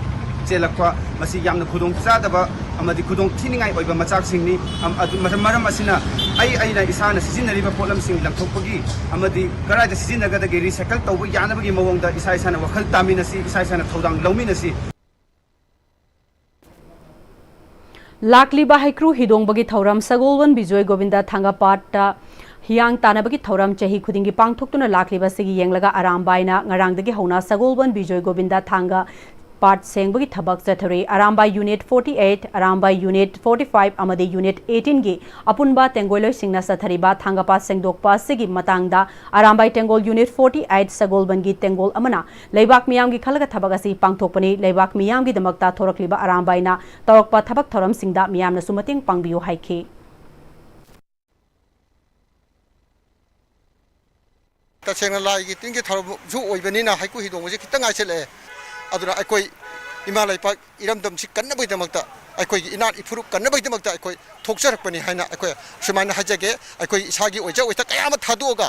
ꯆꯦꯜꯂꯛꯄ, ꯃꯁꯤ ꯌꯥꯝꯅ ꯈꯨꯗꯣꯡ ꯆꯥꯗꯕ ꯑꯃꯗꯤ ꯈꯨꯗꯣꯡ ꯊꯤꯅꯤꯡꯉꯥꯏ ꯑꯣꯏꯕ ꯃꯆꯥꯛꯁꯤꯡꯅꯤ꯫ ꯑꯝ-, ꯑꯗꯨ ꯃꯔꯝ, ꯃꯔꯝ ꯑꯁꯤꯅ ꯑꯩ, ꯑꯩꯅ ꯏꯁꯥꯅ ꯁꯤꯖꯤꯟꯅꯔꯤꯕ ꯄꯣꯠꯂꯝꯁꯤꯡ ꯂꯪꯊꯣꯛꯄꯒꯤ ꯑꯃꯗꯤ ꯀꯗꯥꯏꯗ ꯁꯤꯖꯤꯟꯅꯒꯗꯒꯦ recycle ꯇꯧꯕ ꯌꯥꯅꯕꯒꯤ ꯃꯑꯣꯡꯗ ꯏꯁꯥ ꯏꯁꯥꯅ ꯋꯥꯈꯜ ꯇꯥꯃꯤꯟꯅꯁꯤ, ꯏꯁꯥ ꯏꯁꯥꯅ ꯊꯧꯗꯥꯡ ꯂꯧꯃꯤꯟꯅꯁꯤ꯫ ꯂꯥꯛꯂꯤꯕ ꯍꯩꯀ꯭ꯔꯨ ꯍꯤꯗꯣꯡꯕꯒꯤ ꯊꯧꯔꯝ ꯁꯒꯣꯜꯕꯟ ꯕꯤꯖꯣꯏ ꯒꯣꯕꯤꯟꯗ ꯊꯥꯡꯒ ꯄꯥꯠꯇ ꯍꯤꯌꯥꯡ ꯇꯥꯟꯅꯕꯒꯤ ꯊꯧꯔꯝ ꯆꯍꯤ ꯈꯨꯗꯤꯡꯒꯤ ꯄꯥꯡꯊꯣꯛꯇꯨꯅ ꯂꯥꯛꯂꯤꯕ ꯑꯁꯤꯒꯤ ꯌꯦꯡꯂꯒ ꯑꯔꯥꯝꯕꯥꯏꯅ ꯉꯔꯥꯡꯗꯒꯤ ꯍꯧꯅ ꯁꯒꯣꯜꯕꯟ ꯕꯤꯖꯣꯏ ꯒꯣꯕꯤꯟꯗ ꯊꯥꯡꯒ ꯄꯥꯠ ꯁꯦꯡꯕꯒꯤ ꯊꯕꯛ ꯆꯠꯊꯔꯤ꯫ Arambai Unit forty eight, Arambai Unit forty five ꯑꯃꯗꯤ Unit eighteen ꯒꯤ ꯑꯄꯨꯟꯕ ꯇꯦꯡꯒꯣꯏꯂꯣꯏꯁꯤꯡꯅ ꯆꯠꯊꯔꯤꯕ ꯊꯥꯡꯒ ꯄꯥꯠ ꯁꯦꯡꯗꯣꯛꯄ ꯑꯁꯤꯒꯤ ꯃꯇꯥꯡꯗ ꯑꯔꯥꯝꯕꯥꯏ ꯇꯦꯡꯒꯣꯜ Unit forty eight ꯁꯒꯣꯜꯕꯟꯒꯤ ꯇꯦꯡꯒꯣꯜ ꯑꯃꯅ ꯂꯩꯕꯥꯛ ꯃꯤꯌꯥꯝꯒꯤ ꯈꯜꯂꯒ ꯊꯕꯛ ꯑꯁꯤ ꯄꯥꯡꯊꯣꯛꯄꯅꯤ꯫ ꯂꯩꯕꯥꯛ ꯃꯤꯌꯥꯝꯒꯤꯗꯃꯛꯇ ꯊꯣꯔꯛꯂꯤꯕ ꯑꯔꯥꯝꯕꯥꯏꯅ ꯇꯧꯔꯛꯄ ꯊꯕꯛ ꯊꯧꯔꯝꯁꯤꯡꯗ ꯃꯤꯌꯥꯝꯅꯁꯨ ꯃꯇꯦꯡ ꯄꯥꯡꯕꯤꯌꯨ ꯍꯥꯏꯈꯤ꯫ ꯇꯁꯦꯡꯅ ꯂꯥꯏꯒꯤ ꯇꯤꯟꯒꯤ ꯊꯧꯔꯝꯁꯨ ꯑꯣꯏꯕꯅꯤꯅ ꯍꯩꯀ꯭ꯔꯨ ꯍꯤꯗꯣꯡꯕꯁꯦ ꯈꯤꯇꯪ ꯉꯥꯏꯁꯤꯜꯂꯛꯑꯦ꯫ ꯑꯗꯨꯅ ꯑꯩꯈꯣꯏ ꯏꯃꯥ ꯂꯩꯄꯥꯛ ꯏꯔꯝꯗꯝꯁꯤ ꯀꯟꯅꯕꯒꯤꯗꯃꯛꯇ, ꯑꯩꯈꯣꯏꯒꯤ ꯏꯅꯥꯠ ꯏꯐꯨꯔꯨꯞ ꯀꯟꯅꯕꯒꯤꯗꯃꯛꯇ ꯑꯩꯈꯣꯏ ꯊꯣꯛꯆꯔꯛꯄꯅꯤ ꯍꯥꯏꯅ ꯑꯩꯈꯣꯏ ꯁꯨꯃꯥꯏꯅ ꯍꯥꯏꯖꯒꯦ꯫ ꯑꯩꯈꯣꯏ ꯏꯁꯥꯒꯤ ꯑꯣꯏꯖ ꯑꯣꯏꯊ ꯀꯌꯥ ꯑꯃ ꯊꯥꯗꯣꯛꯑꯒ,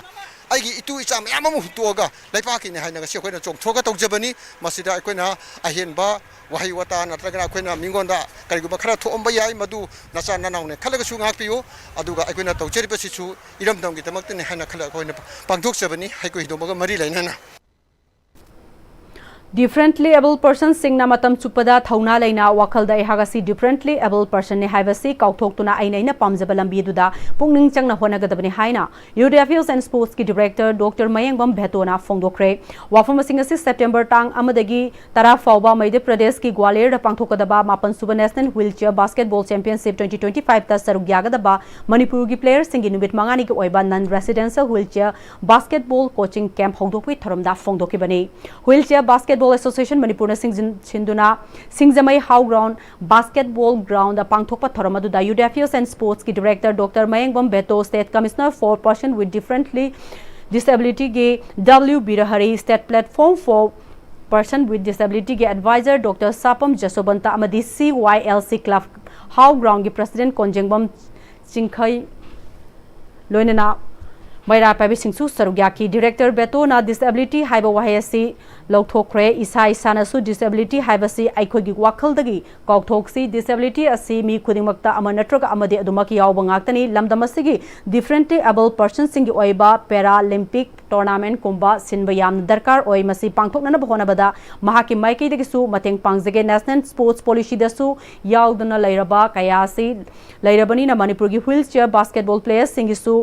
ꯑꯩꯒꯤ ꯏꯇꯨ ꯏꯆꯥ ꯃꯌꯥꯝ ꯑꯃ ꯍꯨꯟꯇꯣꯛꯑꯒ ꯂꯩꯄꯥꯛꯀꯤꯅꯤ ꯍꯥꯏꯅ ꯉꯁꯤ ꯑꯩꯈꯣꯏꯅ ꯆꯣꯡꯊꯣꯛꯑꯒ ꯇꯧꯖꯕꯅꯤ꯫ ꯃꯁꯤꯗ ꯑꯩꯈꯣꯏꯅ ꯑꯍꯦꯟꯕ ꯋꯥꯍꯩ ꯋꯥꯇꯥ ꯅꯠꯇ꯭ꯔꯒꯅ ꯑꯩꯈꯣꯏꯅ ꯃꯤꯉꯣꯟꯗ ꯀꯔꯤꯒꯨꯝꯕ ꯈꯔ ꯊꯣꯛꯑꯝꯕ ꯌꯥꯏ, ꯃꯗꯨ ꯅꯆꯥ ꯅꯅꯥꯎꯅꯦ ꯈꯜꯂꯒꯁꯨ ꯉꯥꯛꯄꯤꯌꯨ꯫ ꯑꯗꯨꯒ ꯑꯩꯈꯣꯏꯅ ꯇꯧꯖꯔꯤꯕꯁꯤꯁꯨ ꯏꯔꯝꯗꯝꯒꯤꯗꯃꯛꯇꯅꯤ ꯍꯥꯏꯅ ꯈꯜꯂꯒ ꯑꯩꯈꯣꯏꯅ ꯄꯥꯡꯊꯣꯛꯆꯕꯅꯤ ꯍꯩꯀ꯭ꯔꯨ ꯍꯤꯗꯣꯡꯕꯒ ꯃꯔꯤ ꯂꯩꯅꯅ꯫ Differently abled personꯁꯤꯡꯅ ꯃꯇꯝ ꯆꯨꯞꯄꯗ ꯊꯧꯅꯥ ꯂꯩꯅ ꯋꯥꯈꯜꯗ ꯑꯩꯍꯥꯛ ꯑꯁꯤ differently abled personꯅꯤ ꯍꯥꯏꯕꯁꯤ ꯀꯥꯎꯊꯣꯛꯇꯨꯅ ꯑꯩꯅ ꯑꯩꯅ ꯄꯥꯝꯖꯕ ꯂꯝꯕꯤ ꯑꯗꯨꯗ ꯄꯨꯛꯅꯤꯡ ꯆꯪꯅ ꯍꯣꯠꯅꯒꯗꯕꯅꯤ ꯍꯥꯏꯅ Youth Affairs and Sportsꯀꯤ Director Doctor ꯃꯌꯦꯡꯕꯝ ꯚꯦꯇꯣꯅ ꯐꯣꯡꯗꯣꯛꯈ꯭ꯔꯦ꯫ ꯋꯥꯐꯝ ꯑꯁꯤꯡ ꯑꯁꯤ September ꯇꯥꯡ ꯑꯃꯗꯒꯤ ꯇꯔꯥ ꯐꯥꯎꯕ ꯃꯙ꯭ꯌ ꯄ꯭ꯔꯗꯦꯁꯀꯤ ꯒ꯭ꯋꯥꯂꯤꯌꯔꯗ ꯄꯥꯡꯊꯣꯛꯀꯗꯕ ꯃꯥꯄꯟ ꯁꯨꯕ National Wheelchair Basketball Championship twenty twenty fiveꯇ ꯁꯔꯨꯛ ꯌꯥꯒꯗꯕ ꯃꯅꯤꯄꯨꯔꯒꯤ playerꯁꯤꯡꯒꯤ ꯅꯨꯃꯤꯠ ꯃꯉꯥꯅꯤꯒꯤ ꯑꯣꯏꯕ non residential wheelchair basketball coaching camp ꯍꯧꯗꯣꯛꯄꯒꯤ ꯊꯧꯔꯝꯗ ꯐꯣꯡꯗꯣꯛꯈꯤꯕꯅꯤ꯫ Wheelchair basket Basketball Association ꯃꯅꯤꯄꯨꯔꯅ ꯁꯤꯡꯖꯤꯟ-, ꯁꯤꯟꯗꯨꯅ ꯁꯤꯡꯖꯃꯩ How Ground Basketball Ground ꯗ ꯄꯥꯡꯊꯣꯛꯄ ꯊꯧꯔꯝ ꯑꯗꯨꯗ Youth Affairs and Sports ꯀꯤ Director Doctor Mayengbam ꯕꯦꯇꯣ, State Commissioner for Person with Differently Disability ꯒꯤ W Birahari, State Platform for Person with Disability ꯒꯤ Advisor Doctor ꯁꯥꯄꯝ ꯖꯁꯣꯕꯟꯇ ꯑꯃꯗꯤ C Y L C Club How Ground ꯒꯤ President ꯀꯣꯟꯖꯦꯡꯕꯝ ꯆꯤꯡꯈꯩ ꯂꯣꯏꯅꯅ ꯃꯩꯔꯥ ꯄꯥꯏꯕꯤꯁꯤꯡꯁꯨ ꯁꯔꯨꯛ ꯌꯥꯈꯤ꯫ Director ꯕꯦꯇꯣꯅ disability ꯍꯥꯏꯕ ꯋꯥꯍꯩ ꯑꯁꯤ ꯂꯧꯊꯣꯛꯈ꯭ꯔꯦ꯫ ꯏꯁꯥ ꯏꯁꯥꯅꯁꯨ disability ꯍꯥꯏꯕꯁꯤ ꯑꯩꯈꯣꯏꯒꯤ ꯋꯥꯈꯜꯗꯒꯤ ꯀꯥꯎꯊꯣꯛꯁꯤ꯫ Disability ꯑꯁꯤ ꯃꯤ ꯈꯨꯗꯤꯡꯃꯛꯇ ꯑꯃ ꯅꯠꯇ꯭ꯔꯒ ꯑꯃꯗꯤ ꯑꯗꯨꯃꯛ ꯌꯥꯎꯕ ꯉꯥꯛꯇꯅꯤ꯫ ꯂꯝꯗꯝ ꯑꯁꯤꯒꯤ differently abled persons ꯁꯤꯡꯒꯤ ꯑꯣꯏꯕ Paralympic tournament ꯀꯨꯝꯕ ꯁꯤꯟꯕ ꯌꯥꯝꯅ ꯗꯔꯀꯥꯔ ꯑꯣꯏ꯫ ꯃꯁꯤ ꯄꯥꯡꯊꯣꯛꯅꯅꯕ ꯍꯣꯠꯅꯕꯗ ꯃꯍꯥꯛꯀꯤ ꯃꯥꯏꯀꯩꯗꯒꯤꯁꯨ ꯃꯇꯦꯡ ꯄꯥꯡꯖꯒꯦ꯫ National Sports Policy ꯗꯁꯨ ꯌꯥꯎꯗꯨꯅ ꯂꯩꯔꯕ ꯀꯌꯥ ꯑꯁꯤ ꯂꯩꯔꯕꯅꯤꯅ ꯃꯅꯤꯄꯨꯔꯒꯤ wheelchair basketball players ꯁꯤꯡꯒꯤꯁꯨ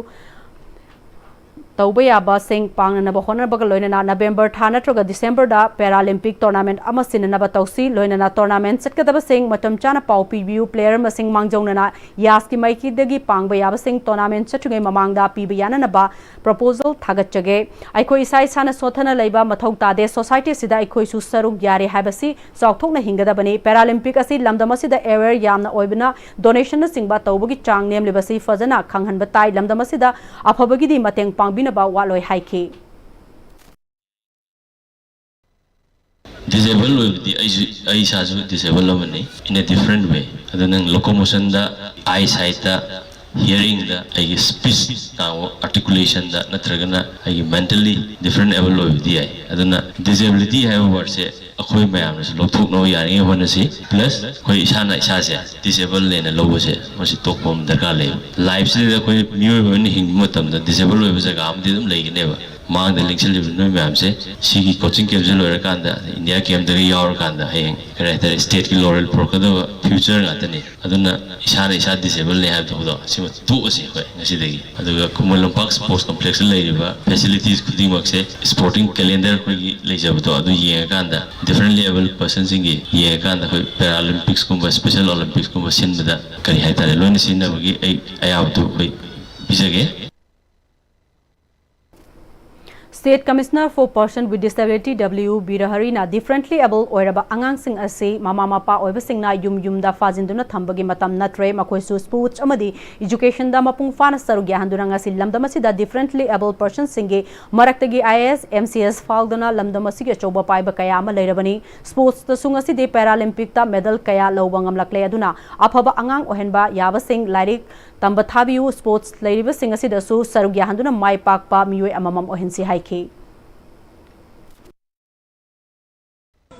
ꯇꯧꯕ ꯌꯥꯕꯁꯤꯡ ꯄꯥꯡꯅꯅꯕ ꯍꯣꯠꯅꯕꯒ ꯂꯣꯏꯅꯅ November ꯊꯥ ꯅꯠꯇ꯭ꯔꯒ December ꯗ Paralympic tournament ꯑꯃ ꯁꯤꯟꯅꯅꯕ ꯇꯧꯁꯤ꯫ ꯂꯣꯏꯅꯅ tournament ꯆꯠꯀꯗꯕꯁꯤꯡ ꯃꯇꯝ ꯆꯥꯅ ꯄꯥꯎ ꯄꯤꯕꯤꯌꯨ꯫ Player ꯃꯁꯤꯡ ꯃꯥꯡꯖꯧꯅꯅ ꯌꯥꯁꯀꯤ ꯃꯥꯏꯀꯩꯗꯒꯤ ꯄꯥꯡꯕ ꯌꯥꯕꯁꯤꯡ tournament ꯆꯠꯇ꯭ꯔꯤꯉꯩ ꯃꯃꯥꯡꯗ ꯄꯤꯕ ꯌꯥꯅꯅꯕ proposal ꯊꯥꯒꯠꯆꯒꯦ꯫ ꯑꯩꯈꯣꯏ ꯏꯁꯥ ꯏꯁꯥꯅ ꯁꯣꯠꯊꯅ ꯂꯩꯕ ꯃꯊꯧ ꯇꯥꯗꯦ꯫ Society ꯑꯁꯤꯗ ꯑꯩꯈꯣꯏꯁꯨ ꯁꯔꯨꯛ ꯌꯥꯔꯦ ꯍꯥꯏꯕꯁꯤ ꯆꯥꯎꯊꯣꯛꯅ ꯍꯤꯡꯒꯗꯕꯅꯤ꯫ Paralympic ꯑꯁꯤ ꯂꯝꯗꯝ ꯑꯁꯤꯗ aware ꯌꯥꯝꯅ ꯑꯣꯏꯕꯅ donation ꯅꯆꯤꯡꯕ ꯇꯧꯕꯒꯤ ꯆꯥꯡ ꯅꯦꯝꯂꯤꯕꯁꯤ ꯐꯖꯅ ꯈꯪꯍꯟꯕ ꯇꯥꯏ꯫ ꯂꯝꯗꯝ ꯑꯁꯤꯗ ꯑꯐꯕꯒꯤꯗꯤ ꯃꯇꯦꯡ ꯄꯥꯡꯕꯤꯅꯕ ꯋꯥꯠꯂꯣꯏ ꯍꯥꯏꯈꯤ꯫ Disable ꯑꯣꯏꯕꯗꯤ ꯑꯩꯁꯨ, ꯑꯩ ꯏꯁꯥꯁꯨ disable ꯑꯃꯅꯤ, in a different way꯫ ꯑꯗꯨ ꯅꯪ locomotion ꯗ, eyesight ꯇ, hearing ꯗ, ꯑꯩꯒꯤ speech ꯉꯥꯡꯕ articulation ꯗ ꯅꯠꯇ꯭ꯔꯒꯅ ꯑꯩꯒꯤ mentally different able ꯑꯣꯏꯕꯗꯤ ꯌꯥꯏ꯫ ꯑꯗꯨꯅ disability ꯍꯥꯏꯕ word ꯁꯦ ꯑꯩꯈꯣꯏ ꯃꯌꯥꯝꯅꯁꯨ ꯂꯧꯊꯣꯛꯅꯕ ꯌꯥꯔꯤꯉꯩ ꯍꯣꯠꯅꯁꯤ꯫ Plus ꯑꯩꯈꯣꯏ ꯏꯁꯥꯅ ꯏꯁꯥꯁꯦ disable ꯅꯦꯅ ꯂꯧꯕꯁꯦ ꯃꯁꯤ ꯇꯣꯛꯄ ꯑꯃ ꯗꯔꯀꯥꯔ ꯂꯩ꯫ Life ꯁꯤꯗ ꯑꯩꯈꯣꯏ ꯃꯤꯑꯣꯏꯕ ꯑꯃꯅ ꯍꯤꯡꯕ ꯃꯇꯝꯗ disable ꯑꯣꯏꯕ ꯖꯒꯥ ꯑꯃꯗꯤ ꯑꯗꯨꯝ ꯂꯩꯒꯅꯦꯕ꯫ ꯃꯥꯡꯗ ꯂꯦꯡꯁꯤꯜꯂꯤꯕ ꯅꯣꯏ ꯃꯌꯥꯝꯁꯦ ꯁꯤꯒꯤ coaching camp ꯁꯦ ꯂꯣꯏꯔꯀꯥꯟꯗ, India camp ꯇꯒ ꯌꯥꯎꯔꯀꯥꯟꯗ ꯍꯌꯦꯡ ꯀꯔꯤ ꯍꯥꯏꯇꯥꯔꯦ, state ꯀꯤ laurel ꯄꯨꯔꯛꯀꯗꯕ future ꯉꯥꯛꯇꯅꯤ꯫ ꯑꯗꯨꯅ ꯏꯁꯥꯅ ꯏꯁꯥ disable ꯅꯦ ꯍꯥꯏꯕ ꯊꯕꯛꯇꯣ ꯁꯤꯃ ꯇꯣꯛꯑꯁꯤ ꯑꯩꯈꯣꯏ ꯉꯁꯤꯗꯒꯤ꯫ ꯑꯗꯨꯒ ꯈꯨꯃꯟ ꯂꯝꯄꯥꯛ sports complex ꯇ ꯂꯩꯔꯤꯕ facilities ꯈꯨꯗꯤꯡꯃꯛꯁꯦ sporting calendar ꯑꯩꯈꯣꯏꯒꯤ ꯂꯩꯖꯕꯗꯣ ꯑꯗꯨ ꯌꯦꯡꯉꯀꯥꯟꯗ differently abled person ꯁꯤꯡꯒꯤ ꯌꯦꯡꯉꯀꯥꯟꯗ ꯑꯩꯈꯣꯏ Paralympics ꯀꯨꯝꯕ, Special Olympics ꯀꯨꯝꯕ ꯁꯤꯟꯕꯗ ꯀꯔꯤ ꯍꯥꯏꯇꯥꯔꯦ, ꯂꯣꯏꯅ ꯁꯤꯖꯤꯟꯅꯕꯒꯤ ꯑꯩ ꯑꯌꯥꯕꯗꯨ ꯑꯩꯈꯣꯏ ꯄꯤꯖꯒꯦ꯫ State Commissioner for Person with Disability W Birahari ꯅ differently abled ꯑꯣꯏꯔꯕ ꯑꯉꯥꯡꯁꯤꯡ ꯑꯁꯤ ꯃꯃꯥ ꯃꯄꯥ ꯑꯣꯏꯕꯁꯤꯡꯅ ꯌꯨꯝ ꯌꯨꯝꯗ ꯐꯥꯖꯤꯟꯗꯨꯅ ꯊꯝꯕꯒꯤ ꯃꯇꯝ ꯅꯠꯇ꯭ꯔꯦ, ꯃꯈꯣꯏꯁꯨ sports ꯑꯃꯗꯤ education ꯗ ꯃꯄꯨꯡ ꯐꯥꯅ ꯁꯔꯨꯛ ꯌꯥꯍꯟꯗꯨꯅ ꯉꯁꯤ ꯂꯝꯗꯝ ꯑꯁꯤꯗ differently abled person ꯁꯤꯡꯒꯤ ꯃꯔꯛꯇꯒꯤ I A S, M C S ꯐꯥꯎꯗꯨꯅ ꯂꯝꯗꯝ ꯑꯁꯤꯒꯤ ꯑꯆꯧꯕ ꯄꯥꯏꯕ ꯀꯌꯥ ꯑꯃ ꯂꯩꯔꯕꯅꯤ꯫ Sports ꯇꯁꯨ ꯉꯁꯤꯗꯤ Paralympic ꯇ medal ꯀꯌꯥ ꯂꯧꯕ ꯉꯝꯂꯛꯂꯦ꯫ ꯑꯗꯨꯅ ꯑꯐꯕ ꯑꯉꯥꯡ ꯑꯣꯏꯍꯟꯕ ꯌꯥꯕꯁꯤꯡ ꯂꯥꯏꯔꯤꯛ ꯇꯝꯕ ꯊꯥꯕꯤꯌꯨ, sports ꯂꯩꯔꯤꯕꯁꯤꯡ ꯑꯁꯤꯗꯁꯨ ꯁꯔꯨꯛ ꯌꯥꯍꯟꯗꯨꯅ ꯃꯥꯏ ꯄꯥꯛꯄ ꯃꯤꯑꯣꯏ ꯑꯃꯃꯝ ꯑꯣꯏꯍꯟꯁꯤ ꯍꯥꯏꯈꯤ꯫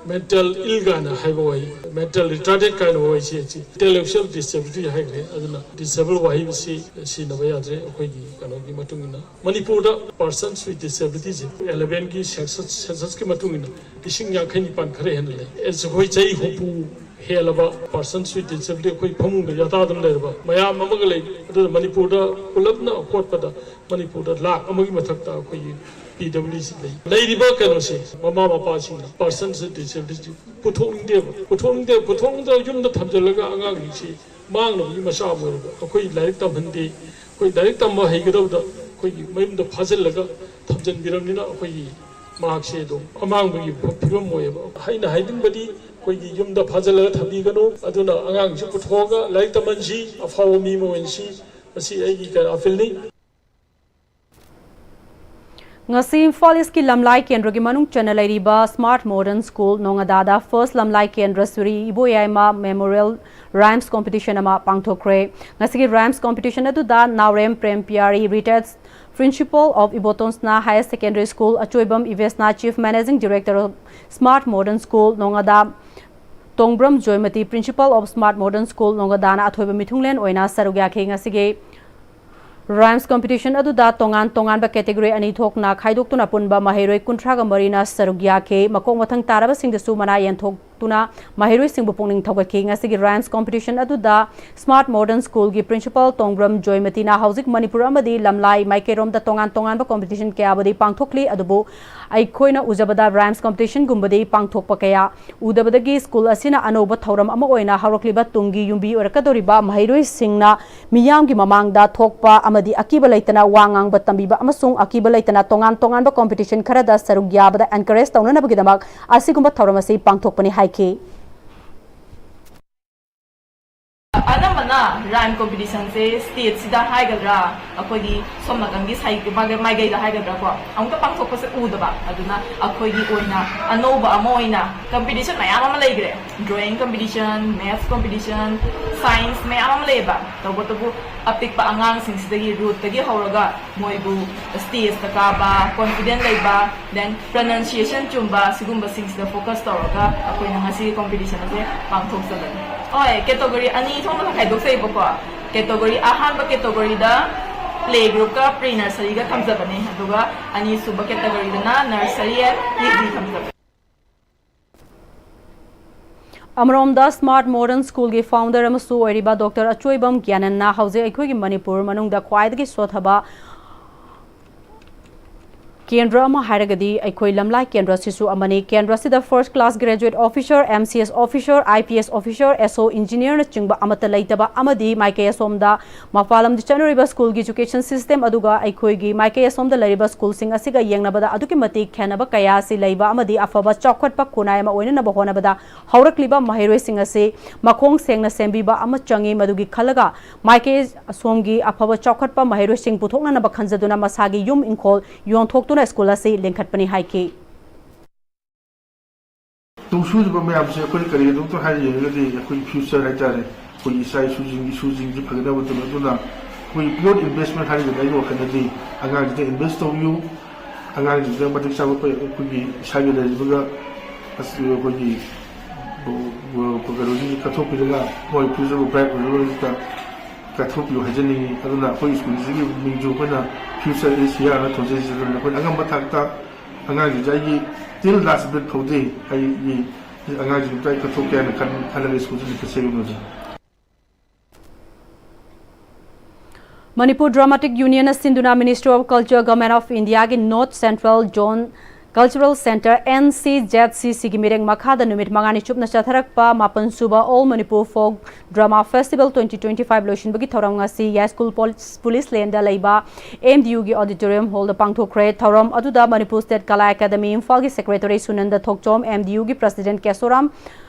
Mental ill ꯀꯥꯏꯅ ꯍꯥꯏꯕ ꯋꯥꯍꯩ, mental retarded ꯀꯥꯏꯅ ꯋꯥꯍꯩꯁꯦ ꯑꯁꯤ intellectual disability ꯍꯥꯏꯈ꯭ꯔꯦ꯫ ꯑꯗꯨꯅ disable ꯋꯥꯍꯩ ꯑꯁꯤ ꯁꯤꯖꯤꯟꯅꯕ ꯌꯥꯗ꯭ꯔꯦ꯫ ꯑꯩꯈꯣꯏꯒꯤ ꯀꯩꯅꯣꯒꯤ ꯃꯇꯨꯡ ꯏꯟꯅ ꯃꯅꯤꯄꯨꯔꯗ persons with disability say eleven ꯒꯤ census, census ꯀꯤ ꯃꯇꯨꯡ ꯏꯟꯅ ꯂꯤꯁꯤꯡ ꯌꯥꯡꯈꯩ ꯅꯤꯄꯥꯟ ꯈꯔ ꯍꯦꯟꯅ ꯂꯩ꯫ ꯑꯁꯤ ꯑꯩꯈꯣꯏ ꯆꯍꯤ ꯍꯨꯝꯐꯨ ꯍꯦꯜꯂꯕ persons with disability ꯑꯩꯈꯣꯏ ꯐꯃꯨꯡꯗ ꯌꯥꯇꯥꯗꯨꯅ ꯂꯩꯔꯕ ꯃꯌꯥꯝ ꯑꯃꯒ ꯂꯩ꯫ ꯑꯗꯨꯅ ꯃꯅꯤꯄꯨꯔꯗ ꯄꯨꯂꯞꯅ ꯍꯣꯠꯄꯗ ꯃꯅꯤꯄꯨꯔꯗ ꯂꯥꯈ ꯑꯃꯒꯤ ꯃꯊꯛꯇ ꯑꯩꯈꯣꯏꯒꯤ P W D ꯁꯤ ꯂꯩ꯫ ꯂꯩꯔꯤꯕ ꯀꯩꯅꯣꯁꯦ ꯃꯃꯥ ꯃꯄꯥꯁꯤꯡꯅ persons with disability ꯄꯨꯊꯣꯛꯅꯤꯡꯗꯦꯕ, ꯄꯨꯊꯣꯛꯅꯤꯡꯗꯦ, ꯄꯨꯊꯣꯛꯅꯤꯡꯗ ꯌꯨꯝꯗ ꯊꯝꯖꯤꯜꯂꯒ ꯑꯉꯥꯡꯁꯤꯡꯁꯤ ꯃꯥꯡꯅꯕꯒꯤ ꯃꯆꯥꯛ ꯑꯃ ꯑꯣꯏꯔꯕ꯫ ꯑꯩꯈꯣꯏ ꯂꯥꯏꯔꯤꯛ ꯇꯝꯍꯟꯗꯦ, ꯑꯩꯈꯣꯏ ꯂꯥꯏꯔꯤꯛ ꯇꯝꯕ ꯍꯩꯒꯗꯕꯗ ꯑꯩꯈꯣꯏꯒꯤ ꯃꯌꯨꯝꯗ ꯐꯥꯖꯤꯜꯂꯒ ꯊꯝꯖꯤꯟꯕꯤꯔꯕꯅꯤꯅ ꯑꯩꯈꯣꯏꯒꯤ ꯃꯍꯥꯛꯁꯦ ꯑꯗꯨꯝ ꯑꯃꯥꯡꯕꯒꯤ ꯐꯤꯕꯝ ꯑꯣꯏꯌꯦꯕ꯫ ꯑꯩꯅ ꯍꯥꯏꯅꯤꯡꯕꯗꯤ ꯑꯩꯈꯣꯏꯒꯤ ꯌꯨꯝꯗ ꯐꯥꯖꯤꯜꯂꯒ ꯊꯝꯕꯤꯒꯅꯨ, ꯑꯗꯨꯅ ꯑꯉꯥꯡꯁꯤ ꯄꯨꯊꯣꯛꯑꯒ ꯂꯥꯏꯔꯤꯛ ꯇꯝꯍꯟꯁꯤ, ꯑꯐꯥꯎꯕ ꯃꯤ ꯑꯃ ꯑꯣꯏꯍꯟꯁꯤ꯫ ꯃꯁꯤ ꯑꯩꯒꯤ ꯀꯩꯅꯣ appeal ꯅꯤ꯫ ꯉꯁꯤ ꯏꯝꯐꯥꯜ ꯏꯁꯀꯤ ꯂꯝꯂꯥꯏ ꯀꯦꯟꯗ꯭ꯔꯒꯤ ꯃꯅꯨꯡ ꯆꯟꯅ ꯂꯩꯔꯤꯕ Smart Modern School ꯅꯣꯉꯥꯗꯥꯗ First ꯂꯝꯂꯥꯏ ꯀꯦꯟꯗ꯭ꯔ ꯁ꯭ꯔꯤ ꯏꯕꯣꯌꯥꯏꯃ Memorial Rhymes Competition ꯑꯃ ꯄꯥꯡꯊꯣꯛꯈ꯭ꯔꯦ꯫ ꯉꯁꯤꯒꯤ Rhymes Competition ꯑꯗꯨꯗ ꯅꯥꯎꯔꯦꯝ Prem ꯄꯤꯌꯥꯔꯤ, Retired Principal of Iboton's Higher Secondary School, ꯑꯆꯣꯏꯕꯝ ꯏꯕꯦꯁꯅꯥ, Chief Managing Director of Smart Modern School ꯅꯣꯉꯥꯗꯥ, Tongbram ꯖꯣꯏꯃꯇꯤ, Principal of Smart Modern School ꯅꯣꯉꯥꯗꯥꯅ ꯑꯊꯣꯏꯕ ꯃꯤꯊꯨꯡꯂꯦꯟ ꯑꯣꯏꯅ ꯁꯔꯨꯛ ꯌꯥꯈꯤ꯫ ꯉꯁꯤꯒꯤ Rhymes Competition ꯑꯗꯨꯗ ꯇꯣꯉꯥꯟ ꯇꯣꯉꯥꯟꯕ category ꯑꯅꯤ ꯊꯣꯛꯅ ꯈꯥꯏꯗꯣꯛꯇꯨꯅ ꯄꯨꯟꯕ ꯃꯍꯩꯔꯣꯏ ꯀꯨꯟꯊ꯭ꯔꯥꯒ ꯃꯔꯤꯅ ꯁꯔꯨꯛ ꯌꯥꯈꯤ꯫ ꯃꯀꯣꯛ ꯃꯊꯪ ꯇꯥꯔꯕꯁꯤꯡꯗꯁꯨ ꯃꯅꯥ ꯌꯦꯟꯊꯣꯛ ꯇꯨꯅ ꯃꯍꯩꯔꯣꯏꯁꯤꯡꯕꯨ ꯄꯨꯛꯅꯤꯡ ꯊꯧꯒꯠꯈꯤ꯫ ꯉꯁꯤꯒꯤ rhymes competition ꯑꯗꯨꯗ Smart Modern Schoolꯒꯤ principal ꯇꯣꯡꯕ꯭ꯔꯝ ꯖꯣꯏꯃꯇꯤꯅ ꯍꯧꯖꯤꯛ ꯃꯅꯤꯄꯨꯔ ꯑꯃꯗꯤ ꯂꯝꯂꯥꯏ ꯃꯥꯏꯀꯩꯔꯣꯝꯗ ꯇꯣꯉꯥꯟ ꯇꯣꯉꯥꯟꯕ competition ꯀꯌꯥꯕꯨꯗꯤ ꯄꯥꯡꯊꯣꯛꯂꯤ, ꯑꯗꯨꯕꯨ ꯑꯩꯈꯣꯏꯅ ꯎꯖꯕꯗ rhymes competitionꯒꯨꯝꯕꯗꯤ ꯄꯥꯡꯊꯣꯛꯄ ꯀꯌꯥ ꯎꯗꯕꯗꯒꯤ school ꯑꯁꯤꯅ ꯑꯅꯧꯕ ꯊꯧꯔꯝ ꯑꯃ ꯑꯣꯏꯅ ꯍꯧꯔꯛꯂꯤꯕ ꯇꯨꯡꯒꯤ ꯌꯨꯝꯕꯤ ꯑꯣꯏꯔꯛꯀꯗꯧꯔꯤꯕ ꯃꯍꯩꯔꯣꯏꯁꯤꯡꯅ ꯃꯤꯌꯥꯝꯒꯤ ꯃꯃꯥꯡꯗ ꯊꯣꯛꯄ ꯑꯃꯗꯤ ꯑꯀꯤꯕ ꯂꯩꯇꯅ ꯋꯥ ꯉꯥꯡꯕ ꯇꯝꯕꯤꯕ ꯑꯃꯁꯨꯡ ꯑꯀꯤꯕ ꯂꯩꯇꯅ ꯇꯣꯉꯥꯟ ꯇꯣꯉꯥꯟꯕ competition ꯈꯔꯗ ꯁꯔꯨꯛ ꯌꯥꯕꯗ encourage ꯇꯧꯅꯅꯕꯒꯤꯗꯃꯛ ꯑꯁꯤꯒꯨꯝꯕ ꯊꯧꯔꯝ ꯑꯁꯤ ꯄꯥꯡꯊꯣꯛꯄꯅꯤ ꯍꯥꯏꯈꯤ꯫ ꯑꯅꯝꯕꯅ rhyme competitionꯁꯦ stateꯁꯤꯗ ꯍꯥꯏꯒꯗ꯭ꯔꯥ, ꯑꯩꯈꯣꯏꯒꯤ ꯁꯣꯝ ꯅꯥꯀꯟꯒꯤ ꯁꯥꯏ-, ꯃꯥꯏꯀꯩ-, ꯃꯥꯏꯀꯩꯗ ꯍꯥꯏꯒꯗ꯭ꯔꯥꯀꯣ, ꯑꯃꯨꯛꯇ ꯄꯥꯡꯊꯣꯛꯄꯁꯦ ꯎꯗꯕ꯫ ꯑꯗꯨꯅ ꯑꯩꯈꯣꯏꯒꯤ ꯑꯣꯏꯅ ꯑꯅꯧꯕ ꯑꯃ ꯑꯣꯏꯅ competition ꯃꯌꯥꯝ ꯑꯃ ꯂꯩꯈ꯭ꯔꯦ, drawing competition, maths competition, science ꯃꯌꯥꯝ ꯑꯃ ꯂꯩꯌꯦꯕ꯫ ꯇꯧꯕꯇꯕꯨ ꯑꯄꯤꯛꯄ ꯑꯉꯥꯡꯁꯤꯡꯁꯤꯗꯒꯤ rootꯇꯒꯤ ꯍꯧꯔꯒ ꯃꯣꯏꯕꯨ stageꯇ ꯀꯥꯕ, confident ꯂꯩꯕ, then pronunciation ꯆꯨꯝꯕ, ꯁꯤꯒꯨꯝꯕꯁꯤꯡꯁꯤꯗ focus ꯇꯧꯔꯒ ꯑꯩꯈꯣꯏꯅ ꯉꯁꯤꯒꯤ competition ꯑꯁꯦ ꯄꯥꯡꯊꯣꯛꯆꯕꯅꯤ꯫ ꯍꯣꯏ, category ꯑꯅꯤ ꯊꯣꯛꯅ ꯈꯥꯏꯗꯣꯛꯆꯩꯕꯀꯣ꯫ Category, ꯑꯍꯥꯟꯕ categoryꯗ play groupꯀ pre nurseryꯒ ꯊꯝꯖꯕꯅꯤ, ꯑꯗꯨꯒ ꯑꯅꯤꯁꯨꯕ categoryꯗꯅ nursery and KG ꯊꯝꯖꯕꯅꯤ꯫ ꯑꯃꯔꯣꯝꯗ Smart Modern Schoolꯒꯤ founder ꯑꯃꯁꯨ ꯑꯣꯏꯔꯤꯕ ꯗꯣꯛꯇꯔ ꯑꯆꯣꯏꯕꯝ ꯒ꯭ꯌꯥꯅꯟꯅ ꯍꯧꯖꯤꯛ ꯑꯩꯈꯣꯏꯒꯤ ꯃꯅꯤꯄꯨꯔ ꯃꯅꯨꯡꯗ ꯈ꯭ꯋꯥꯏꯗꯒꯤ ꯁꯣꯠꯊꯕ ꯀꯦꯟꯗ꯭ꯔ ꯑꯃ ꯍꯥꯏꯔꯒꯗꯤ ꯑꯩꯈꯣꯏ ꯂꯝꯂꯥꯏ ꯀꯦꯟꯗ꯭ꯔ ꯑꯁꯤꯁꯨ ꯑꯃꯅꯤ꯫ ꯀꯦꯟꯗ꯭ꯔ ꯑꯁꯤꯗ first class graduate officer, MCS officer, IPS officer, SO engineerꯅꯆꯤꯡꯕ ꯑꯃꯠꯇ ꯂꯩꯇꯕ ꯑꯃꯗꯤ ꯃꯥꯏꯀꯩ ꯑꯁꯣꯝꯗ ꯃꯄꯥꯟ ꯂꯝꯗ ꯆꯠꯅꯔꯤꯕ schoolꯒꯤ education system ꯑꯗꯨꯒ ꯑꯩꯈꯣꯏꯒꯤ ꯃꯥꯏꯀꯩ ꯑꯁꯣꯝꯗ ꯂꯩꯔꯤꯕ schoolꯁꯤꯡ ꯑꯁꯤꯒ ꯌꯦꯡꯅꯕꯗ ꯑꯗꯨꯛꯀꯤ ꯃꯇꯤꯛ ꯈꯦꯠꯅꯕ ꯀꯌꯥ ꯑꯁꯤ ꯂꯩꯕ ꯑꯃꯗꯤ ꯑꯐꯕ ꯆꯥꯎꯈꯠꯄ ꯈꯨꯟꯅꯥꯏ ꯑꯃ ꯑꯣꯏꯅꯅꯕ ꯍꯣꯠꯅꯕꯗ ꯍꯧꯔꯛꯂꯤꯕ ꯃꯍꯩꯔꯣꯏꯁꯤꯡ ꯑꯁꯤ ꯃꯈꯣꯡ ꯁꯦꯡꯅ ꯁꯦꯝꯕꯤꯕ ꯑꯃ ꯆꯪꯏ꯫ ꯃꯗꯨꯒꯤ ꯈꯜꯂꯒ ꯃꯥꯏꯀꯩ ꯑꯁꯣꯝꯒꯤ ꯑꯐꯕ ꯆꯥꯎꯈꯠꯄ ꯃꯍꯩꯔꯣꯏꯁꯤꯡ ꯄꯨꯊꯣꯛꯅꯅꯕ ꯈꯟꯖꯗꯨꯅ ꯃꯁꯥꯒꯤ ꯌꯨꯝ ꯏꯪꯈꯣꯜ ꯌꯣꯟꯊꯣꯛꯇꯨꯅ school ꯑꯁꯤ ꯂꯤꯡꯈꯠꯄꯅꯤ ꯍꯥꯏꯈꯤ꯫ ꯇꯧ ꯁꯨꯗꯕ ꯃꯌꯥꯝꯁꯦ ꯑꯩꯈꯣꯏꯅ ꯀꯔꯤꯒꯤꯗꯃꯛꯇ ꯍꯥꯏꯔꯤꯒꯦ ꯍꯥꯏꯔꯒꯗꯤ ꯑꯩꯈꯣꯏꯒꯤ future ꯍꯥꯏꯇꯥꯔꯦ, ꯑꯩꯈꯣꯏꯒꯤ ꯏꯆꯥ ꯏꯁꯨꯁꯤꯡ, ꯏꯁꯨꯁꯤꯡꯁꯤ ꯐꯒꯠꯅꯕꯗꯨꯅ꯫ ꯑꯗꯨꯅ ꯑꯩꯈꯣꯏꯒꯤ pure investment ꯍꯥꯏꯔꯤꯕꯅꯤ ꯑꯩꯒꯤ ꯋꯥꯈꯜꯗꯗꯤ꯫ ꯑꯉꯥꯡꯁꯤꯗ invest ꯇꯧꯕꯤꯌꯨ, ꯑꯉꯥꯡꯁꯤꯡꯁꯤꯗ ꯃꯇꯤꯛ ꯆꯥꯕ ꯑꯩꯈꯣꯏ, ꯑꯩꯈꯣꯏꯒꯤ ꯏꯁꯥꯒꯤ ꯂꯩꯔꯤꯕꯒ ꯑꯁ-, ꯑꯩꯈꯣꯏꯒꯤ ꯀꯩꯅꯣꯁꯤꯡꯁꯤ ꯀꯠꯊꯣꯛꯄꯤꯔꯒ ꯃꯣꯏ future bright ꯑꯣꯏꯅꯕꯒꯤꯗꯃꯛꯇ ꯀꯠꯊꯣꯛꯄꯤꯌꯨ ꯍꯥꯏꯖꯅꯤꯡꯉꯤ꯫ ꯑꯗꯨꯅ ꯑꯩꯈꯣꯏ schoolꯁꯤꯒꯤ ꯃꯤꯡꯁꯨ ꯑꯩꯈꯣꯏꯅ Future is Here ꯍꯥꯏꯅ ꯊꯣꯟꯖꯔꯤꯁꯤ꯫ ꯑꯗꯨꯅ ꯑꯩꯈꯣꯏꯅ ꯑꯉꯝꯕ ꯊꯥꯛꯇ ꯑꯉꯥꯡꯁꯤꯡꯁꯦ ꯑꯩꯒꯤ till last breath ꯐꯥꯎꯗꯤ ꯑꯩꯒꯤ ꯑꯉꯥꯡꯁꯤꯡ ꯑꯝꯇ ꯑꯩ ꯀꯠꯊꯣꯛꯀꯦ ꯍꯥꯏꯅ ꯈꯟ- ꯈꯜꯂꯒ ꯁ꯭ꯀꯨꯜꯁꯤꯗ ꯀꯠꯆꯩꯕꯅꯤ ꯑꯣꯖꯥ꯫ Manipur Dramatic Union ꯅ ꯁꯤꯟꯗꯨꯅ Ministry of Culture, Government of India ꯒꯤ North Central Zone Cultural Centre, N C Z C C ꯒꯤ ꯃꯤꯔꯦꯡ ꯃꯈꯥꯗ ꯅꯨꯃꯤꯠ ꯃꯉꯥꯅꯤ ꯆꯨꯞꯅ ꯆꯠꯊꯔꯛꯄ ꯃꯥꯄꯟ ꯁꯨꯕ All Manipur Folk Drama Festival twenty twenty five ꯂꯣꯏꯁꯤꯟꯕꯒꯤ ꯊꯧꯔꯝ ꯉꯁꯤ ꯌꯥꯏꯁ꯭ꯀꯨꯜ ꯄꯣꯂꯤꯁ ꯂꯦꯟꯗ ꯂꯩꯕ M D U ꯒꯤ auditorium hall ꯗ ꯄꯥꯡꯊꯣꯛꯈ꯭ꯔꯦ꯫ ꯊꯧꯔꯝ ꯑꯗꯨꯗ Manipur State Kala Academy ꯏꯝꯐꯥꯜꯒꯤ Secretary ꯁꯨꯅꯟꯗ ꯊꯣꯛꯆꯣꯝ, M D U ꯒꯤ President ꯀꯦꯁꯣꯔꯥꯝ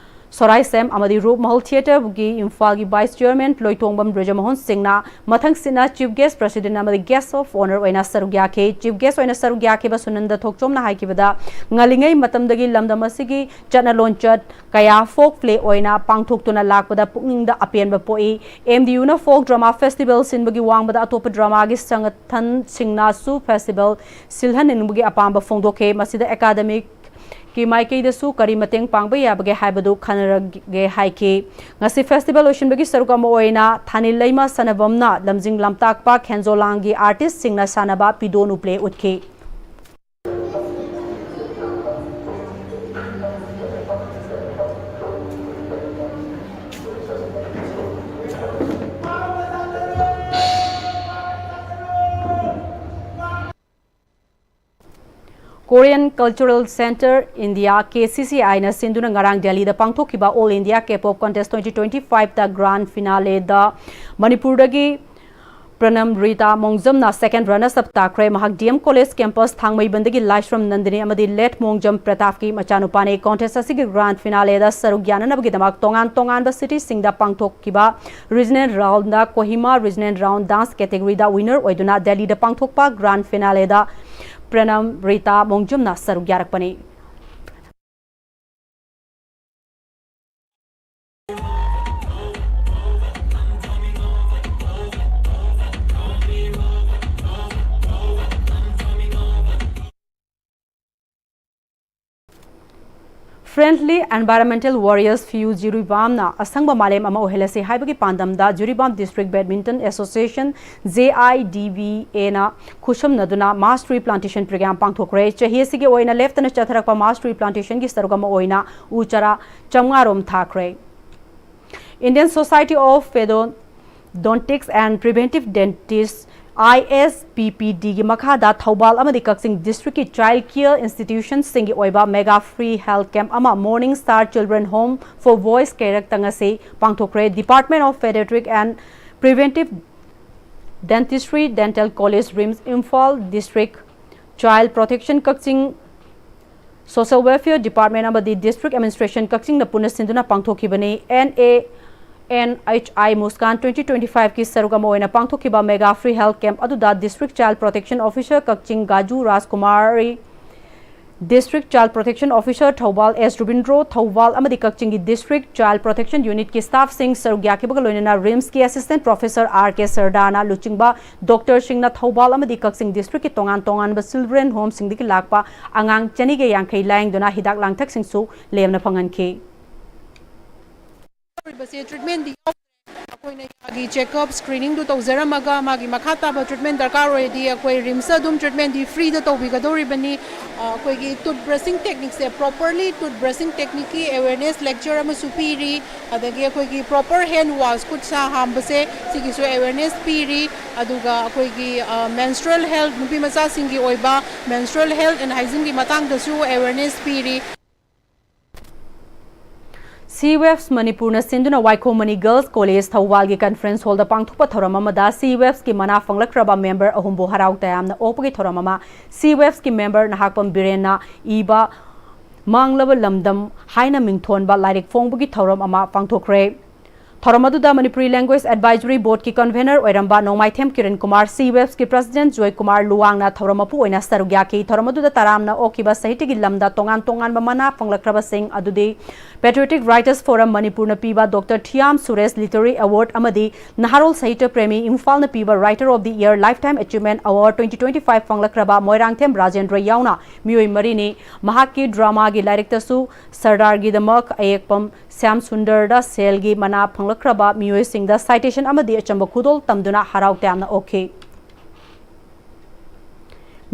ꯁꯣꯔꯥꯏꯁꯦꯝ ꯑꯃꯗꯤ ꯔꯨꯞꯃꯍꯜ Theatre ꯒꯤ ꯏꯝꯐꯥꯜꯒꯤ Vice Chairman ꯂꯣꯏꯇꯣꯡꯕꯝ ꯕ꯭ꯔꯖꯃꯣꯍꯟ ꯁꯤꯡꯅ ꯃꯊꯪꯁꯤꯠꯅ Chief Guest, President ꯑꯃꯗꯤ Guest of Honour ꯑꯣꯏꯅ ꯁꯔꯨꯛ ꯌꯥꯈꯤ꯫ Chief Guest ꯑꯣꯏꯅ ꯁꯔꯨꯛ ꯌꯥꯈꯤꯕ ꯁꯨꯅꯟꯗ ꯊꯣꯛꯆꯣꯝꯅ ꯍꯥꯏꯈꯤꯕꯗ, ꯉꯜꯂꯤꯉꯩ ꯃꯇꯝꯗꯒꯤ ꯂꯝꯗꯝ ꯑꯁꯤꯒꯤ ꯆꯠꯅ ꯂꯣꯟꯆꯠ ꯀꯌꯥ folk play ꯑꯣꯏꯅ ꯄꯥꯡꯊꯣꯛꯇꯨꯅ ꯂꯥꯛꯄꯗ ꯄꯨꯛꯅꯤꯡꯗ ꯑꯄꯦꯟꯕ ꯄꯣꯛꯏ꯫ M D U ꯅ Folk Drama Festival ꯁꯤꯟꯕꯒꯤ ꯋꯥꯡꯃꯗ ꯑꯇꯣꯞꯄ drama ꯒꯤ ꯁꯪꯒꯊꯟꯁꯤꯡꯅꯁꯨ festival ꯁꯤꯜꯍꯟꯅꯤꯡꯕꯒꯤ ꯑꯄꯥꯝꯕ ꯐꯣꯡꯗꯣꯛꯈꯤ꯫ ꯃꯁꯤꯗ academic ꯀꯤ ꯃꯥꯏꯀꯩꯗꯁꯨ ꯀꯔꯤ ꯃꯇꯦꯡ ꯄꯥꯡꯕ ꯌꯥꯕꯒꯦ ꯍꯥꯏꯕꯗꯨ ꯈꯟꯅꯔꯒꯦ ꯍꯥꯏꯈꯤ꯫ ꯉꯁꯤ festival ꯂꯣꯏꯁꯤꯟꯕꯒꯤ ꯁꯔꯨꯛ ꯑꯃ ꯑꯣꯏꯅ ꯊꯥꯅꯤꯜ ꯂꯩꯃ ꯁꯅꯕꯝꯅ ꯂꯝꯖꯤꯡ ꯂꯝꯇꯥꯛꯄ ꯈꯦꯟꯖꯣꯂꯥꯡꯒꯤ artist ꯁꯤꯡꯅ ꯁꯥꯟꯅꯕ ꯄꯤꯗꯣꯅꯨ play ꯎꯠꯈꯤ꯫ Korean Cultural Centre India, K C C I ꯅ ꯁꯤꯟꯗꯨꯅ ꯉꯔꯥꯡ ꯗꯦꯜꯂꯤꯗ ꯄꯥꯡꯊꯣꯛꯈꯤꯕ All India K-pop Contest twenty twenty five ꯇ Grand Finale ꯗ ꯃꯅꯤꯄꯨꯔꯗꯒꯤ ꯄ꯭ꯔꯅꯝ ꯔꯤꯇꯥ ꯃꯣꯡꯖꯝꯅ second runners up ꯇꯥꯈ꯭ꯔꯦ꯫ ꯃꯍꯥꯛ D M College Campus ꯊꯥꯡꯃꯩꯕꯟꯗꯒꯤ ꯂꯥꯏꯁ꯭ꯔꯝ ꯅꯟꯗꯤꯅꯤ ꯑꯃꯗꯤ late ꯃꯣꯡꯖꯝ ꯄ꯭ꯔꯇꯥꯞꯀꯤ ꯃꯆꯥꯅꯨꯄꯥꯅꯤ꯫ Contest ꯑꯁꯤꯒꯤ Grand Finale ꯗ ꯁꯔꯨꯛ ꯌꯥꯅꯅꯕꯒꯤꯗꯃꯛ ꯇꯣꯉꯥꯟ ꯇꯣꯉꯥꯟꯕ city ꯁꯤꯡꯗ ꯄꯥꯡꯊꯣꯛꯈꯤꯕ Regional Round ꯗ Kohima Regional Round Dance Category ꯗ winner ꯑꯣꯏꯗꯨꯅ ꯗꯦꯜꯂꯤꯗ ꯄꯥꯡꯊꯣꯛꯄ Grand Finale ꯗ ꯄ꯭ꯔꯅꯝ ꯔꯤꯇꯥ ꯃꯣꯡꯖꯝꯅ ꯁꯔꯨꯛ ꯌꯥꯔꯛꯄꯅꯤ꯫ Friendly Environmental Warriors for Jiribamꯅ ꯑꯁꯪꯕ ꯃꯥꯂꯦꯝ ꯑꯃ ꯑꯣꯏꯍꯜꯂꯁꯤ ꯍꯥꯏꯕꯒꯤ ꯄꯥꯟꯗꯝꯗ Jiribam District Badminton Association, J I D B A ꯅ ꯈꯨꯠꯁꯝꯅꯗꯨꯅ mass tree plantation program ꯄꯥꯡꯊꯣꯛꯈ꯭ꯔꯦ꯫ ꯆꯍꯤ ꯑꯁꯤꯒꯤ ꯑꯣꯏꯅ ꯂꯦꯞꯇꯅ ꯆꯠꯊꯔꯛꯄ mass tree plantation ꯒꯤ ꯁꯔꯨꯛ ꯑꯃ ꯑꯣꯏꯅ ꯎ ꯆꯥꯔꯥ ꯆꯥꯝꯃꯉꯥ ꯔꯣꯝ ꯊꯥꯈ꯭ꯔꯦ꯫ Indian Society of Pedon- Dontics and Preventive Dentists, I S P P D ꯒꯤ ꯃꯈꯥꯗ ꯊꯧꯕꯥꯜ ꯑꯃꯗꯤ ꯀꯛꯆꯤꯡ District ꯀꯤ child care institution ꯁꯤꯡꯒꯤ ꯑꯣꯏꯕ mega free health camp ꯑꯃ Morning Star Children Home for Boys ꯀꯩꯔꯛꯇ ꯉꯁꯤ ꯄꯥꯡꯊꯣꯛꯈ꯭ꯔꯦ꯫ Department of Pediatric and Preventive Dentistry, Dental College, RIMS Imphal, District Child Protection Kakching, Social Welfare Department ꯑꯃꯗꯤ District Administration ꯀꯛꯆꯤꯡꯅ ꯄꯨꯟꯅ ꯁꯤꯟꯗꯨꯅ ꯄꯥꯡꯊꯣꯛꯈꯤꯕꯅꯤ꯫ N A N H I Muskan twenty twenty-five ꯀꯤ ꯁꯔꯨꯛ ꯑꯃ ꯑꯣꯏꯅ ꯄꯥꯡꯊꯣꯛꯈꯤꯕ mega free health camp ꯑꯗꯨꯗ District Child Protection Officer ꯀꯛꯆꯤꯡ ꯒꯥꯖꯨ ꯔꯥꯖꯀꯨꯃꯥꯔꯤ, District Child Protection Officer Thoubal S ꯔꯨꯕꯤꯟꯗ꯭ꯔꯣ, Thoubal ꯑꯃꯗꯤ ꯀꯛꯆꯤꯡꯒꯤ District Child Protection Unit ꯀꯤ staff ꯁꯤꯡ ꯁꯔꯨꯛ ꯌꯥꯈꯤꯕꯒ ꯂꯣꯏꯅꯅ RIMS ꯀꯤ Assistant Professor R K ꯁꯔꯗꯥꯅ ꯂꯨꯆꯤꯡꯕ doctor ꯁꯤꯡꯅ ꯊꯧꯕꯥꯜ ꯑꯃꯗꯤ ꯀꯛꯆꯤꯡ District ꯀꯤ ꯇꯣꯉꯥꯟ ꯇꯣꯉꯥꯟꯕ children home ꯁꯤꯡꯗꯒꯤ ꯂꯥꯛꯄ ꯑꯉꯥꯡ ꯆꯅꯤꯒ ꯌꯥꯡꯈꯩ ꯂꯥꯌꯦꯡꯗꯨꯅ ꯍꯤꯗꯥꯛ ꯂꯥꯡꯊꯛꯁꯤꯡꯁꯨ ꯂꯦꯝꯅ ꯐꯪꯍꯟꯈꯤ꯫ ꯇꯧꯔꯤꯕꯁꯦ treatment ꯗꯤ ꯌꯥꯎꯗ꯭ꯔꯦ꯫ ꯑꯩꯈꯣꯏꯅ ꯌꯥꯒꯤ checkup, screening ꯗꯨ ꯇꯧꯖꯔꯝꯃꯒ ꯃꯥꯒꯤ ꯃꯈꯥ ꯇꯥꯕ treatment ꯗꯔꯀꯥꯔ ꯑꯣꯏꯔꯗꯤ ꯑꯩꯈꯣꯏ RIMS ꯇ ꯑꯗꯨꯝ treatment ꯗꯤ free ꯗ ꯇꯧꯕꯤꯒꯗꯧꯔꯤꯕꯅꯤ꯫ ꯑ, ꯑꯩꯈꯣꯏꯒꯤ tooth brushing technique ꯁꯦ, properly tooth brushing technique ꯀꯤ awareness lecture ꯑꯃꯁꯨ ꯄꯤꯔꯤ꯫ ꯑꯗꯒꯤ ꯑꯩꯈꯣꯏꯒꯤ proper hand wash, ꯈꯨꯠ ꯁꯥ ꯍꯥꯝꯕꯁꯦ, ꯁꯤꯒꯤꯁꯨ awareness ꯄꯤꯔꯤ꯫ ꯑꯗꯨꯒ ꯑꯩꯈꯣꯏꯒꯤ, ꯑ, menstrual health, ꯅꯨꯄꯤ ꯃꯆꯥꯁꯤꯡꯒꯤ ꯑꯣꯏꯕ menstrual health and hygiene ꯒꯤ ꯃꯇꯥꯡꯗꯁꯨ awareness ꯄꯤꯔꯤ꯫ Sea Waves ꯃꯅꯤꯄꯨꯔꯅ ꯁꯤꯟꯗꯨꯅ ꯋꯥꯏꯈꯣꯝ ꯃꯅꯤ Girls College ꯊꯧꯕꯥꯜꯒꯤ conference hall ꯗ ꯄꯥꯡꯊꯣꯛꯄ ꯊꯧꯔꯝ ꯑꯃꯗ Sea Waves ꯀꯤ ꯃꯅꯥ ꯐꯪꯂꯛꯈ꯭ꯔꯕ member ꯑꯍꯨꯝꯕꯨ ꯍꯔꯥꯎ ꯇꯌꯥꯝꯅ ꯑꯣꯛꯄꯒꯤ ꯊꯧꯔꯝ ꯑꯃ Sea Waves ꯀꯤ member ꯅꯍꯥꯛꯄꯝ ꯕꯤꯔꯦꯟꯅ ꯏꯕ ꯃꯥꯡꯂꯕ ꯂꯝꯗꯝ ꯍꯥꯏꯅ ꯃꯤꯡꯊꯣꯟꯕ ꯂꯥꯏꯔꯤꯛ ꯐꯣꯡꯕꯒꯤ ꯊꯧꯔꯝ ꯑꯃ ꯄꯥꯡꯊꯣꯛꯈ꯭ꯔꯦ꯫ ꯊꯧꯔꯝ ꯑꯗꯨꯗ ꯃꯅꯤꯄꯨꯔꯤ ꯂꯦꯡꯒ꯭ꯋꯦꯖ ꯑꯦꯗꯚꯥꯏꯖꯔꯤ ꯕꯣꯔꯗꯀꯤ ꯀꯟꯚꯦꯅꯔ ꯑꯣꯏꯔꯝꯕ ꯅꯣꯡꯃꯥꯏꯊꯦꯝ ꯀꯤꯔꯟ ꯀꯨꯃꯥꯔ, ꯁꯤ ꯋꯦꯕꯁꯀꯤ ꯄ꯭ꯔꯁꯤꯗꯦꯟꯠ ꯖꯣꯏ ꯀꯨꯃꯥꯔ ꯂꯨꯋꯥꯡꯅ ꯊꯧꯔꯝ ꯃꯄꯨ ꯑꯣꯏꯅ ꯁꯔꯨꯛ ꯌꯥꯈꯤ꯫ ꯊꯧꯔꯝ ꯑꯗꯨꯗ ꯇꯔꯥꯝꯅ ꯑꯣꯛꯈꯤꯕ ꯁꯥꯍꯤꯇ꯭ꯌꯒꯤ ꯂꯝꯗ ꯇꯣꯉꯥꯟ ꯇꯣꯉꯥꯟꯕ ꯃꯅꯥ ꯐꯪꯂꯛꯈ꯭ꯔꯕꯁꯤꯡ ꯑꯗꯨꯗꯤ Patriotic Writers Forum ꯃꯅꯤꯄꯨꯔꯅ ꯄꯤꯕ ꯗꯣꯛꯇꯔ ꯊꯤꯌꯥꯝ ꯁꯨꯔꯦꯁ Literary Award ꯑꯃꯗꯤ ꯅꯍꯥꯔꯣꯜ ꯁꯥꯍꯤꯇ꯭ꯌ ꯄ꯭ꯔꯦꯃꯤ ꯏꯝꯐꯥꯜꯅ ꯄꯤꯕ Writer of the Year Lifetime Achievement Award twenty twenty-five ꯐꯪꯂꯛꯈ꯭ꯔꯕ Moirangthem Rajendra ꯌꯥꯎꯅ ꯃꯤꯑꯣꯏ ꯃꯔꯤꯅꯤ꯫ ꯃꯍꯥꯛꯀꯤ ꯗ꯭ꯔꯃꯥꯒꯤ ꯂꯥꯏꯔꯤꯛꯇꯁꯨ ꯁꯔꯗꯥꯔꯒꯤꯗꯃꯛ ꯑꯌꯦꯛꯄꯝ ꯁ꯭ꯌꯥꯝ ꯁꯨꯟꯗꯔꯗ ꯁꯦꯜꯒꯤ ꯃꯅꯥ ꯐꯪꯂꯛꯈ꯭ꯔꯕ ꯃꯤꯑꯣꯏꯁꯤꯡꯗ ꯁꯥꯏꯇꯦꯁꯟ ꯑꯃꯗꯤ ꯑꯆꯝꯕ ꯈꯨꯗꯣꯜ ꯇꯝꯗꯨꯅ ꯍꯔꯥꯎ ꯇꯌꯥꯝꯅ ꯑꯣꯛꯈꯤ꯫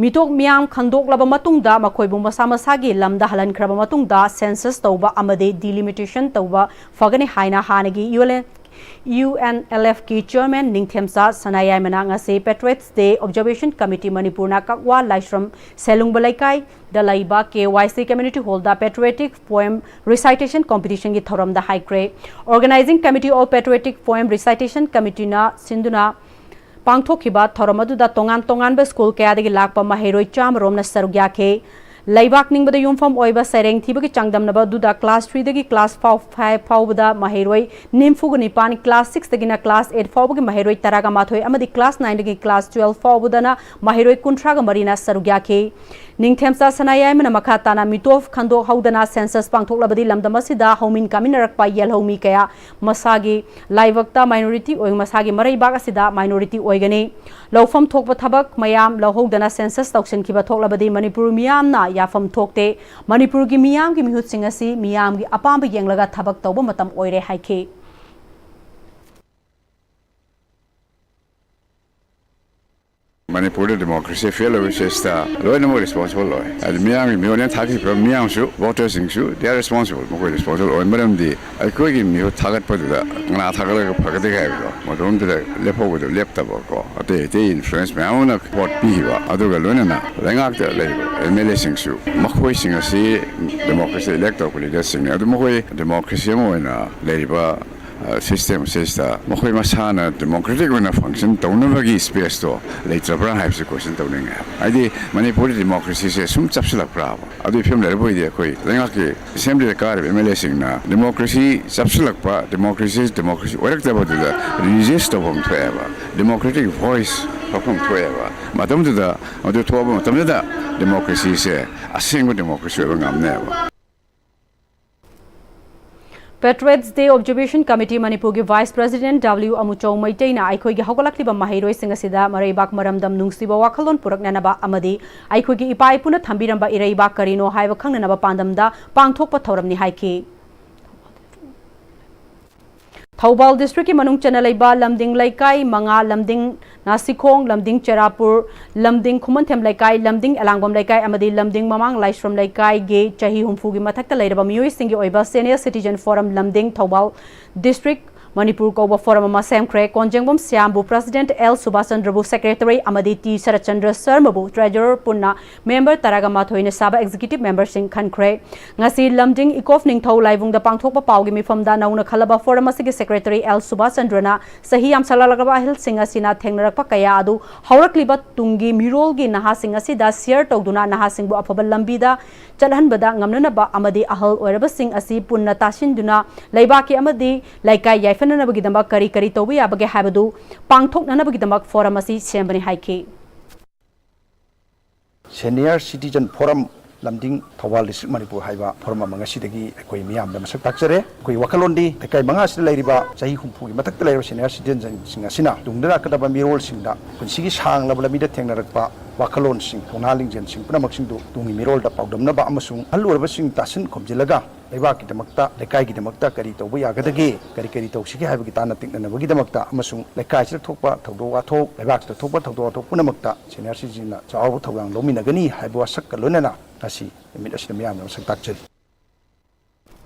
ꯃꯤꯇꯣꯞ ꯃꯤꯌꯥꯝ ꯈꯪꯗꯣꯛꯂꯕ ꯃꯇꯨꯡꯗ ꯃꯈꯣꯏꯕꯨ ꯃꯁꯥ ꯃꯁꯥꯒꯤ ꯂꯝꯗ ꯍꯜꯍꯟꯈ꯭ꯔꯕ ꯃꯇꯨꯡꯗ ꯁꯦꯟꯁꯁ ꯇꯧꯕ ꯑꯃꯗꯤ ꯗꯤꯂꯤꯃꯤꯇꯦꯁꯟ ꯇꯧꯕ ꯐꯒꯅꯤ ꯍꯥꯏꯅ ꯍꯥꯟꯅꯒꯤ U L N, U N L ꯑꯦꯐꯀꯤ ꯆꯤꯌꯔꯃꯦꯟ ꯅꯤꯡꯊꯦꯝꯆꯥ ꯁꯅꯥꯌꯥꯏꯃꯅ ꯉꯁꯤ Patriots Day Observation Committee ꯃꯅꯤꯄꯨꯔꯅ ꯀꯛꯋꯥ ꯂꯥꯏꯁ꯭ꯔꯝ ꯁꯦꯂꯨꯡꯕ ꯂꯩꯀꯥꯏꯗ ꯂꯩꯕ ꯀꯦ ꯋꯥꯏ ꯁꯤ Community Hallꯗ Patriotic Poem Recitation Competitionꯒꯤ ꯊꯧꯔꯝꯗ ꯍꯥꯏꯈ꯭ꯔꯦ꯫ Organizing Committee of Patriotic Poem Recitation Committeeꯅ ꯁꯤꯟꯗꯨꯅ ꯄꯥꯡꯊꯣꯛꯈꯤꯕ ꯊꯧꯔꯝ ꯑꯗꯨꯗ ꯇꯣꯉꯥꯟ ꯇꯣꯉꯥꯟꯕ ꯁ꯭ꯀꯨꯜ ꯀꯌꯥꯗꯒꯤ ꯂꯥꯛꯄ ꯃꯍꯩꯔꯣꯏ ꯆꯥꯃꯔꯣꯝꯅ ꯁꯔꯨꯛ ꯌꯥꯈꯤ꯫ ꯂꯩꯕꯥꯛ ꯅꯤꯡꯕꯗ ꯌꯨꯝꯐꯝ ꯑꯣꯏꯕ ꯁꯩꯔꯦꯡ ꯊꯤꯕꯒꯤ ꯆꯥꯡꯗꯝꯅꯕ ꯑꯗꯨꯗ class threeꯗꯒꯤ class five ꯐꯥꯎꯕꯗ ꯃꯍꯩꯔꯣꯏ ꯅꯤꯐꯨꯒ ꯅꯤꯄꯥꯟ, class sixꯇꯒꯤꯅ class eight ꯐꯥꯎꯕꯒꯤ ꯃꯍꯩꯔꯣꯏ ꯇꯔꯥꯒ ꯃꯥꯊꯣꯏ ꯑꯃꯗꯤ class nineꯗꯒꯤ class twelve ꯐꯥꯎꯕꯗꯅ ꯃꯍꯩꯔꯣꯏ ꯀꯨꯟꯊ꯭ꯔꯥꯒ ꯃꯔꯤꯅ ꯁꯔꯨꯛ ꯌꯥꯈꯤ꯫ ꯅꯤꯡꯊꯦꯝꯆꯥ ꯁꯅꯥꯌꯥꯏꯃꯅ ꯃꯈꯥ ꯇꯥꯅ ꯃꯤꯇꯣꯞ ꯈꯟꯗꯣꯛꯍꯧꯗꯅ ꯁꯦꯟꯁꯁ ꯄꯥꯡꯊꯣꯛꯂꯕꯗꯤ ꯂꯝꯗꯝ ꯑꯁꯤꯗ ꯍꯧꯃꯤꯟ ꯀꯥꯃꯤꯟꯅꯔꯛꯄ ꯌꯦꯜꯍꯧꯃꯤ ꯀꯌꯥ ꯃꯁꯥꯒꯤ ꯂꯥꯏꯕꯛꯇ minority ꯑꯣꯏ, ꯃꯁꯥꯒꯤ ꯃꯔꯩꯕꯥꯛ ꯑꯁꯤꯗ minority ꯑꯣꯏꯒꯅꯤ꯫ ꯂꯧꯐꯝ ꯊꯣꯛꯄ ꯊꯕꯛ ꯃꯌꯥꯝ ꯂꯧꯍꯧꯗꯅ ꯁꯦꯟꯁꯁ ꯇꯧꯁꯤꯟꯈꯤꯕ ꯊꯣꯛꯂꯕꯗꯤ ꯃꯅꯤꯄꯨꯔ ꯃꯤꯌꯥꯝꯅ ꯌꯥꯐꯝ ꯊꯣꯛꯇꯦ꯫ ꯃꯅꯤꯄꯨꯔꯒꯤ ꯃꯤꯌꯥꯝꯒꯤ ꯃꯤꯍꯨꯠꯁꯤꯡ ꯑꯁꯤ ꯃꯤꯌꯥꯝꯒꯤ ꯑꯄꯥꯝꯕ ꯌꯦꯡꯂꯒ ꯊꯕꯛ ꯇꯧꯕ ꯃꯇꯝ ꯑꯣꯏꯔꯦ ꯍꯥꯏꯈꯤ꯫ ꯃꯅꯤꯄꯨꯔꯗ democracy fail ꯑꯣꯏꯕꯁꯤꯗ ꯂꯣꯏꯅꯃꯛ responsible ꯑꯣꯏ꯫ ꯑꯗꯨ ꯃꯤꯌꯥꯝꯒꯤ ꯃꯤꯍꯨꯠꯅ ꯊꯥꯈꯤꯕ ꯃꯤꯌꯥꯝꯁꯨ, voterꯁꯤꯡꯁꯨ, they are responsible, ꯃꯈꯣꯏ responsible ꯑꯣꯏ꯫ ꯃꯔꯝꯗꯤ ꯑꯩꯈꯣꯏꯒꯤ ꯃꯤꯍꯨꯠ ꯊꯥꯒꯠꯄꯗꯨꯗ ꯀꯅꯥ ꯊꯥꯒꯠꯂꯒ ꯐꯒꯗꯒꯦ ꯍꯥꯏꯕꯗꯣ, ꯃꯗꯣꯝꯗꯨꯗ ꯂꯦꯞꯍꯧꯕꯗꯣ ꯂꯦꯞꯇꯕꯀꯣ, ꯑꯇꯩ ꯑꯇꯩ influence ꯃꯌꯥꯝ ꯑꯃꯅ vote ꯄꯤꯈꯤꯕ, ꯑꯗꯨꯒ ꯂꯣꯏꯅꯅ ꯂꯩꯉꯥꯛꯇ ꯂꯩꯔꯤꯕ MLAꯁꯤꯡꯁꯨ, ꯃꯈꯣꯏꯁꯤꯡ ꯑꯁꯤ democracy elect ꯇꯧꯔꯛꯄ leaderꯁꯤꯡꯅꯤ꯫ ꯑꯗꯨ ꯃꯈꯣꯏ democracy ꯑꯃ ꯑꯣꯏꯅ ꯂꯩꯔꯤꯕ ꯁꯤꯁꯇꯦꯝ ꯑꯁꯤꯁꯤꯗ ꯃꯈꯣꯏ ꯃꯁꯥꯅ ꯗꯦꯃꯣꯀ꯭ꯔꯦꯇꯤꯛ ꯑꯣꯏꯅ ꯐꯪꯁꯟ ꯇꯧꯅꯕꯒꯤ ꯁ꯭ꯄꯦꯁꯇꯣ ꯂꯩꯇ꯭ꯔꯕ꯭ꯔꯥ ꯍꯥꯏꯕꯁꯤ ꯀꯣꯏꯁꯟ ꯇꯧꯅꯤꯡꯉꯦ꯫ ꯍꯥꯏꯗꯤ ꯃꯅꯤꯄꯨꯔꯗ ꯗꯦꯃꯣꯀ꯭ꯔꯦꯁꯤꯁꯦ ꯁꯨꯝ ꯆꯞꯁꯤꯜꯂꯛꯄ꯭ꯔꯥꯕ? ꯑꯗꯨꯒꯤ ꯐꯤꯕꯝ ꯂꯩꯔꯕ ꯑꯣꯏꯗꯤ ꯑꯩꯈꯣꯏ ꯂꯩꯉꯥꯛꯀꯤ ꯑꯦꯁꯦꯝꯕ꯭ꯂꯤꯗ ꯀꯥꯔꯤꯕ ꯑꯦꯝ ꯑꯦꯜ ꯑꯦꯁꯤꯡꯅ ꯗꯦꯃꯣꯀ꯭ꯔꯦꯁꯤ ꯆꯞꯁꯤꯜꯂꯛꯄ, ꯗꯦꯃꯣꯀ꯭ꯔꯦꯁꯤ ꯗꯦꯃꯣꯀ꯭ꯔꯦꯁꯤ ꯑꯣꯏꯔꯛꯇꯕꯗꯨꯗ ꯔꯤꯖꯤꯁ ꯇꯧꯐꯝ ꯊꯣꯛꯑꯦꯕ, ꯗꯦꯃꯣꯀ꯭ꯔꯦꯇꯤꯛ ꯚꯣꯏꯁ ꯊꯣꯛꯐꯝ ꯊꯣꯛꯑꯦꯕ꯫ ꯃꯇꯝꯗꯨꯗ, ꯃꯗꯨ ꯊꯣꯛꯑꯕ ꯃꯇꯝꯗꯨꯗ ꯗꯦꯃꯣꯀ꯭ꯔꯦꯁꯤꯁꯦ ꯑꯁꯦꯡꯕ ꯗꯦꯃꯣꯀ꯭ꯔꯦꯁꯤ ꯑꯣꯏꯕ ꯉꯝꯅꯦꯕ꯫ Patriots Day Observation Committee ꯃꯅꯤꯄꯨꯔꯒꯤ Vice President W ꯑꯃꯨꯆꯧ ꯃꯩꯇꯩꯅ ꯑꯩꯈꯣꯏꯒꯤ ꯍꯧꯒꯠꯂꯛꯂꯤꯕ ꯃꯍꯩꯔꯣꯏꯁꯤꯡ ꯑꯁꯤꯗ ꯃꯔꯩꯕꯥꯛ ꯃꯔꯝꯗꯝ ꯅꯨꯡꯁꯤꯕ ꯋꯥꯈꯜꯂꯣꯟ ꯄꯨꯔꯛꯅꯅꯕ ꯑꯃꯗꯤ ꯑꯩꯈꯣꯏꯒꯤ ꯏꯄꯥ ꯏꯄꯨꯅ ꯊꯝꯕꯤꯔꯝꯕ ꯏꯔꯩꯕꯥꯛ ꯀꯔꯤꯅꯣ ꯍꯥꯏꯕ ꯈꯪꯅꯅꯕ ꯄꯥꯟꯗꯝꯗ ꯄꯥꯡꯊꯣꯛꯄ ꯊꯧꯔꯝꯅꯤ ꯍꯥꯏꯈꯤ꯫ ꯊꯧꯕꯥꯜ district ꯀꯤ ꯃꯅꯨꯡ ꯆꯟꯅ ꯂꯩꯕ ꯂꯝꯗꯤꯡ ꯂꯩꯀꯥꯏ ꯃꯉꯥ, ꯂꯝꯗꯤꯡ ꯅꯥꯁꯤꯈꯣꯡ, ꯂꯝꯗꯤꯡ ꯆꯦꯔꯥꯄꯨꯔ, ꯂꯝꯗꯤꯡ ꯈꯨꯃꯟꯊꯦꯝ ꯂꯩꯀꯥꯏ, ꯂꯝꯗꯤꯡ ꯑꯦꯂꯥꯡꯕꯝ ꯂꯩꯀꯥꯏ ꯑꯃꯗꯤ ꯂꯝꯗꯤꯡ ꯃꯃꯥꯡ ꯂꯥꯏꯁ꯭ꯔꯝ ꯂꯩꯀꯥꯏꯒꯤ ꯆꯍꯤ ꯍꯨꯝꯐꯨꯒꯤ ꯃꯊꯛꯇ ꯂꯩꯔꯕ ꯃꯤꯑꯣꯏꯁꯤꯡꯒꯤ ꯑꯣꯏꯕ Senior Citizen Forum ꯂꯝꯗꯤꯡ ꯊꯧꯕꯥꯜ district ꯃꯅꯤꯄꯨꯔ ꯀꯧꯕ forum ꯑꯃ ꯁꯦꯝꯈ꯭ꯔꯦ꯫ ꯀꯣꯟꯖꯦꯡꯕꯝ ꯁ꯭ꯌꯥꯝꯕꯨ president, L ꯁꯨꯕꯥꯁ ꯆꯟꯗ꯭ꯔꯕꯨ secretary ꯑꯃꯗꯤ ꯇꯤ ꯁꯔꯠꯆꯟꯗ꯭ꯔ ꯁꯔꯃꯕꯨ treasurer ꯄꯨꯟꯅ member ꯇꯔꯥꯒ ꯃꯥꯊꯣꯏꯅ ꯁꯥꯕ executive member ꯁꯤꯡ ꯈꯟꯈ꯭ꯔꯦ꯫ ꯉꯁꯤ ꯂꯝꯗꯤꯡ ꯏꯀꯣꯐ ꯅꯤꯡꯊꯧ ꯂꯥꯏꯕꯨꯡꯗ ꯄꯥꯡꯊꯣꯛꯄ ꯄꯥꯎꯒꯤ ꯃꯤꯐꯝꯗ ꯅꯧꯅ ꯈꯜꯂꯕ forum ꯑꯁꯤꯒꯤ secretary L ꯁꯨꯕꯥꯁ ꯆꯟꯗ꯭ꯔꯅ ꯆꯍꯤ ꯌꯥꯝꯁꯜꯂꯛꯂꯕ ꯑꯍꯜꯁꯤꯡ ꯑꯁꯤꯅ ꯊꯦꯡꯅꯔꯛꯄ ꯀꯌꯥ ꯑꯗꯨ ꯍꯧꯔꯛꯂꯤꯕ ꯇꯨꯡꯒꯤ ꯃꯤꯔꯣꯜꯒꯤ ꯅꯍꯥꯁꯤꯡ ꯑꯁꯤꯗ share ꯇꯧꯗꯨꯅ ꯅꯍꯥꯁꯤꯡꯕꯨ ꯑꯐꯕ ꯂꯝꯕꯤꯗ ꯆꯠꯍꯟꯕꯗ ꯉꯝꯅꯅꯕ ꯑꯃꯗꯤ ꯑꯍꯜ ꯑꯣꯏꯔꯕꯁꯤꯡ ꯑꯁꯤ ꯄꯨꯟꯅ ꯇꯥꯁꯤꯟꯗꯨꯅ ꯂꯩꯕꯥꯛꯀꯤ ꯑꯃꯗꯤ ꯂꯩꯀꯥꯏ ꯌꯥꯏꯐꯅꯅꯕꯒꯤꯗꯃꯛ ꯀꯔꯤ ꯀꯔꯤ ꯇꯧꯕ ꯌꯥꯕꯒꯦ ꯍꯥꯏꯕꯗꯨ ꯄꯥꯡꯊꯣꯛꯅꯅꯕꯒꯤꯗꯃꯛ forum ꯑꯁꯤ ꯁꯦꯝꯕꯅꯤ ꯍꯥꯏꯈꯤ꯫ Senior Citizen Forum ꯂꯝꯗꯤꯡ ꯊꯧꯕꯥꯜ district ꯃꯅꯤꯄꯨꯔ ꯍꯥꯏꯕ forum ꯑꯃ ꯉꯁꯤꯗꯒꯤ ꯑꯩꯈꯣꯏ ꯃꯤꯌꯥꯝꯗ ꯃꯁꯛ ꯇꯥꯛꯆꯔꯦ꯫ ꯑꯩꯈꯣꯏ ꯋꯥꯈꯜꯂꯣꯟꯗꯤ ꯂꯩꯀꯥꯏ ꯃꯉꯥ ꯑꯁꯤꯗ ꯂꯩꯔꯤꯕ ꯆꯍꯤ ꯍꯨꯝꯐꯨꯒꯤ ꯃꯊꯛꯇ ꯂꯩꯔꯕ senior citizenꯁꯤꯡ ꯑꯁꯤꯅ ꯇꯨꯡꯗ ꯂꯥꯛꯀꯗꯕ ꯃꯤꯔꯣꯜꯁꯤꯡꯗ ꯄꯨꯟꯁꯤꯒꯤ ꯁꯥꯡꯂꯕ ꯂꯝꯕꯤꯗ ꯊꯦꯡꯅꯔꯛꯄ ꯋꯥꯈꯜꯂꯣꯟꯁꯤꯡ, ꯊꯧꯅꯥ ꯂꯤꯡꯖꯦꯜꯁꯤꯡ ꯄꯨꯝꯅꯃꯛꯁꯤꯡꯗꯨ ꯇꯨꯡꯒꯤ ꯃꯤꯔꯣꯜꯗ ꯄꯥꯎꯗꯝꯅꯕ ꯑꯃꯁꯨꯡ ꯑꯍꯜ ꯑꯣꯏꯔꯕꯁꯤꯡ ꯇꯥꯁꯤꯟ ꯈꯣꯝꯖꯤꯜꯂꯒ ꯂꯩꯕꯥꯛꯀꯤꯗꯃꯛꯇ, ꯂꯩꯀꯥꯏꯒꯤꯗꯃꯛꯇ ꯀꯔꯤ ꯇꯧꯕ ꯌꯥꯒꯗꯒꯦ, ꯀꯔꯤ ꯀꯔꯤ ꯇꯧꯁꯤꯒꯦ ꯍꯥꯏꯕꯒꯤ ꯇꯥꯟꯅ ꯇꯤꯛꯅꯅꯕꯒꯤꯗꯃꯛꯇ ꯑꯃꯁꯨꯡ ꯂꯩꯀꯥꯏꯁꯤꯗ ꯊꯣꯛꯄ ꯊꯧꯗꯣꯛ ꯋꯥꯊꯣꯛ, ꯂꯩꯕꯥꯛꯁꯤꯗ ꯊꯣꯛꯄ ꯊꯧꯗꯣꯛ ꯋꯥꯊꯣꯛ ꯄꯨꯝꯅꯃꯛꯇ senior citizenꯅ ꯆꯥꯎꯔꯕ ꯊꯧꯗꯥꯡ ꯂꯧꯃꯤꯟꯅꯒꯅꯤ ꯍꯥꯏꯕ ꯋꯥꯁꯛꯀ ꯂꯣꯏꯅꯅ ꯉꯁꯤ ꯅꯨꯃꯤꯠ ꯑꯁꯤꯗ ꯃꯤꯌꯥꯝꯗ ꯃꯁꯛ ꯇꯥꯛꯆꯔꯤ꯫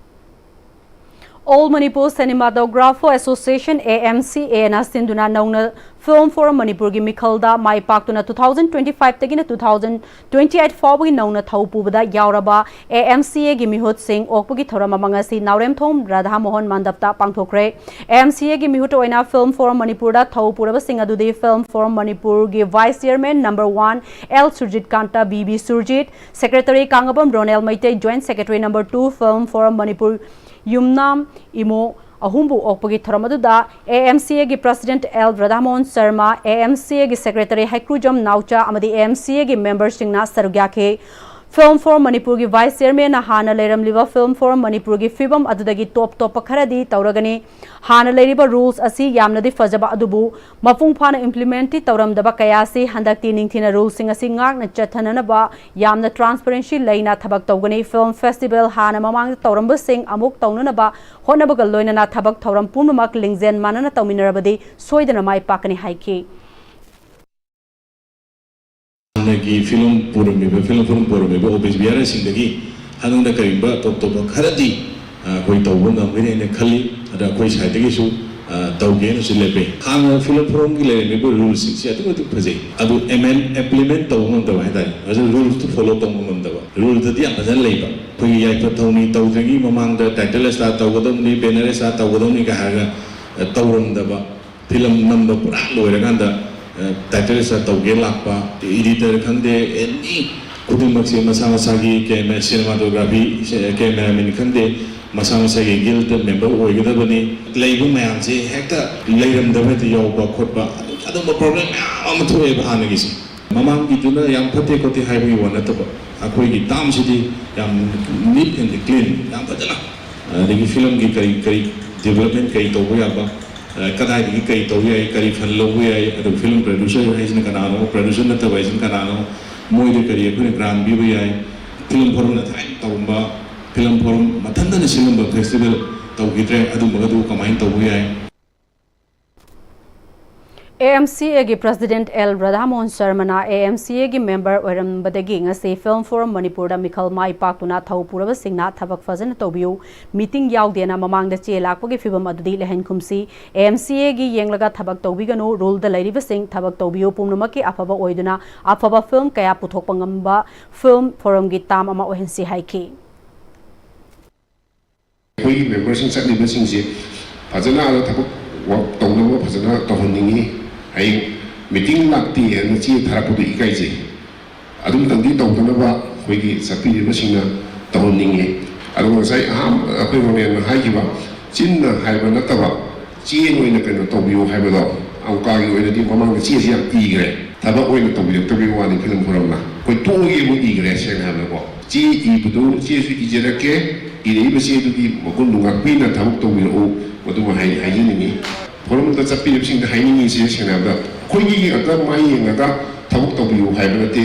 All Manipur Cinematographer Association, A M C A ꯅ ꯁꯤꯟꯗꯨꯅ ꯅꯧꯅ Film Forum ꯃꯅꯤꯄꯨꯔꯒꯤ ꯃꯤꯈꯜꯗ ꯃꯥꯏ ꯄꯥꯛꯇꯨꯅ two thousand twenty five ꯇꯒꯤꯅ two thousand twenty eight ꯐꯥꯎꯕꯒꯤ ꯅꯧꯅ ꯊꯧ ꯄꯨꯕꯗ ꯌꯥꯎꯔꯕ A M C Aꯒꯤ ꯃꯤꯍꯨꯠꯁꯤꯡ ꯑꯣꯛꯄꯒꯤ ꯊꯧꯔꯝ ꯑꯃ ꯉꯁꯤ ꯅꯥꯎꯔꯦꯝꯊꯣꯡ Radha Mohan ꯃꯟꯗꯞꯇ ꯄꯥꯡꯊꯣꯛꯈ꯭ꯔꯦ꯫ A M C Aꯒꯤ ꯃꯤꯍꯨꯠ ꯑꯣꯏꯅ Film Forum ꯃꯅꯤꯄꯨꯔꯗ ꯊꯧ ꯄꯨꯔꯕꯁꯤꯡ ꯑꯗꯨꯗꯤ Film Forum ꯃꯅꯤꯄꯨꯔꯒꯤ Vice Chairman number one L Surjit ꯀꯥꯟꯇ, B B Surjit, Secretary ꯀꯥꯡꯉꯕꯝ Ronel Meitei, Joint Secretary number two Film Forum Manipur ꯌꯨꯝꯅꯥꯝ ꯏꯃꯣ ꯑꯍꯨꯝꯕꯨ ꯑꯣꯛꯄꯒꯤ ꯊꯧꯔꯝ ꯑꯗꯨꯗ A M C Aꯒꯤ President L Radhamohan Sharma, A M C Aꯒꯤ Secretary ꯍꯩꯀ꯭ꯔꯨꯖꯝ ꯅꯥꯎꯆꯥ ꯑꯃꯗꯤ A M C Aꯒꯤ memberꯁꯤꯡꯅ ꯁꯔꯨꯛ ꯌꯥꯈꯤ꯫ Film Forum ꯃꯅꯤꯄꯨꯔꯒꯤ Vice Chairmanꯅ ꯍꯥꯟꯅ ꯂꯩꯔꯝꯂꯤꯕ Film Forum ꯃꯅꯤꯄꯨꯔꯒꯤ ꯐꯤꯕꯝ ꯑꯗꯨꯗꯒꯤ ꯇꯣꯞ ꯇꯣꯞꯄ ꯈꯔꯗꯤ ꯇꯧꯔꯒꯅꯤ꯫ ꯍꯥꯟꯅ ꯂꯩꯔꯤꯕ rules ꯑꯁꯤ ꯌꯥꯝꯅꯗꯤ ꯐꯖꯕ ꯑꯗꯨꯕꯨ ꯃꯄꯨꯡ ꯐꯥꯅ implementꯇꯤ ꯇꯧꯔꯝꯗꯕ ꯀꯌꯥ ꯑꯁꯤ ꯍꯟꯗꯛꯇꯤ ꯅꯤꯡꯊꯤꯅ ruleꯁꯤꯡ ꯑꯁꯤ ꯉꯥꯛꯅ ꯆꯠꯊꯅꯅꯕ ꯌꯥꯝꯅ transparency ꯂꯩꯅ ꯊꯕꯛ ꯇꯧꯒꯅꯤ꯫ Film Festival ꯍꯥꯟꯅ ꯃꯃꯥꯡꯗ ꯇꯧꯔꯝꯕꯁꯤꯡ ꯑꯃꯨꯛ ꯇꯧꯅꯅꯕ ꯍꯣꯠꯅꯕꯒ ꯂꯣꯏꯅꯅ ꯊꯕꯛ ꯊꯧꯔꯝ ꯄꯨꯝꯅꯃꯛ ꯂꯤꯡꯖꯦꯜ ꯃꯥꯟꯅꯅ ꯇꯧꯃꯤꯟꯅꯔꯕꯗꯤ ꯁꯣꯏꯗꯅ ꯃꯥꯏ ꯄꯥꯛꯀꯅꯤ ꯍꯥꯏꯈꯤ꯫ ꯍꯥꯟꯅꯒꯤ film ꯄꯨꯔꯝꯃꯤꯕ, Film Forum ꯄꯨꯔꯝꯃꯤꯕ office bearerꯁꯤꯡꯗꯒꯤ ꯍꯟꯗꯛꯅ ꯀꯔꯤꯒꯨꯝꯕ ꯇꯣꯞ ꯇꯣꯞꯄ ꯈꯔꯗꯤ, ꯑ, ꯑꯩꯈꯣꯏ ꯇꯧꯕ ꯉꯝꯒꯅꯤ ꯍꯥꯏꯅ ꯈꯜꯂꯤ꯫ ꯑꯗ ꯑꯩꯈꯣꯏ sideꯇꯒꯤꯁꯨ, ꯑ, ꯇꯧꯒꯦꯅꯁꯨ ꯂꯦꯞꯄꯦ꯫ ꯍꯥꯟꯅ Film Forumꯒꯤ ꯂꯩꯔꯝꯃꯤꯕ rulesꯁꯤꯡꯁꯦ ꯑꯗꯨꯛꯀꯤ ꯃꯇꯤꯛ ꯐꯖꯩ꯫ ꯑꯗꯨ amend, implement ꯇꯧꯕ ꯉꯝꯗꯕ ꯍꯥꯏꯇꯥꯔꯦ꯫ ꯐꯖꯅ rulesꯇꯨ follow ꯇꯧꯕ ꯉꯝꯗꯕ꯫ Ruleꯗꯗꯤ ꯌꯥꯝ ꯐꯖꯅ ꯂꯩꯕ꯫ ꯑꯩꯈꯣꯏꯒꯤ ꯌꯥꯏꯐ ꯊꯧꯅꯤ ꯇꯧꯗ꯭ꯔꯤꯉꯩ ꯃꯃꯥꯡꯗ title start ꯇꯧꯒꯗꯕꯅꯤ, banner start ꯇꯧꯒꯗꯕꯅꯤ ꯀꯥꯏ ꯍꯥꯏꯔꯒ, ꯑ, ꯇꯧꯔꯝꯗꯕ꯫ Film ꯅꯝꯕ ꯄꯨꯔꯥ ꯂꯣꯏꯔꯀꯥꯟꯗ, ꯑ, title start ꯇꯧꯒꯦ ꯂꯥꯛꯄ, editor ꯈꯪꯗꯦ, any ꯈꯨꯗꯤꯡꯃꯛꯁꯦ ꯃꯁꯥ ꯃꯁꯥꯒꯤ camera, cinematography, cameraman ꯈꯪꯗꯦ, ꯃꯁꯥ ꯃꯁꯥꯒꯤ guild member ꯑꯣꯏꯒꯗꯕꯅꯤ꯫ ꯂꯩꯕ ꯃꯌꯥꯝꯁꯦ ꯍꯦꯛꯇ ꯂꯩꯔꯝꯗꯕ ꯍꯦꯛꯇ ꯌꯥꯎꯕ ꯈꯣꯠꯄ, ꯑꯗꯨꯝꯕ problem ꯃꯌꯥꯝ ꯑꯃ ꯊꯣꯛꯑꯦꯕ ꯍꯥꯟꯅꯒꯤꯁꯦ꯫ ꯃꯃꯥꯡꯒꯤꯗꯨꯅ ꯌꯥꯝ ꯐꯠꯇꯦ ꯈꯣꯠꯇꯦ ꯍꯥꯏꯕꯒꯤ ꯋꯥ ꯅꯠꯇꯕ, ꯑꯩꯈꯣꯏꯒꯤ termꯁꯤꯗꯤ ꯌꯥꯝ neat and clean, ꯌꯥꯝ ꯐꯖꯅ, ꯑꯗꯒꯤ filmꯒꯤ ꯀꯔꯤ ꯀꯔꯤ development ꯀꯔꯤ ꯇꯧꯕ ꯌꯥꯕ, ꯑ, ꯀꯗꯥꯏꯗꯒꯤ ꯀꯔꯤ ꯇꯧꯕ ꯌꯥꯏ, ꯀꯔꯤ fund ꯂꯧꯕ ꯌꯥꯏ, ꯑꯗꯨꯒ film producer ꯍꯥꯏꯁꯤꯅ ꯀꯅꯥꯅꯣ, producer ꯅꯠꯇꯕ ꯍꯥꯏꯁꯤꯅ ꯀꯅꯥꯅꯣ, ꯃꯣꯏꯗ ꯀꯔꯤ ꯑꯩꯈꯣꯏꯅ grant ꯄꯤꯕ ꯌꯥꯏ, Film Forumꯅ ꯊꯥꯏꯅ ꯇꯧꯔꯝꯕ, Film Forum ꯃꯊꯟꯇꯅ ꯁꯤꯜꯂꯝꯕ festival ꯇꯧꯈꯤꯗ꯭ꯔꯦ, ꯑꯗꯨꯝꯕꯒꯗꯨ ꯀꯃꯥꯏꯅ ꯇꯧꯕ ꯌꯥꯏ? ꯑꯦ ꯑꯦꯝ ꯁꯤ ꯑꯦꯒꯤ ꯄ꯭ꯔꯁꯤꯗꯦꯟꯠ ꯑꯦꯜ ꯔꯥꯙꯥꯃꯣꯍꯟ ꯁꯔꯃꯅ ꯑꯦ ꯑꯦꯝ ꯁꯤ ꯑꯦꯒꯤ ꯃꯦꯝꯕꯔ ꯑꯣꯏꯔꯝꯕꯗꯒꯤ ꯉꯁꯤ ꯐꯤꯜꯝ ꯐꯣꯔꯝ ꯃꯅꯤꯄꯨꯔꯗ ꯃꯤꯈꯜ ꯃꯥꯏ ꯄꯥꯛꯇꯨꯅ ꯊꯧ ꯄꯨꯔꯕꯁꯤꯡꯅ ꯊꯕꯛ ꯐꯖꯅ ꯇꯧꯕꯤꯌꯨ, ꯃꯤꯇꯤꯡ ꯌꯥꯎꯗꯦꯅ ꯃꯃꯥꯡꯗ ꯆꯦ ꯂꯥꯛꯄꯒꯤ ꯐꯤꯚꯝ ꯑꯗꯨꯗꯤ ꯂꯩꯍꯟꯈꯨꯝꯁꯤ, ꯑꯦ ꯑꯦꯝ ꯁꯤ ꯑꯦꯒꯤ ꯌꯦꯡꯂꯒ ꯊꯕꯛ ꯇꯧꯕꯤꯒꯅꯨ, ꯔꯨꯜꯗ ꯂꯩꯔꯤꯕꯁꯤꯡ ꯊꯕꯛ ꯇꯧꯕꯤꯌꯨ, ꯄꯨꯝꯅꯃꯛꯀꯤ ꯑꯐꯕ ꯑꯣꯏꯗꯨꯅ ꯑꯐꯕ ꯐꯤꯜꯝ ꯀꯌꯥ ꯄꯨꯊꯣꯛꯄ ꯉꯝꯕ ꯐꯤꯜꯝ ꯐꯣꯔꯝꯒꯤ ꯇꯥꯝ ꯑꯃ ꯑꯣꯏꯍꯟꯁꯤ ꯍꯥꯏꯈꯤ꯫ ꯑꯩꯈꯣꯏꯒꯤ ꯃꯦꯝꯕꯔꯁꯤꯡ ꯆꯠꯂꯤꯕꯁꯤꯡꯁꯦ ꯐꯖꯅ ꯑꯗ ꯊꯕꯛ ꯋꯥꯔꯛ ꯇꯧꯅꯕ ꯐꯖꯅ ꯇꯧꯍꯟꯅꯤꯡꯉꯤ꯫ ꯍꯌꯦꯡ ꯃꯤꯇꯤꯡ ꯂꯥꯛꯇꯦ ꯍꯥꯏꯅ ꯆꯦ ꯊꯥꯔꯛꯄꯗꯣ ꯏꯀꯥꯏꯖꯩ꯫ ꯑꯗꯨꯝꯇꯪꯗꯤ ꯇꯧꯗꯅꯕ ꯑꯩꯈꯣꯏꯒꯤ ꯆꯠꯄꯤꯔꯤꯕꯁꯤꯡꯅ ꯇꯧꯍꯟꯅꯤꯡꯉꯤ꯫ ꯑꯗꯨꯒ ꯉꯁꯥꯏ ꯑꯍꯥꯟꯕ ꯑꯩꯈꯣꯏ ꯔꯣꯅꯦꯜꯅ ꯍꯥꯏꯈꯤꯕ ꯆꯤꯟꯅ ꯍꯥꯏꯕ ꯅꯠꯇꯕ ꯆꯦ ꯑꯣꯏꯅ ꯀꯩꯅꯣ ꯇꯧꯕꯤꯌꯨ ꯍꯥꯏꯕꯗꯣ ꯑꯪꯀꯥꯒꯤ ꯑꯣꯏꯅꯗꯤ ꯃꯃꯥꯡꯗ ꯆꯦꯁꯤ ꯌꯥꯝ ꯏꯈ꯭ꯔꯦ꯫ ꯊꯕꯛ ꯑꯣꯏꯅ ꯇꯧꯕꯤꯔꯛꯇꯕꯒꯤ ꯋꯥꯅꯤ ꯐꯤꯂꯝ ꯐꯣꯔꯝꯅ꯫ ꯑꯩꯈꯣꯏ ꯇꯣꯛꯑꯒꯦꯕꯨ ꯏꯈ꯭ꯔꯦ ꯁꯦꯡꯅ ꯍꯥꯏꯕꯗꯀꯣ꯫ ꯆꯦ ꯏꯕꯗꯨ ꯆꯦꯁꯨ ꯏꯖꯔꯛꯀꯦ, ꯏꯔꯛꯏꯕ ꯆꯦꯗꯨꯒꯤ ꯃꯒꯨꯟꯗꯨ ꯉꯥꯛꯄꯤꯅ ꯊꯕꯛ ꯇꯧꯕꯤꯔꯛꯎ, ꯃꯗꯨꯃ ꯍꯥꯏ-, ꯍꯥꯏꯖꯅꯤꯡꯉꯤ꯫ ꯐꯣꯔꯝꯗ ꯆꯠꯄꯤꯔꯤꯕꯁꯤꯡꯗ ꯍꯥꯏꯅꯤꯡꯉꯤꯁꯦ ꯁꯦꯡꯅ ꯍꯥꯏꯕꯗ ꯑꯩꯈꯣꯏꯒꯤ ꯉꯥꯛꯇ ꯃꯥꯏ ꯌꯦꯡꯉꯒ ꯊꯕꯛ ꯇꯧꯕꯤꯌꯨ ꯍꯥꯏꯕ ꯅꯠꯇꯦ꯫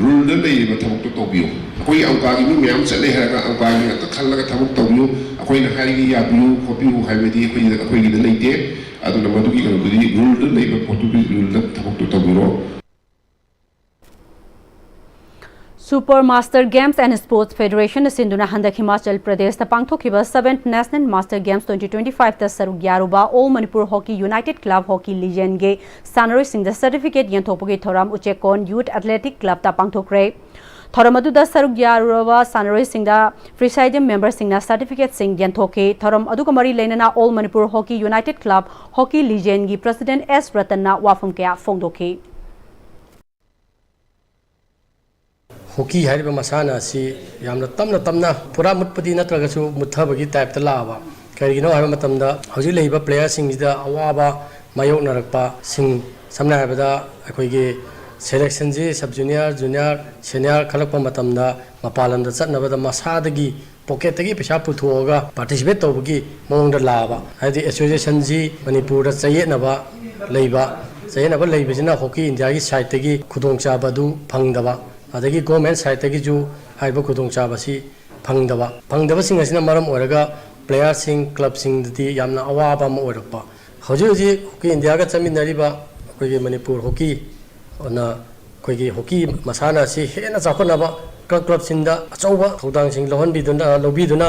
ꯔꯨꯜꯗ ꯂꯩꯔꯤꯕ ꯊꯕꯛꯇꯣ ꯇꯧꯕꯤꯌꯨ꯫ ꯑꯩꯈꯣꯏꯒꯤ ꯑꯪꯀꯥꯒꯤ ꯃꯤ ꯃꯌꯥꯝ ꯆꯠꯂꯦ ꯍꯥꯏꯔꯒ ꯑꯪꯀꯥꯒꯤ ꯉꯥꯛꯇ ꯈꯜꯂꯒ ꯊꯕꯛ ꯇꯧꯕꯤꯌꯨ꯫ ꯑꯩꯈꯣꯏꯅ ꯍꯥꯏꯔꯤꯒꯦ ꯌꯥꯕꯤꯌꯨ ꯈꯣꯠꯄꯤꯌꯨ ꯍꯥꯏꯕꯗꯤ ꯑꯩꯈꯣꯏꯒꯤ, ꯑꯩꯈꯣꯏꯒꯤꯗ ꯂꯩꯇꯦ꯫ ꯑꯗꯨꯅ ꯃꯗꯨꯒꯤ ꯀꯩꯅꯣꯗꯨꯗꯤ ꯔꯨꯜꯗ ꯂꯩꯕ ꯄꯣꯠꯇꯨꯒꯤ ꯔꯨꯜꯗ ꯊꯕꯛꯇꯣ ꯇꯧꯕꯤꯔꯣ꯫ Super Master Games and Sports Federation ꯅ ꯁꯤꯟꯗꯨꯅ ꯍꯟꯗꯛ ꯍꯤꯃꯥꯆꯜ ꯄ꯭ꯔꯗꯦꯁꯇ ꯄꯥꯡꯊꯣꯛꯈꯤꯕ Seventh National Master Games twenty twenty five ꯇ ꯁꯔꯨꯛ ꯌꯥꯔꯨꯕ All Manipur Hockey United Club Hockey Legion ꯒꯤ ꯁꯥꯟꯅꯔꯣꯏꯁꯤꯡꯗ certificate ꯌꯦꯟꯊꯣꯛꯄꯒꯤ ꯊꯧꯔꯝ ꯎꯆꯦꯛꯀꯣꯟ Youth Athletic Club ꯇ ꯄꯥꯡꯊꯣꯛꯈ꯭ꯔꯦ꯫ ꯊꯧꯔꯝ ꯑꯗꯨꯗ ꯁꯔꯨꯛ ꯌꯥꯔꯨꯔꯕ ꯁꯥꯟꯅꯔꯣꯏꯁꯤꯡꯗ presiding member ꯁꯤꯡꯅ certificate ꯁꯤꯡ ꯌꯦꯟꯊꯣꯛꯈꯤ꯫ ꯊꯧꯔꯝ ꯑꯗꯨꯒ ꯃꯔꯤ ꯂꯩꯅꯅ All Manipur Hockey United Club Hockey Legion ꯒꯤ president ꯑꯦꯁ ꯔꯇꯟꯅ ꯋꯥꯐꯝ ꯀꯌꯥ ꯐꯣꯡꯗꯣꯛꯈꯤ꯫ ꯍꯣꯀꯤ ꯍꯥꯏꯔꯤꯕ ꯃꯁꯥꯟꯅ ꯑꯁꯤ ꯌꯥꯝꯅ ꯇꯞꯅ ꯇꯞꯅ ꯄꯨꯔꯥ ꯃꯨꯠꯄꯗꯤ ꯅꯠꯇ꯭ꯔꯒꯁꯨ ꯃꯨꯠꯊꯕꯒꯤ type ꯇ ꯂꯥꯛꯑꯕ꯫ ꯀꯔꯤꯒꯤꯅꯣ ꯍꯥꯏꯕ ꯃꯇꯝꯗ ꯍꯧꯖꯤꯛ ꯂꯩꯔꯤꯕ player ꯁꯤꯡꯁꯤꯗ ꯑꯋꯥꯕ ꯃꯥꯌꯣꯛꯅꯔꯛꯄꯁꯤꯡ, ꯁꯝꯅ ꯍꯥꯏꯔꯕꯗ ꯑꯩꯈꯣꯏꯒꯤ selection ꯁꯤ sub junior, junior, senior ꯈꯜꯂꯛꯄ ꯃꯇꯝꯗ ꯃꯄꯥꯟ ꯂꯝꯗ ꯆꯠꯅꯕꯗ ꯃꯁꯥꯗꯒꯤ pocket ꯇꯒꯤ ꯄꯩꯁꯥ ꯄꯨꯊꯣꯛꯑꯒ participate ꯇꯧꯕꯒꯤ ꯃꯑꯣꯡꯗ ꯂꯥꯛꯑꯕ꯫ ꯍꯥꯏꯕꯗꯤ association ꯁꯤ ꯃꯅꯤꯄꯨꯔꯗ ꯆꯌꯦꯠꯅꯕ ꯂꯩꯕ, ꯆꯌꯦꯠꯅꯕ ꯂꯩꯕꯁꯤꯅ Hockey India ꯒꯤ side ꯇꯒꯤ ꯈꯨꯗꯣꯡꯆꯥꯕ ꯑꯗꯨ ꯐꯪꯗꯕ, ꯑꯗꯒꯤ government side ꯇꯒꯤꯁꯨ ꯍꯥꯏꯔꯤꯕ ꯈꯨꯗꯣꯡꯆꯥꯕꯁꯤ ꯐꯪꯗꯕ꯫ ꯐꯪꯗꯕꯁꯤꯡ ꯑꯁꯤꯅ ꯃꯔꯝ ꯑꯣꯏꯔꯒ player ꯁꯤꯡ, club ꯁꯤꯡꯗꯗꯤ ꯌꯥꯝꯅ ꯑꯋꯥꯕ ꯑꯃ ꯑꯣꯏꯔꯛꯄ꯫ ꯍꯧꯖꯤꯛ ꯍꯧꯖꯤꯛ ꯍꯣꯀꯤ ꯏꯟꯗꯤꯌꯥꯒ ꯆꯠꯃꯤꯟꯅꯔꯤꯕ ꯑꯩꯈꯣꯏꯒꯤ ꯃꯅꯤꯄꯨꯔ ꯍꯣꯀꯤ ꯑꯗꯨꯅ ꯑꯩꯈꯣꯏꯒꯤ ꯍꯣꯀꯤ ꯃꯁꯥꯟꯅ ꯑꯁꯤ ꯍꯦꯟꯅ ꯆꯥꯎꯈꯠꯅꯕ ꯀ꯭ꯂꯕ ꯀ꯭ꯂꯕꯁꯤꯡꯗ ꯑꯆꯧꯕ ꯊꯧꯗꯥꯡꯁꯤꯡ ꯂꯧꯍꯟꯕꯤꯗꯨꯅ, ꯂꯧꯕꯤꯗꯨꯅ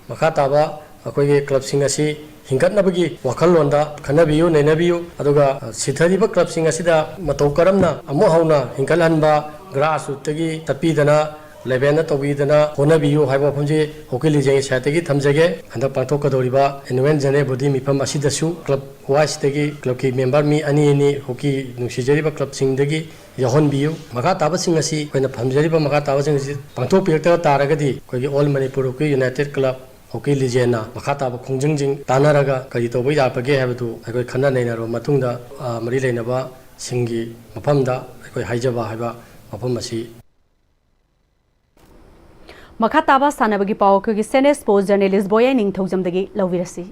ꯃꯈꯥ ꯇꯥꯕ ꯑꯩꯈꯣꯏꯒꯤ ꯀ꯭ꯂꯕꯁꯤꯡ ꯑꯁꯤ ꯍꯤꯡꯒꯠꯅꯕꯒꯤ ꯋꯥꯈꯜꯂꯣꯟꯗ ꯈꯟꯅꯕꯤꯌꯨ, ꯅꯩꯅꯕꯤꯌꯨ꯫ ꯑꯗꯨꯒ, ꯑ, ꯁꯤꯊꯔꯤꯕ ꯀ꯭ꯂꯕꯁꯤꯡ ꯑꯁꯤꯗ ꯃꯇꯧ ꯀꯔꯝꯅ ꯑꯃꯨꯛ ꯍꯧꯅ ꯍꯤꯡꯒꯠꯍꯟꯕ, ꯒ꯭ꯔꯥꯁꯔꯨꯠꯇꯒꯤ ꯆꯠꯄꯤꯗꯅ, ꯂꯦꯚꯦꯜꯗ ꯇꯧꯕꯤꯗꯅ ꯍꯣꯠꯅꯕꯤꯌꯨ ꯍꯥꯏꯕ ꯋꯥꯐꯝꯁꯤ ꯍꯣꯀꯤ ꯂꯤꯖꯦꯜꯒꯤ ꯁꯥꯏꯠꯇꯒꯤ ꯊꯝꯖꯒꯦ꯫ ꯍꯟꯗꯛ ꯄꯥꯡꯊꯣꯛꯀꯗꯧꯔꯤꯕ ꯑꯦꯅꯨꯋꯦꯜ ꯖꯦꯅꯔꯦꯜ ꯕꯣꯗꯤ ꯃꯤꯐꯝ ꯑꯁꯤꯗꯁꯨ ꯀ꯭ꯂꯕ ꯋꯥꯏꯁꯇꯒꯤ ꯀ꯭ꯂꯕꯀꯤ ꯃꯦꯝꯕꯔ ꯃꯤ ꯑꯅꯤ ꯑꯅꯤ ꯍꯣꯀꯤ ꯅꯨꯡꯁꯤꯖꯔꯤꯕ ꯀ꯭ꯂꯕꯁꯤꯡꯗꯒꯤ ꯌꯥꯎꯍꯟꯕꯤꯌꯨ꯫ ꯃꯈꯥ ꯇꯥꯕꯁꯤꯡ ꯑꯁꯤ, ꯑꯩꯈꯣꯏꯅ ꯐꯪꯖꯔꯤꯕ ꯃꯈꯥ ꯇꯥꯕꯁꯤꯡ ꯑꯁꯤ ꯄꯥꯡꯊꯣꯛꯄꯤꯔꯛꯇꯕ ꯇꯥꯔꯒꯗꯤ, ꯑꯩꯈꯣꯏꯒꯤ all Manipur hockey united club hockey ꯂꯤꯖꯦꯜꯅ ꯃꯈꯥ ꯇꯥꯕ ꯈꯣꯡꯖꯪꯁꯤꯡ ꯇꯥꯟꯅꯔꯒ ꯀꯔꯤ ꯇꯧꯕ ꯌꯥꯕꯒꯦ ꯍꯥꯏꯕꯗꯨ ꯑꯩꯈꯣꯏ ꯈꯟꯅ ꯅꯩꯅꯔꯕ ꯃꯇꯨꯡꯗ, ꯑ, ꯃꯔꯤ ꯂꯩꯅꯕꯁꯤꯡꯒꯤ ꯃꯐꯝꯗ ꯑꯩꯈꯣꯏ ꯍꯥꯏꯖꯕ ꯍꯥꯏꯕ ꯃꯐꯝ ꯑꯁꯤ ꯃꯈꯥ ꯇꯥꯕ ꯁꯥꯟꯅꯕꯒꯤ ꯄꯥꯎ ꯑꯩꯈꯣꯏꯒꯤ ꯁꯦꯅꯤꯌꯔ ꯁ꯭ꯄꯣꯔꯠꯁ ꯖꯔꯅꯦꯂꯤꯁ ꯕꯣꯌꯥꯏ ꯅꯤꯡꯊꯧꯖꯝꯗꯒꯤ ꯂꯧꯕꯤꯔꯁꯤ꯫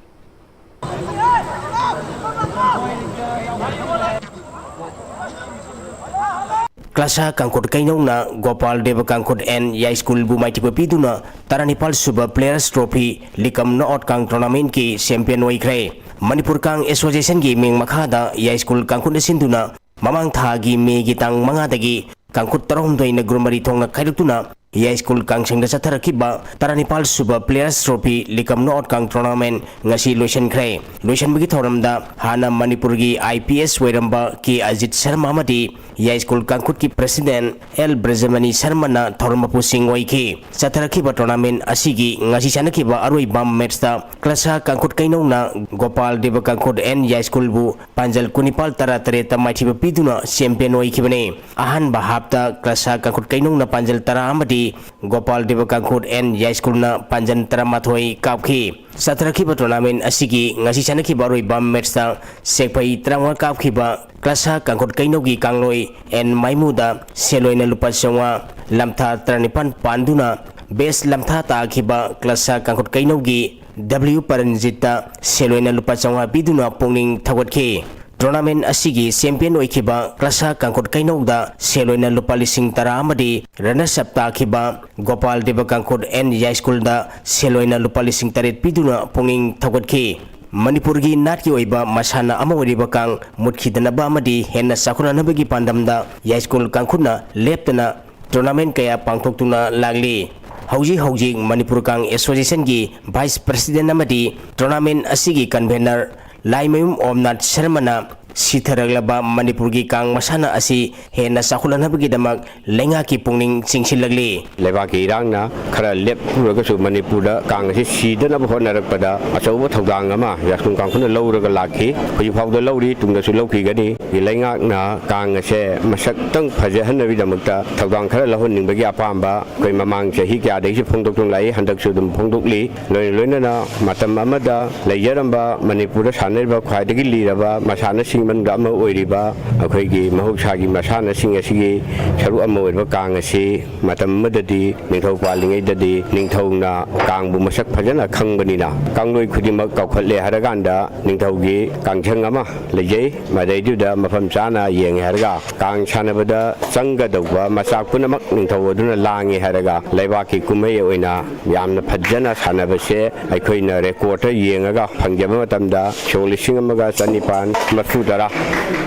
ꯀ꯭ꯂꯥꯁꯥ ꯀꯥꯡꯈꯨꯠ ꯀꯩꯅꯧꯅ ꯒꯣꯄꯥꯜ ꯗꯦꯕ ꯀꯥꯡꯈꯨꯠ ꯑꯦꯟ ꯌꯥꯏꯁ꯭ꯀꯨꯜꯕꯨ ꯃꯥꯏꯊꯤꯕ ꯄꯤꯗꯨꯅ ꯇꯔꯥꯅꯤꯄꯥꯜ ꯁꯨꯕ Players Trophy ꯂꯤꯀꯝ ꯅꯣꯛꯑꯥꯎꯠ ꯀꯥꯡ ꯇꯣꯔꯅꯥꯃꯦꯟꯠꯀꯤ ꯆꯦꯝꯄꯤꯌꯟ ꯑꯣꯏꯈ꯭ꯔꯦ꯫ ꯃꯅꯤꯄꯨꯔ ꯀꯥꯡ ꯑꯦꯁꯣꯁꯤꯌꯦꯁꯟꯒꯤ ꯃꯤꯡ ꯃꯈꯥꯗ ꯌꯥꯏꯁ꯭ꯀꯨꯜ ꯀꯥꯡꯈꯨꯠꯅ ꯁꯤꯟꯗꯨꯅ ꯃꯃꯥꯡ ꯊꯥꯒꯤ ꯃꯦꯒꯤ ꯇꯥꯡ ꯃꯉꯥꯗꯒꯤ ꯀꯥꯡꯈꯨꯠ ꯇꯔꯥꯍꯨꯝꯗꯣꯏꯅ ꯒ꯭ꯔꯨꯞ ꯃꯔꯤ ꯊꯣꯛꯅ ꯈꯥꯏꯗꯣꯛꯇꯨꯅ ꯌꯥꯏꯁ꯭ꯀꯨꯜ ꯀꯥꯡꯁꯪꯗ ꯆꯠꯊꯔꯛꯈꯤꯕ ꯇꯔꯥꯅꯤꯄꯥꯜ ꯁꯨꯕ Players Trophy ꯂꯤꯀꯝ ꯅꯣꯛꯑꯥꯎꯠ ꯀꯥꯡ ꯇꯣꯔꯅꯥꯃꯦꯟꯠ ꯉꯁꯤ ꯂꯣꯏꯁꯤꯟꯈ꯭ꯔꯦ꯫ ꯂꯣꯏꯁꯤꯟꯕꯒꯤ ꯊꯧꯔꯝꯗ ꯍꯥꯟꯅ ꯃꯅꯤꯄꯨꯔꯒꯤ ꯑꯥꯏ ꯄꯤ ꯑꯦꯁ ꯑꯣꯏꯔꯝꯕ ꯀꯦ ꯑꯖꯤꯠ ꯁꯔꯃ ꯑꯃꯗꯤ ꯌꯥꯏꯁ꯭ꯀꯨꯜ ꯀꯥꯡꯈꯨꯠꯀꯤ ꯄ꯭ꯔꯦꯁꯤꯗꯦꯟꯠ ꯑꯦꯜ ꯕ꯭ꯔꯖꯃꯅꯤ ꯁꯔꯃꯅ ꯊꯧꯔꯝ ꯃꯄꯨꯁꯤꯡ ꯑꯣꯏꯈꯤ꯫ ꯆꯠꯊꯔꯛꯈꯤꯕ ꯇꯣꯔꯅꯥꯃꯦꯟꯠ ꯑꯁꯤꯒꯤ ꯉꯁꯤ ꯁꯥꯟꯅꯈꯤꯕ ꯑꯔꯣꯏꯕ ꯃꯦꯠꯁꯇ ꯀ꯭ꯂꯥꯁꯥ ꯀꯥꯡꯈꯨꯠ ꯀꯩꯅꯧꯅ ꯒꯣꯄꯥꯜ ꯗꯦꯕ ꯀꯥꯡꯈꯨꯠ ꯑꯦꯟ ꯌꯥꯏꯁ꯭ꯀꯨꯜꯕꯨ ꯄꯥꯟꯖꯜ ꯀꯨꯟꯅꯤꯄꯥꯜ ꯇꯔꯥ ꯇꯔꯦꯠꯇ ꯃꯥꯏꯊꯤꯕ ꯄꯤꯗꯨꯅ ꯆꯦꯝꯄꯤꯌꯟ ꯑꯣꯏꯈꯤꯕꯅꯤ꯫ ꯑꯍꯥꯟꯕ ꯍꯥꯞꯇ ꯀ꯭ꯂꯥꯁꯥ ꯀꯥꯡꯈꯨꯠ ꯀꯩꯅꯧꯅ ꯄꯥꯟꯖꯜ ꯇꯔꯥ ꯑꯃꯗꯤ ꯒꯣꯄꯥꯜ ꯗꯦꯕ ꯀꯥꯡꯈꯨꯠ ꯑꯦꯟ ꯌꯥꯏꯁ꯭ꯀꯨꯜꯅ ꯄꯥꯟꯖꯜ ꯇꯔꯥꯃꯥꯊꯣꯏ ꯀꯥꯞꯈꯤ꯫ ꯆꯠꯊꯔꯛꯈꯤꯕ ꯇꯣꯔꯅꯥꯃꯦꯟꯠ ꯑꯁꯤꯒꯤ ꯉꯁꯤ ꯁꯥꯟꯅꯈꯤꯕ ꯑꯔꯣꯏꯕ ꯃꯦꯠꯁꯇ ꯁꯦꯛꯐꯩ ꯇꯔꯥꯃꯉꯥ ꯀꯥꯞꯈꯤꯕ ꯀ꯭ꯂꯥꯁꯥ ꯀꯥꯡꯈꯨꯠ ꯀꯩꯅꯧꯒꯤ ꯀꯥꯡꯂꯣꯏ ꯑꯦꯟ ꯃꯥꯏꯃꯨꯗ ꯁꯦꯜ ꯑꯣꯏꯅ ꯂꯨꯄꯥ ꯆꯥꯝꯃꯉꯥ, ꯂꯝꯊꯥ ꯇꯔꯥꯅꯤꯄꯥꯜ ꯄꯥꯟꯗꯨꯅ ꯕꯦꯁ ꯂꯝꯊꯥ ꯇꯥꯈꯤꯕ ꯀ꯭ꯂꯥꯁꯥ ꯀꯥꯡꯈꯨꯠ ꯀꯩꯅꯧꯒꯤ ꯗꯕ꯭ꯂꯤꯎ ꯄꯔꯟꯖꯤꯠꯇ ꯁꯦꯜ ꯑꯣꯏꯅ ꯂꯨꯄꯥ ꯆꯥꯝꯃꯉꯥ ꯄꯤꯗꯨꯅ ꯄꯨꯛꯅꯤꯡ ꯊꯧꯒꯠꯈꯤ꯫ ꯇꯣꯔꯅꯥꯃꯦꯟꯠ ꯑꯁꯤꯒꯤ ꯆꯦꯝꯄꯤꯌꯟ ꯑꯣꯏꯈꯤꯕ ꯀ꯭ꯂꯥꯁꯥ ꯀꯥꯡꯈꯨꯠ ꯀꯩꯅꯧꯗ ꯁꯦꯜ ꯑꯣꯏꯅ ꯂꯨꯄꯥ ꯂꯤꯁꯤꯡ ꯇꯔꯥ ꯑꯃꯗꯤ ꯔꯅꯔꯁ ꯑꯞ ꯇꯥꯈꯤꯕ ꯒꯣꯄꯥꯜ ꯗꯦꯕ ꯀꯥꯡꯈꯨꯠ ꯑꯦꯟ ꯌꯥꯏꯁ꯭ꯀꯨꯜꯗ ꯁꯦꯜ ꯑꯣꯏꯅ ꯂꯨꯄꯥ ꯂꯤꯁꯤꯡ ꯇꯔꯦꯠ ꯄꯤꯗꯨꯅ ꯄꯨꯛꯅꯤꯡ ꯊꯧꯒꯠꯈꯤ꯫ ꯃꯅꯤꯄꯨꯔꯒꯤ ꯅꯥꯠꯀꯤ ꯑꯣꯏꯕ ꯃꯁꯥꯟꯅ ꯑꯃ ꯑꯣꯏꯔꯤꯕ ꯀꯥꯡ ꯃꯨꯠꯈꯤꯗꯅꯕ ꯑꯃꯗꯤ ꯍꯦꯟꯅ ꯆꯥꯎꯈꯠꯍꯟꯅꯕꯒꯤ ꯄꯥꯟꯗꯝꯗ ꯌꯥꯏꯁ꯭ꯀꯨꯜ ꯀꯥꯡꯈꯨꯠꯅ ꯂꯦꯞꯇꯅ tournament ꯀꯌꯥ ꯄꯥꯡꯊꯣꯛꯇꯨꯅ ꯂꯥꯛꯂꯤ꯫ ꯍꯧꯖꯤꯛ ꯍꯧꯖꯤꯛ ꯃꯅꯤꯄꯨꯔ ꯀꯥꯡ association ꯒꯤ vice president ꯑꯃꯗꯤ tournament ꯑꯁꯤꯒꯤ convener ꯂꯥꯏꯃꯌꯨꯝ ꯑꯣꯝꯅꯥꯊ ꯁꯔꯃꯅ ꯁꯤꯊꯔꯛꯂꯕ ꯃꯅꯤꯄꯨꯔꯒꯤ ꯀꯥꯡ ꯃꯁꯥꯟꯅ ꯑꯁꯤ ꯍꯦꯟꯅ ꯆꯥꯎꯈꯠꯍꯟꯅꯕꯒꯤꯗꯃꯛ ꯂꯩꯉꯥꯛꯀꯤ ꯄꯨꯛꯅꯤꯡ ꯆꯤꯡꯁꯤꯜꯂꯛꯂꯤ꯫ ꯂꯩꯕꯥꯛꯀꯤ ꯏꯔꯥꯡꯅ ꯈꯔ ꯂꯦꯞꯂꯨꯔꯒꯁꯨ ꯃꯅꯤꯄꯨꯔꯗ ꯀꯥꯡ ꯑꯁꯤ ꯁꯤꯗꯅꯕ ꯍꯣꯠꯅꯔꯛꯄꯗ ꯑꯆꯧꯕ ꯊꯧꯗꯥꯡ ꯑꯃ ꯌꯥꯏꯁ꯭ꯀꯨꯜ ꯀꯥꯡꯈꯨꯠꯅ ꯂꯧꯔꯒ ꯂꯥꯛꯈꯤ꯫ ꯍꯧꯖꯤꯛ ꯐꯥꯎꯗ ꯂꯧꯔꯤ, ꯇꯨꯡꯗꯁꯨ ꯂꯧꯈꯤꯒꯅꯤ꯫ ꯂꯩꯉꯥꯛꯅ ꯀꯥꯡ ꯑꯁꯦ ꯃꯁꯛꯇꯪ ꯐꯖꯍꯟꯅꯕꯒꯤꯗꯃꯛꯇ ꯊꯧꯗꯥꯡ ꯈꯔ ꯂꯧꯍꯟꯅꯤꯡꯕꯒꯤ ꯑꯄꯥꯝꯕ ꯑꯩꯈꯣꯏ ꯃꯃꯥꯡ ꯆꯍꯤ ꯀꯌꯥꯗꯒꯤꯁꯨ ꯐꯣꯡꯗꯣꯛꯇꯨꯅ ꯂꯥꯛꯏ, ꯍꯟꯗꯛꯁꯨ ꯑꯗꯨꯝ ꯐꯣꯡꯗꯣꯛꯂꯤ꯫ ꯂꯣꯏꯅ ꯂꯣꯏꯅꯅ ꯃꯇꯝ ꯑꯃꯗ ꯂꯩꯖꯔꯝꯕ ꯃꯅꯤꯄꯨꯔꯗ ꯁꯥꯟꯅꯔꯤꯕ ꯈ꯭ꯋꯥꯏꯗꯒꯤ ꯂꯤꯔꯕ ꯃꯁꯥꯟꯅꯁꯤꯡ ꯃꯅꯨꯡꯗ ꯑꯃ ꯑꯣꯏꯔꯤꯕ ꯑꯩꯈꯣꯏꯒꯤ ꯃꯍꯧꯁꯥꯒꯤ ꯃꯁꯥꯟꯅꯁꯤꯡ ꯑꯁꯤꯒꯤ ꯁꯔꯨꯛ ꯑꯃ ꯑꯣꯏꯔꯤꯕ ꯀꯥꯡ ꯑꯁꯤ ꯃꯇꯝ ꯑꯃꯗꯗꯤ ꯅꯤꯡꯊꯧ ꯄꯥꯜꯂꯤꯉꯩꯗꯗꯤ ꯅꯤꯡꯊꯧꯅ ꯀꯥꯡꯕꯨ ꯃꯁꯛ ꯐꯖꯅ ꯈꯪꯕꯅꯤꯅ ꯀꯥꯡꯂꯣꯏ ꯈꯨꯗꯤꯡꯃꯛ ꯀꯧꯈꯠꯂꯦ ꯍꯥꯏꯔꯀꯥꯟꯗ ꯅꯤꯡꯊꯧꯒꯤ ꯀꯥꯡꯖꯪ ꯑꯃ ꯂꯩꯖꯩ꯫ ꯃꯗꯩꯗꯨꯗ ꯃꯐꯝ ꯆꯥꯅ ꯌꯦꯡꯉꯦ ꯍꯥꯏꯔꯒ ꯀꯥꯡ ꯁꯥꯟꯅꯕꯗ ꯆꯪꯒꯗꯧꯕ ꯃꯆꯥꯛ ꯄꯨꯝꯅꯃꯛ ꯅꯤꯡꯊꯧ ꯑꯗꯨꯅ ꯂꯥꯡꯉꯦ ꯍꯥꯏꯔꯒ ꯂꯩꯕꯥꯛꯀꯤ ꯀꯨꯝꯍꯩ ꯑꯣꯏꯅ ꯌꯥꯝꯅ ꯐꯖꯅ ꯁꯥꯟꯅꯕꯁꯦ ꯑꯩꯈꯣꯏꯅ record ꯇ ꯌꯦꯡꯉꯒ ꯐꯪꯖꯕ ꯃꯇꯝꯗ ꯁꯣꯛ ꯂꯤꯁꯤꯡ ꯑꯃꯒ ꯆꯅꯤꯄꯥꯟ ꯃꯔꯤꯐꯨ ꯇꯔꯥ,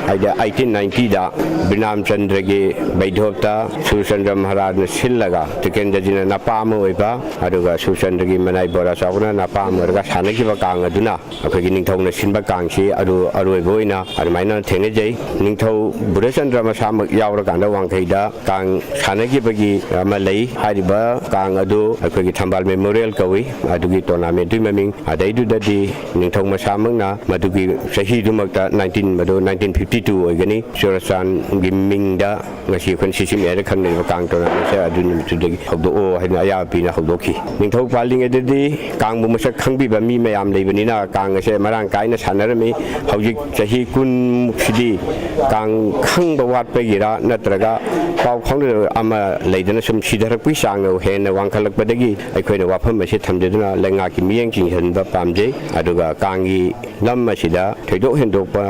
ꯍꯥꯏꯗꯤ eighteen ninety ꯗ ꯕꯤꯅꯥꯝ ꯆꯟꯗ꯭ꯔꯒꯤ ꯕꯩꯙꯣꯞꯇ ꯁꯨꯔꯆꯟꯗ꯭ꯔ ꯃꯍꯥꯔꯥꯖꯅ ꯁꯤꯜꯂꯒ ꯇꯤꯀꯦꯟꯗ꯭ꯔꯖꯤꯅ ꯅꯄꯥ ꯑꯃ ꯑꯣꯏꯕ, ꯑꯗꯨꯒ ꯁꯨꯔꯆꯟꯗ꯭ꯔꯒꯤ ꯃꯅꯥꯏ ꯕꯣꯔꯥ ꯆꯥꯎꯕꯅ ꯅꯄꯥ ꯑꯃ ꯑꯣꯏꯔꯒ ꯁꯥꯟꯅꯈꯤꯕ ꯀꯥꯡ ꯑꯗꯨꯅ ꯑꯩꯈꯣꯏꯒꯤ ꯅꯤꯡꯊꯧꯅ ꯁꯤꯟꯕ ꯀꯥꯡꯁꯤ ꯑꯔꯨ-, ꯑꯔꯣꯏꯕ ꯑꯣꯏꯅ ꯑꯗꯨꯃꯥꯏꯅ ꯊꯦꯡꯅꯖꯩ꯫ ꯅꯤꯡꯊꯧ ꯕꯨꯙꯆꯟꯗ꯭ꯔ ꯃꯁꯥꯃꯛ ꯌꯥꯎꯔꯀꯥꯟꯗ ꯋꯥꯡꯈꯩꯗ ꯀꯥꯡ ꯁꯥꯟꯅꯈꯤꯕꯒꯤ ꯑꯃ ꯂꯩ꯫ ꯍꯥꯏꯔꯤꯕ ꯀꯥꯡ ꯑꯗꯨ ꯑꯩꯈꯣꯏꯒꯤ ꯊꯝꯕꯥꯜ Memorial ꯀꯧꯏ, ꯑꯗꯨꯒꯤ tournament ꯇꯨꯒꯤ ꯃꯃꯤꯡ꯫ ꯑꯗꯩꯗꯨꯗꯗꯤ ꯅꯤꯡꯊꯧ ꯃꯁꯥꯃꯛꯅ ꯃꯗꯨꯒꯤ ꯆꯍꯤꯗꯨꯃꯛꯇ nineteen, ꯃꯗꯨ nineteen fifty two ꯑꯣꯏꯒꯅꯤ, ꯆꯨꯔꯥꯆꯥꯟꯒꯤ ꯃꯤꯡꯗ ꯉꯁꯤ ꯑꯩꯈꯣꯏꯅ ꯁꯤꯁꯤꯝ ꯑꯦꯔ ꯈꯪꯅꯔꯤꯕ ꯀꯥꯡ tournament ꯁꯦ ꯑꯗꯨ ꯅꯨꯃꯤꯠꯇꯨꯗꯒꯤ ꯍꯧꯗꯣꯛꯑꯣ ꯍꯥꯏꯅ ꯑꯌꯥꯕ ꯄꯤꯅ ꯍꯧꯗꯣꯛꯈꯤ꯫ ꯅꯤꯡꯊꯧ ꯄꯥꯜꯂꯤꯉꯩꯗꯗꯤ ꯀꯥꯡꯕꯨ ꯃꯁꯛ ꯈꯪꯕꯤꯕ ꯃꯤ ꯃꯌꯥꯝ ꯂꯩꯕꯅꯤꯅ ꯀꯥꯡ ꯑꯁꯦ ꯃꯔꯥꯡ ꯀꯥꯏꯅ ꯁꯥꯟꯅꯔꯝꯃꯤ꯫ ꯍꯧꯖꯤꯛ ꯆꯍꯤ ꯀꯨꯟꯃꯨꯛꯁꯤꯗꯤ ꯀꯥꯡ ꯈꯪꯕ ꯋꯥꯠꯄꯒꯤꯔ ꯅꯠꯇ꯭ꯔꯒ ꯄꯥꯎ ꯐꯥꯎꯅꯗꯕ ꯑꯃ ꯂꯩꯗꯅ ꯁꯨꯝ ꯁꯤꯊꯔꯛꯄꯒꯤ ꯆꯥꯡꯅ ꯍꯦꯟꯅ ꯋꯥꯡꯈꯠꯂꯛꯄꯗꯒꯤ ꯑꯩꯈꯣꯏꯅ ꯋꯥꯐꯝ ꯑꯁꯤ ꯊꯝꯖꯗꯨꯅ ꯂꯩꯉꯥꯛꯀꯤ ꯃꯤꯠꯌꯦꯡ ꯆꯤꯡꯁꯤꯟꯕ ꯄꯥꯝꯖꯩ꯫ ꯑꯗꯨꯒ ꯀꯥꯡꯒꯤ ꯂꯝ ꯑꯁꯤꯗ ꯊꯣꯏꯗꯣꯛ ꯍꯦꯟꯗꯣꯛꯄ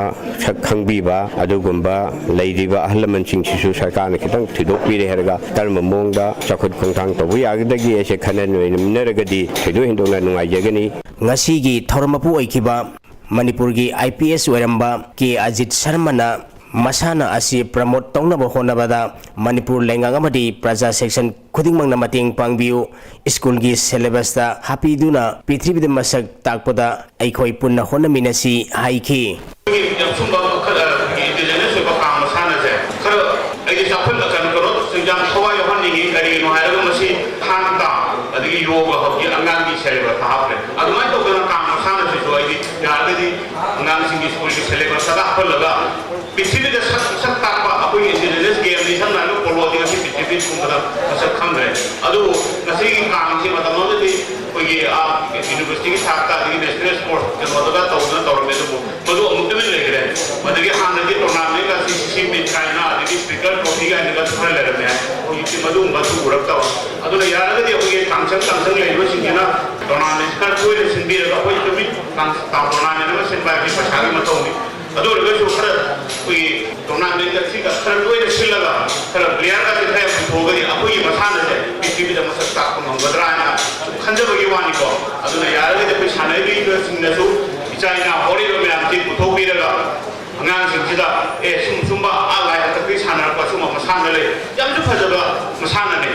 ꯁꯛ ꯈꯪꯕꯤꯕ ꯑꯗꯨꯒꯨꯝꯕ ꯂꯩꯔꯤꯕ ꯑꯍꯜ ꯂꯃꯟꯁꯤꯡꯁꯤꯁꯨ ꯁꯔꯀꯥꯔꯅ ꯈꯤꯇꯪ ꯊꯤꯗꯣꯛꯄꯤꯔꯦ ꯍꯥꯏꯔꯒ ꯀꯔꯝꯕ ꯃꯑꯣꯡꯗ ꯆꯥꯎꯈꯠ ꯈꯣꯡꯊꯥꯡ ꯇꯧꯕ ꯌꯥꯒꯗꯒꯦ ꯍꯥꯏꯁꯦ ꯈꯟꯅ ꯅꯩꯅꯃꯤꯟꯅꯔꯒꯗꯤ ꯊꯣꯏꯗꯣꯛ ꯍꯦꯟꯗꯣꯛꯅ ꯅꯨꯡꯉꯥꯏꯖꯒꯅꯤ꯫ ꯉꯁꯤꯒꯤ ꯊꯧꯔꯝ ꯃꯄꯨ ꯑꯣꯏꯈꯤꯕ ꯃꯅꯤꯄꯨꯔꯒꯤ IPS ꯑꯣꯏꯔꯝꯕ ꯀꯦ ꯑꯖꯤꯠ ꯁꯔꯃꯅ ꯃꯁꯥꯟꯅ ꯑꯁꯤ promote ꯇꯧꯅꯕ ꯍꯣꯠꯅꯕꯗ ꯃꯅꯤꯄꯨꯔ ꯂꯩꯉꯥꯛ ꯑꯃꯗꯤ ꯄ꯭ꯔꯖꯥ section ꯈꯨꯗꯤꯡꯃꯛꯅ ꯃꯇꯦꯡ ꯄꯥꯡꯕꯤꯌꯨ, ꯁ꯭ꯀꯨꯜꯒꯤ syllabusꯇ ꯍꯥꯞꯄꯤꯗꯨꯅ ꯄ꯭ꯔꯤꯊꯤꯕꯤꯗ ꯃꯁꯛ ꯇꯥꯛꯄꯗ ꯑꯩꯈꯣꯏ ꯄꯨꯟꯅ ꯍꯣꯠꯅꯃꯤꯟꯅꯁꯤ ꯍꯥꯏꯈꯤ꯫ ꯑꯩꯈꯣꯏꯒꯤ ꯁꯨꯝꯕ ꯃꯈꯜ, ꯑ, ꯑꯩꯈꯣꯏꯒꯤ indigenous ꯑꯣꯏꯕ ꯀꯥꯡ ꯃꯁꯥꯟꯅꯁꯦ ꯈꯔ ꯑꯩꯗꯤ ꯆꯥꯎꯈꯠ-, ꯀꯩꯅꯣ, ꯀꯩꯅꯣ, ꯌꯥꯝ ꯊꯋꯥꯏ ꯌꯥꯎꯍꯟꯅꯤꯡꯉꯤ꯫ ꯀꯔꯤꯒꯤꯅꯣ ꯍꯥꯏꯔꯒ ꯃꯁꯤ ꯊꯥꯡ ꯇꯥ, ꯑꯗꯒꯤ ꯌꯣꯒ ꯍꯧꯖꯤꯛ ꯑꯉꯥꯡꯒꯤ syllabusꯇ ꯍꯥꯞꯈ꯭ꯔꯦ꯫ ꯑꯗꯨꯃꯥꯏꯅ ꯇꯧꯗꯅ ꯀꯥꯡ ꯃꯁꯥꯟꯅꯁꯤꯁꯨ ꯑꯩꯗꯤ ꯌꯥꯔꯒꯗꯤ ꯑꯉꯥꯡꯁꯤꯡꯒꯤ ꯁ꯭ꯀꯨꯜꯒꯤ syllabusꯇ ꯍꯥꯞꯍꯜꯂꯒ ꯄ꯭ꯔꯤꯊꯤꯕꯤꯗ ꯁꯛ, ꯁꯛ ꯇꯥꯛꯄ ꯑꯩꯈꯣꯏꯒꯤ indigenous gameꯅꯤ꯫ ꯁꯝꯅ ꯍꯥꯏꯔꯕꯗ poloꯗꯤ ꯉꯁꯤ ꯄ꯭ꯔꯤꯊꯤꯕꯤ ꯄꯨꯝꯕꯗ ꯃꯁꯛ ꯈꯪꯈ꯭ꯔꯦ꯫ ꯑꯗꯨꯕꯨ ꯉꯁꯤꯒꯤ ꯀꯥꯡꯁꯤ ꯃꯇꯝ ꯑꯃꯗꯗꯤ ꯑꯩꯈꯣꯏꯒꯤ, ꯑꯥ, universityꯒꯤ ꯊꯥꯛꯇ ꯑꯗꯒꯤ national sports ꯀꯩꯅꯣꯗꯒ ꯇꯧꯗꯅ ꯇꯧꯔꯝꯃꯦ꯫ ꯑꯗꯨꯕꯨ ꯃꯗꯨ ꯑꯃꯨꯛ ꯇꯨꯃꯤꯟ ꯂꯩꯈ꯭ꯔꯦ꯫ ꯃꯗꯨꯒꯤ ꯍꯥꯟꯅꯗꯤ tournamentꯒ CCC meet ꯀꯥꯏꯅ ꯑꯗꯒꯤ speaker trophy ꯀꯥꯏꯅꯒ ꯈꯔ ꯂꯩꯔꯝꯃꯦ꯫ ꯍꯧꯖꯤꯛꯇꯤ ꯃꯗꯨꯒꯨꯝꯕ ꯑꯗꯨ ꯎꯔꯛꯇꯕ꯫ ꯑꯗꯨꯅ ꯌꯥꯔꯒꯗꯤ ꯑꯩꯈꯣꯏꯒꯤ ꯀꯥꯡꯁꯪ ꯀꯥꯡꯁꯪ ꯂꯩꯔꯤꯕꯁꯤꯡꯁꯤꯅ tournament ꯈꯔ ꯇꯣꯏꯅ ꯁꯤꯟꯕꯤꯔꯒ ꯑꯩꯈꯣꯏ ꯇꯨꯃꯤꯟ ꯀꯥꯡ-, tournament ꯑꯃ ꯁꯤꯟꯕ ꯍꯥꯏꯕꯁꯤ ꯄꯩꯁꯥꯒꯤ ꯃꯊꯧꯅꯤ꯫ ꯑꯗꯨ ꯑꯣꯏꯔꯒꯁꯨ ꯈꯔ ꯑꯩꯈꯣꯏꯒꯤ tournamentꯒ ꯁꯤꯒ ꯈꯔ ꯇꯣꯏꯅ ꯁꯤꯜꯂꯒ ꯈꯔ playerꯒꯁꯦ ꯈꯔ ꯌꯥꯝ ꯄꯨꯊꯣꯛꯑꯒꯗꯤ ꯑꯩꯈꯣꯏꯒꯤ ꯃꯁꯥꯟꯅꯁꯦ ꯄ꯭ꯔꯤꯊꯤꯕꯤꯗ ꯃꯁꯛ ꯇꯥꯛꯄ ꯉꯝꯒꯗ꯭ꯔꯥ ꯍꯥꯏꯅ ꯁꯨꯝ ꯈꯟꯖꯕꯒꯤ ꯋꯥꯅꯤꯀꯣ꯫ ꯑꯗꯨꯅ ꯌꯥꯔꯒꯗꯤ ꯑꯩꯈꯣꯏ ꯁꯥꯟꯅꯔꯤꯕꯁꯤꯡꯅꯁꯨ ꯏꯆꯥ ꯏꯅꯥꯎ ꯍꯧꯔꯛꯏꯕ ꯃꯌꯥꯝꯁꯤ ꯄꯨꯊꯣꯛꯄꯤꯔꯒ ꯑꯉꯥꯡꯁꯤꯡꯁꯤꯗ, "ꯑꯦ, ꯁꯨꯝ ꯁꯨꯝꯕ ꯑꯥ ꯂꯥꯏ ꯍꯥꯛꯇꯛꯇꯒꯤ ꯁꯥꯟꯅꯔꯛꯄ ꯁꯨꯝꯕ ꯃꯁꯥꯟꯅ ꯂꯩ, ꯌꯥꯝꯁꯨ ꯐꯖꯕ ꯃꯁꯥꯟꯅꯅꯤ"꯫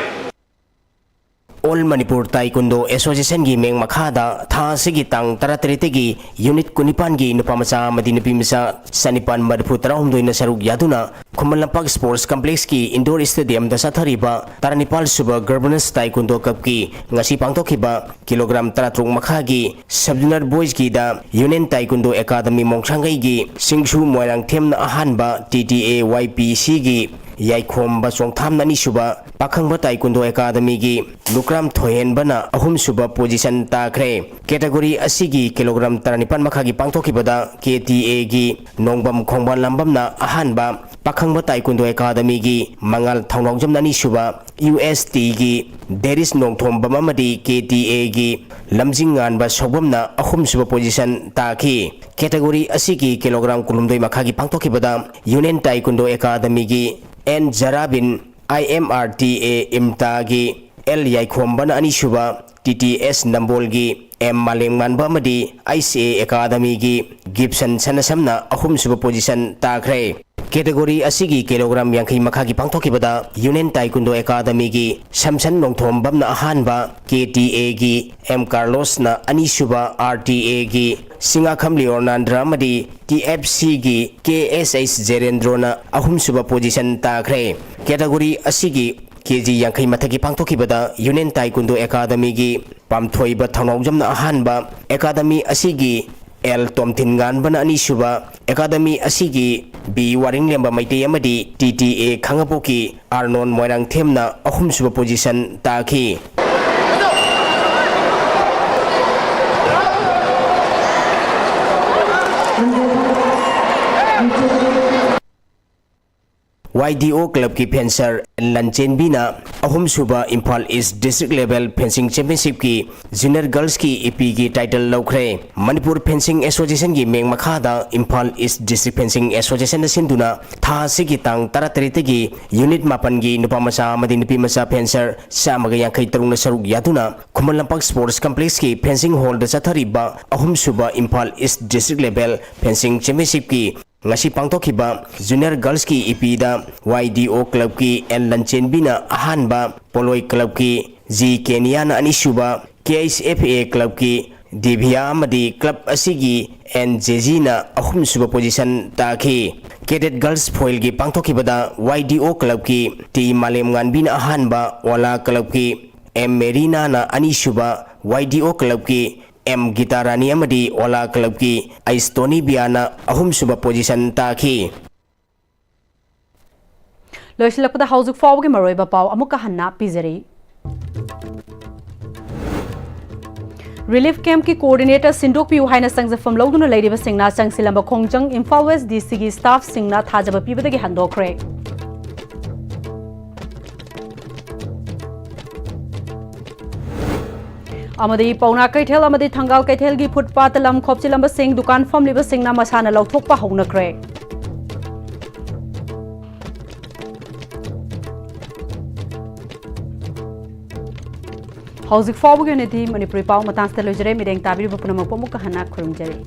All Manipur Taekwondo Associationꯒꯤ ꯃꯤꯡ ꯃꯈꯥꯗ ꯊꯥ ꯑꯁꯤꯒꯤ ꯇꯥꯡ ꯇꯔꯥꯇꯔꯦꯠꯇꯒꯤ unit ꯀꯨꯟꯅꯤꯄꯥꯟꯒꯤ ꯅꯨꯄꯥ ꯃꯆꯥ ꯑꯃꯗꯤ ꯅꯨꯄꯤ ꯃꯆꯥ ꯆꯅꯤꯄꯥꯟ ꯃꯔꯤꯐꯨ ꯇꯔꯥꯍꯨꯝꯗꯣꯏꯅ ꯁꯔꯨꯛ ꯌꯥꯗꯨꯅ ꯈꯨꯃꯟ ꯂꯝꯄꯥꯛ Sports Complexꯀꯤ indoor stadiumꯗ ꯆꯠꯊꯔꯤꯕ ꯇꯔꯥꯅꯤꯄꯥꯜ ꯁꯨꯕ Governors Taekwondo Cupꯀꯤ ꯉꯁꯤ ꯄꯥꯡꯊꯣꯛꯈꯤꯕ kilogram ꯇꯔꯥꯇꯔꯨꯛ ꯃꯈꯥꯒꯤ sub-zonal boysꯀꯤꯗ Union Taekwondo Academy ꯃꯣꯡꯁꯥꯡꯒꯩꯒꯤ ꯁꯤꯡꯁꯨ ꯃꯣꯏꯔꯥꯡꯊꯦꯝꯅ ꯑꯍꯥꯟꯕ, TTAYPCꯒꯤ ꯌꯥꯏꯈꯣꯝꯕ ꯆꯣꯡꯊꯥꯝꯅ ꯑꯅꯤꯁꯨꯕ, ꯄꯥꯈꯪꯕ Taekwondo Academyꯒꯤ ꯂꯨꯀ꯭ꯔꯥꯝ ꯊꯣꯏꯍꯦꯟꯕꯅ ꯑꯍꯨꯝꯁꯨꯕ position ꯇꯥꯈ꯭ꯔꯦ꯫ Category ꯑꯁꯤꯒꯤ kilogram ꯇꯔꯥꯅꯤꯄꯥꯜ ꯃꯈꯥꯒꯤ ꯄꯥꯡꯊꯣꯛꯈꯤꯕꯗ KTAꯒꯤ ꯅꯣꯡꯕꯝ ꯈꯣꯡꯕꯥꯟ ꯂꯥꯝꯕꯝꯅ ꯑꯍꯥꯟꯕ, ꯄꯥꯈꯪꯕ Taekwondo Academyꯒꯤ ꯃꯉꯥꯜ ꯊꯧꯅꯥꯎꯖꯝꯅ ꯑꯅꯤꯁꯨꯕ, USTꯒꯤ ꯗꯦꯔꯤꯁ ꯅꯣꯡꯊꯣꯝꯕꯝ ꯑꯃꯗꯤ KTAꯒꯤ ꯂꯝꯖꯤꯡ ꯉꯥꯟꯕ ꯁꯧꯕꯝꯅ ꯑꯍꯨꯝꯁꯨꯕ position ꯇꯥꯈꯤ꯫ Category ꯑꯁꯤꯒꯤ kilogram ꯀꯨꯟꯍꯨꯝꯗꯣꯏ ꯃꯈꯥꯒꯤ ꯄꯥꯡꯊꯣꯛꯈꯤꯕꯗ Union Taekwondo Academyꯒꯤ N ꯖꯔꯥꯕꯤꯟ, IMRTA ꯏꯝꯇꯥꯒꯤ L ꯌꯥꯏꯈꯣꯝꯕꯅ ꯑꯅꯤꯁꯨꯕ, ꯇꯤ ꯇꯤ ꯑꯦꯁ ꯅꯝꯕꯣꯜꯒꯤ ꯑꯦꯝ ꯃꯥꯂꯦꯝꯉꯥꯟꯕ ꯑꯃꯗꯤ ꯑꯩꯆ ꯑꯦ ꯑꯦꯀꯥꯗꯃꯤꯒꯤ ꯒꯤꯞꯁꯟ ꯁꯅꯥꯁꯝꯅ ꯑꯍꯨꯝꯁꯨꯕ ꯄꯣꯖꯤꯁꯟ ꯇꯥꯈ꯭ꯔꯦ꯫ ꯀꯦꯇꯦꯒꯣꯔꯤ ꯑꯁꯤꯒꯤ ꯀꯤꯂꯣꯒ꯭ꯔꯥꯝ ꯌꯥꯡꯈꯩ ꯃꯈꯥꯒꯤ ꯄꯥꯡꯊꯣꯛꯈꯤꯕꯗ ꯌꯨꯅꯤꯌꯟ ꯇꯥꯏꯀꯨꯟꯗꯣ ꯑꯦꯀꯥꯗꯃꯤꯒꯤ ꯁꯝꯁꯟ ꯅꯣꯡꯊꯣꯝꯕꯝꯅ ꯑꯍꯥꯟꯕ, ꯀꯦ ꯇꯤ ꯑꯦꯒꯤ ꯑꯦꯝ ꯀꯥꯔꯂꯣꯁꯅ ꯑꯅꯤꯁꯨꯕ, ꯑꯥꯔ ꯇꯤ ꯑꯦꯒꯤ ꯁꯤꯡꯉꯥꯈꯝ ꯂꯤꯑꯣꯅꯥꯟꯗ꯭ꯔ ꯑꯃꯗꯤ ꯇꯤ ꯑꯦꯐ ꯁꯤꯒꯤ ꯀꯦ ꯑꯦꯁ ꯑꯩꯆ ꯖꯦꯔꯦꯟꯗ꯭ꯔꯣꯅ ꯑꯍꯨꯝꯁꯨꯕ ꯄꯣꯖꯤꯁꯟ ꯇꯥꯈ꯭ꯔꯦ꯫ ꯀꯦꯇꯦꯒꯣꯔꯤ ꯑꯁꯤꯒꯤ ꯀꯦ ꯖꯤ ꯌꯥꯡꯈꯩ ꯃꯊꯛꯀꯤ ꯄꯥꯡꯊꯣꯛꯈꯤꯕꯗ ꯌꯨꯅꯤꯌꯟ ꯇꯥꯏꯀꯨꯟꯗꯣ ꯑꯦꯀꯥꯗꯃꯤꯒꯤ ꯄꯥꯝꯊꯣꯏꯕ ꯊꯧꯅꯥꯎꯖꯝꯅ ꯑꯍꯥꯟꯕ, ꯑꯦꯀꯥꯗꯃꯤ ꯑꯁꯤꯒꯤ ꯑꯦꯜ ꯇꯣꯝꯊꯤꯟꯉꯥꯟꯕꯅ ꯑꯅꯤꯁꯨꯕ, ꯑꯦꯀꯥꯗꯃꯤ ꯑꯁꯤꯒꯤ ꯕꯤ ꯋꯥꯔꯤꯡꯂꯦꯝꯕ ꯃꯩꯇꯩ ꯑꯃꯗꯤ ꯇꯤ ꯇꯤ ꯑꯦ ꯈꯥꯡꯉꯕꯣꯛꯀꯤ ꯑꯥꯔꯅꯣꯟ ꯃꯣꯏꯔꯥꯡꯊꯦꯝꯅ ꯑꯍꯨꯝꯁꯨꯕ ꯄꯣꯖꯤꯁꯟ ꯇꯥꯈꯤ꯫ ꯋꯥꯏ ꯗꯤ ꯑꯣ ꯀ꯭ꯂꯕꯀꯤ ꯐꯦꯟꯁꯔ ꯑꯦꯟ ꯂꯟꯆꯦꯟꯕꯤꯅ ꯑꯍꯨꯝꯁꯨꯕ ꯏꯝꯐꯥꯜ ꯏꯁ district level fencing ꯆꯦꯝꯄꯤꯌꯟꯁꯤꯞꯀꯤ junior ꯒꯔꯜꯁꯀꯤ E ꯄꯤꯒꯤ ꯇꯥꯏꯇꯜ ꯂꯧꯈ꯭ꯔꯦ꯫ ꯃꯅꯤꯄꯨꯔ ꯐꯦꯟꯁꯤꯡ ꯑꯦꯁꯣꯁꯤꯌꯦꯁꯟꯒꯤ ꯃꯤꯡ ꯃꯈꯥꯗ ꯏꯝꯐꯥꯜ ꯏꯁ ꯗꯤꯁꯇ꯭ꯔꯤꯛ ꯐꯦꯟꯁꯤꯡ ꯑꯦꯁꯣꯁꯤꯌꯦꯁꯟꯅ ꯁꯤꯟꯗꯨꯅ ꯊꯥ ꯑꯁꯤꯒꯤ ꯇꯥꯡ ꯇꯔꯥꯇꯔꯦꯠꯇꯒꯤ ꯌꯨꯅꯤꯠ ꯃꯥꯄꯟꯒꯤ ꯅꯨꯄꯥ ꯃꯆꯥ ꯑꯃꯗꯤ ꯅꯨꯄꯤ ꯃꯆꯥ ꯐꯦꯟꯁꯔ ꯆꯥꯝꯃꯒ ꯌꯥꯡꯈꯩ ꯇꯔꯨꯛꯅ ꯁꯔꯨꯛ ꯌꯥꯗꯨꯅ ꯈꯨꯃꯟ ꯂꯝꯄꯥꯛ ꯁ꯭ꯄꯣꯔꯠꯁ ꯀꯝꯄ꯭ꯂꯦꯛꯁꯀꯤ ꯐꯦꯟꯁꯤꯡ ꯍꯣꯜꯗ ꯆꯠꯊꯔꯤꯕ ꯑꯍꯨꯝꯁꯨꯕ ꯏꯝꯐꯥꯜ ꯏꯁ ꯗꯤꯁꯇ꯭ꯔꯤꯛ ꯂꯦꯚꯦꯜ ꯐꯦꯟꯁꯤꯡ ꯆꯦꯝꯄꯤꯌꯟꯁꯤꯞꯀꯤ ꯉꯁꯤ ꯄꯥꯡꯊꯣꯛꯈꯤꯕ ꯖꯨꯅꯤꯌꯔ ꯒꯔꯜꯁꯀꯤ ꯏ ꯄꯤꯗ ꯋꯥꯏ ꯗꯤ ꯑꯣ ꯀ꯭ꯂꯕꯀꯤ ꯑꯦꯟ ꯂꯟꯆꯦꯟꯕꯤꯅ ꯑꯍꯥꯟꯕ, ꯄꯣꯂꯣꯏ ꯀ꯭ꯂꯕꯀꯤ ꯖꯤ ꯀꯦꯅꯤꯌꯥꯅ ꯑꯅꯤꯁꯨꯕ, ꯀꯦ ꯑꯩꯆ ꯑꯦꯐ ꯑꯦ ꯀ꯭ꯂꯕꯀꯤ ꯗꯤꯚꯤꯌꯥ ꯑꯃꯗꯤ ꯀ꯭ꯂꯕ ꯑꯁꯤꯒꯤ ꯑꯦꯟ ꯖꯦꯖꯤꯅ ꯑꯍꯨꯝꯁꯨꯕ ꯄꯣꯖꯤꯁꯟ ꯇꯥꯈꯤ꯫ ꯀꯦꯗꯦꯠ ꯒꯔꯜꯁ ꯐꯣꯏꯜꯒꯤ ꯄꯥꯡꯊꯣꯛꯈꯤꯕꯗ ꯋꯥꯏ ꯗꯤ ꯑꯣ ꯀ꯭ꯂꯕꯀꯤ ꯇꯤ ꯃꯥꯂꯦꯝꯉꯥꯟꯕꯤꯅ ꯑꯍꯥꯟꯕ, ꯑꯣꯂꯥ ꯀ꯭ꯂꯕꯀꯤ ꯑꯦꯝ ꯃꯦꯔꯤꯅꯥꯅ ꯑꯅꯤꯁꯨꯕ, ꯋꯥꯏ ꯗꯤ ꯑꯣ ꯀ꯭ꯂꯕꯀꯤ ꯑꯦꯝ ꯒꯤꯇꯥ ꯔꯥꯅꯤ ꯑꯃꯗꯤ ꯑꯣꯂꯥ ꯀ꯭ꯂꯕꯀꯤ ꯑꯩꯁ ꯇꯣꯅꯤꯕꯤꯌꯥꯅ ꯑꯍꯨꯝꯁꯨꯕ ꯄꯣꯖꯤꯁꯟ ꯇꯥꯈꯤ꯫ ꯂꯣꯏꯁꯤꯜꯂꯛꯄꯗ ꯍꯧꯖꯤꯛ ꯐꯥꯎꯕꯒꯤ ꯃꯔꯨꯑꯣꯏꯕ ꯄꯥꯎ ꯑꯃꯨꯛꯀ ꯍꯟꯅ ꯄꯤꯖꯔꯤ꯫ ꯔꯤꯂꯤꯐ ꯀꯦꯝꯞꯀꯤ ꯀꯣꯑꯣꯔꯗꯤꯅꯦꯇꯔ ꯁꯤꯟꯗꯣꯛꯄꯤꯌꯨ ꯍꯥꯏꯅ ꯆꯪꯖꯐꯝ ꯂꯧꯗꯨꯅ ꯂꯩꯔꯤꯕꯁꯤꯡꯅ ꯆꯪꯁꯤꯜꯂꯝꯕ ꯈꯣꯡꯖꯪ ꯏꯝꯐꯥꯜ ꯋꯦꯁ ꯗꯤ ꯁꯤꯒꯤ ꯁ꯭ꯇꯥꯐꯁꯤꯡꯅ ꯊꯥꯖꯕ ꯄꯤꯕꯗꯒꯤ ꯍꯟꯗꯣꯛꯈ꯭ꯔꯦ꯫ ꯑꯃꯗꯤ ꯄꯥꯎꯅꯥ ꯀꯩꯊꯦꯜ ꯑꯃꯗꯤ ꯊꯪꯒꯥꯜ ꯀꯩꯊꯦꯜꯒꯤ ꯐꯨꯠꯄꯥꯠꯇ ꯂꯝ ꯈꯣꯞꯆꯤꯜꯂꯝꯕꯁꯤꯡ, ꯗꯨꯀꯥꯟ ꯐꯝꯂꯤꯕꯁꯤꯡꯅ ꯃꯁꯥꯅ ꯂꯧꯊꯣꯛꯄ ꯍꯧꯅꯈ꯭ꯔꯦ꯫ ꯍꯧꯖꯤꯛ ꯐꯥꯎꯕꯒꯤ ꯑꯣꯏꯅꯗꯤ ꯃꯅꯤꯄꯨꯔꯤ ꯄꯥꯎ ꯃꯇꯥꯡꯁꯤꯗ ꯂꯣꯏꯖꯔꯦ꯫ ꯃꯤꯠꯌꯦꯡ ꯇꯥꯕꯤꯔꯤꯕ ꯄꯨꯝꯅꯃꯛꯄꯨ ꯑꯃꯨꯛꯀ ꯍꯟꯅ ꯈꯨꯔꯨꯝꯖꯔꯤ꯫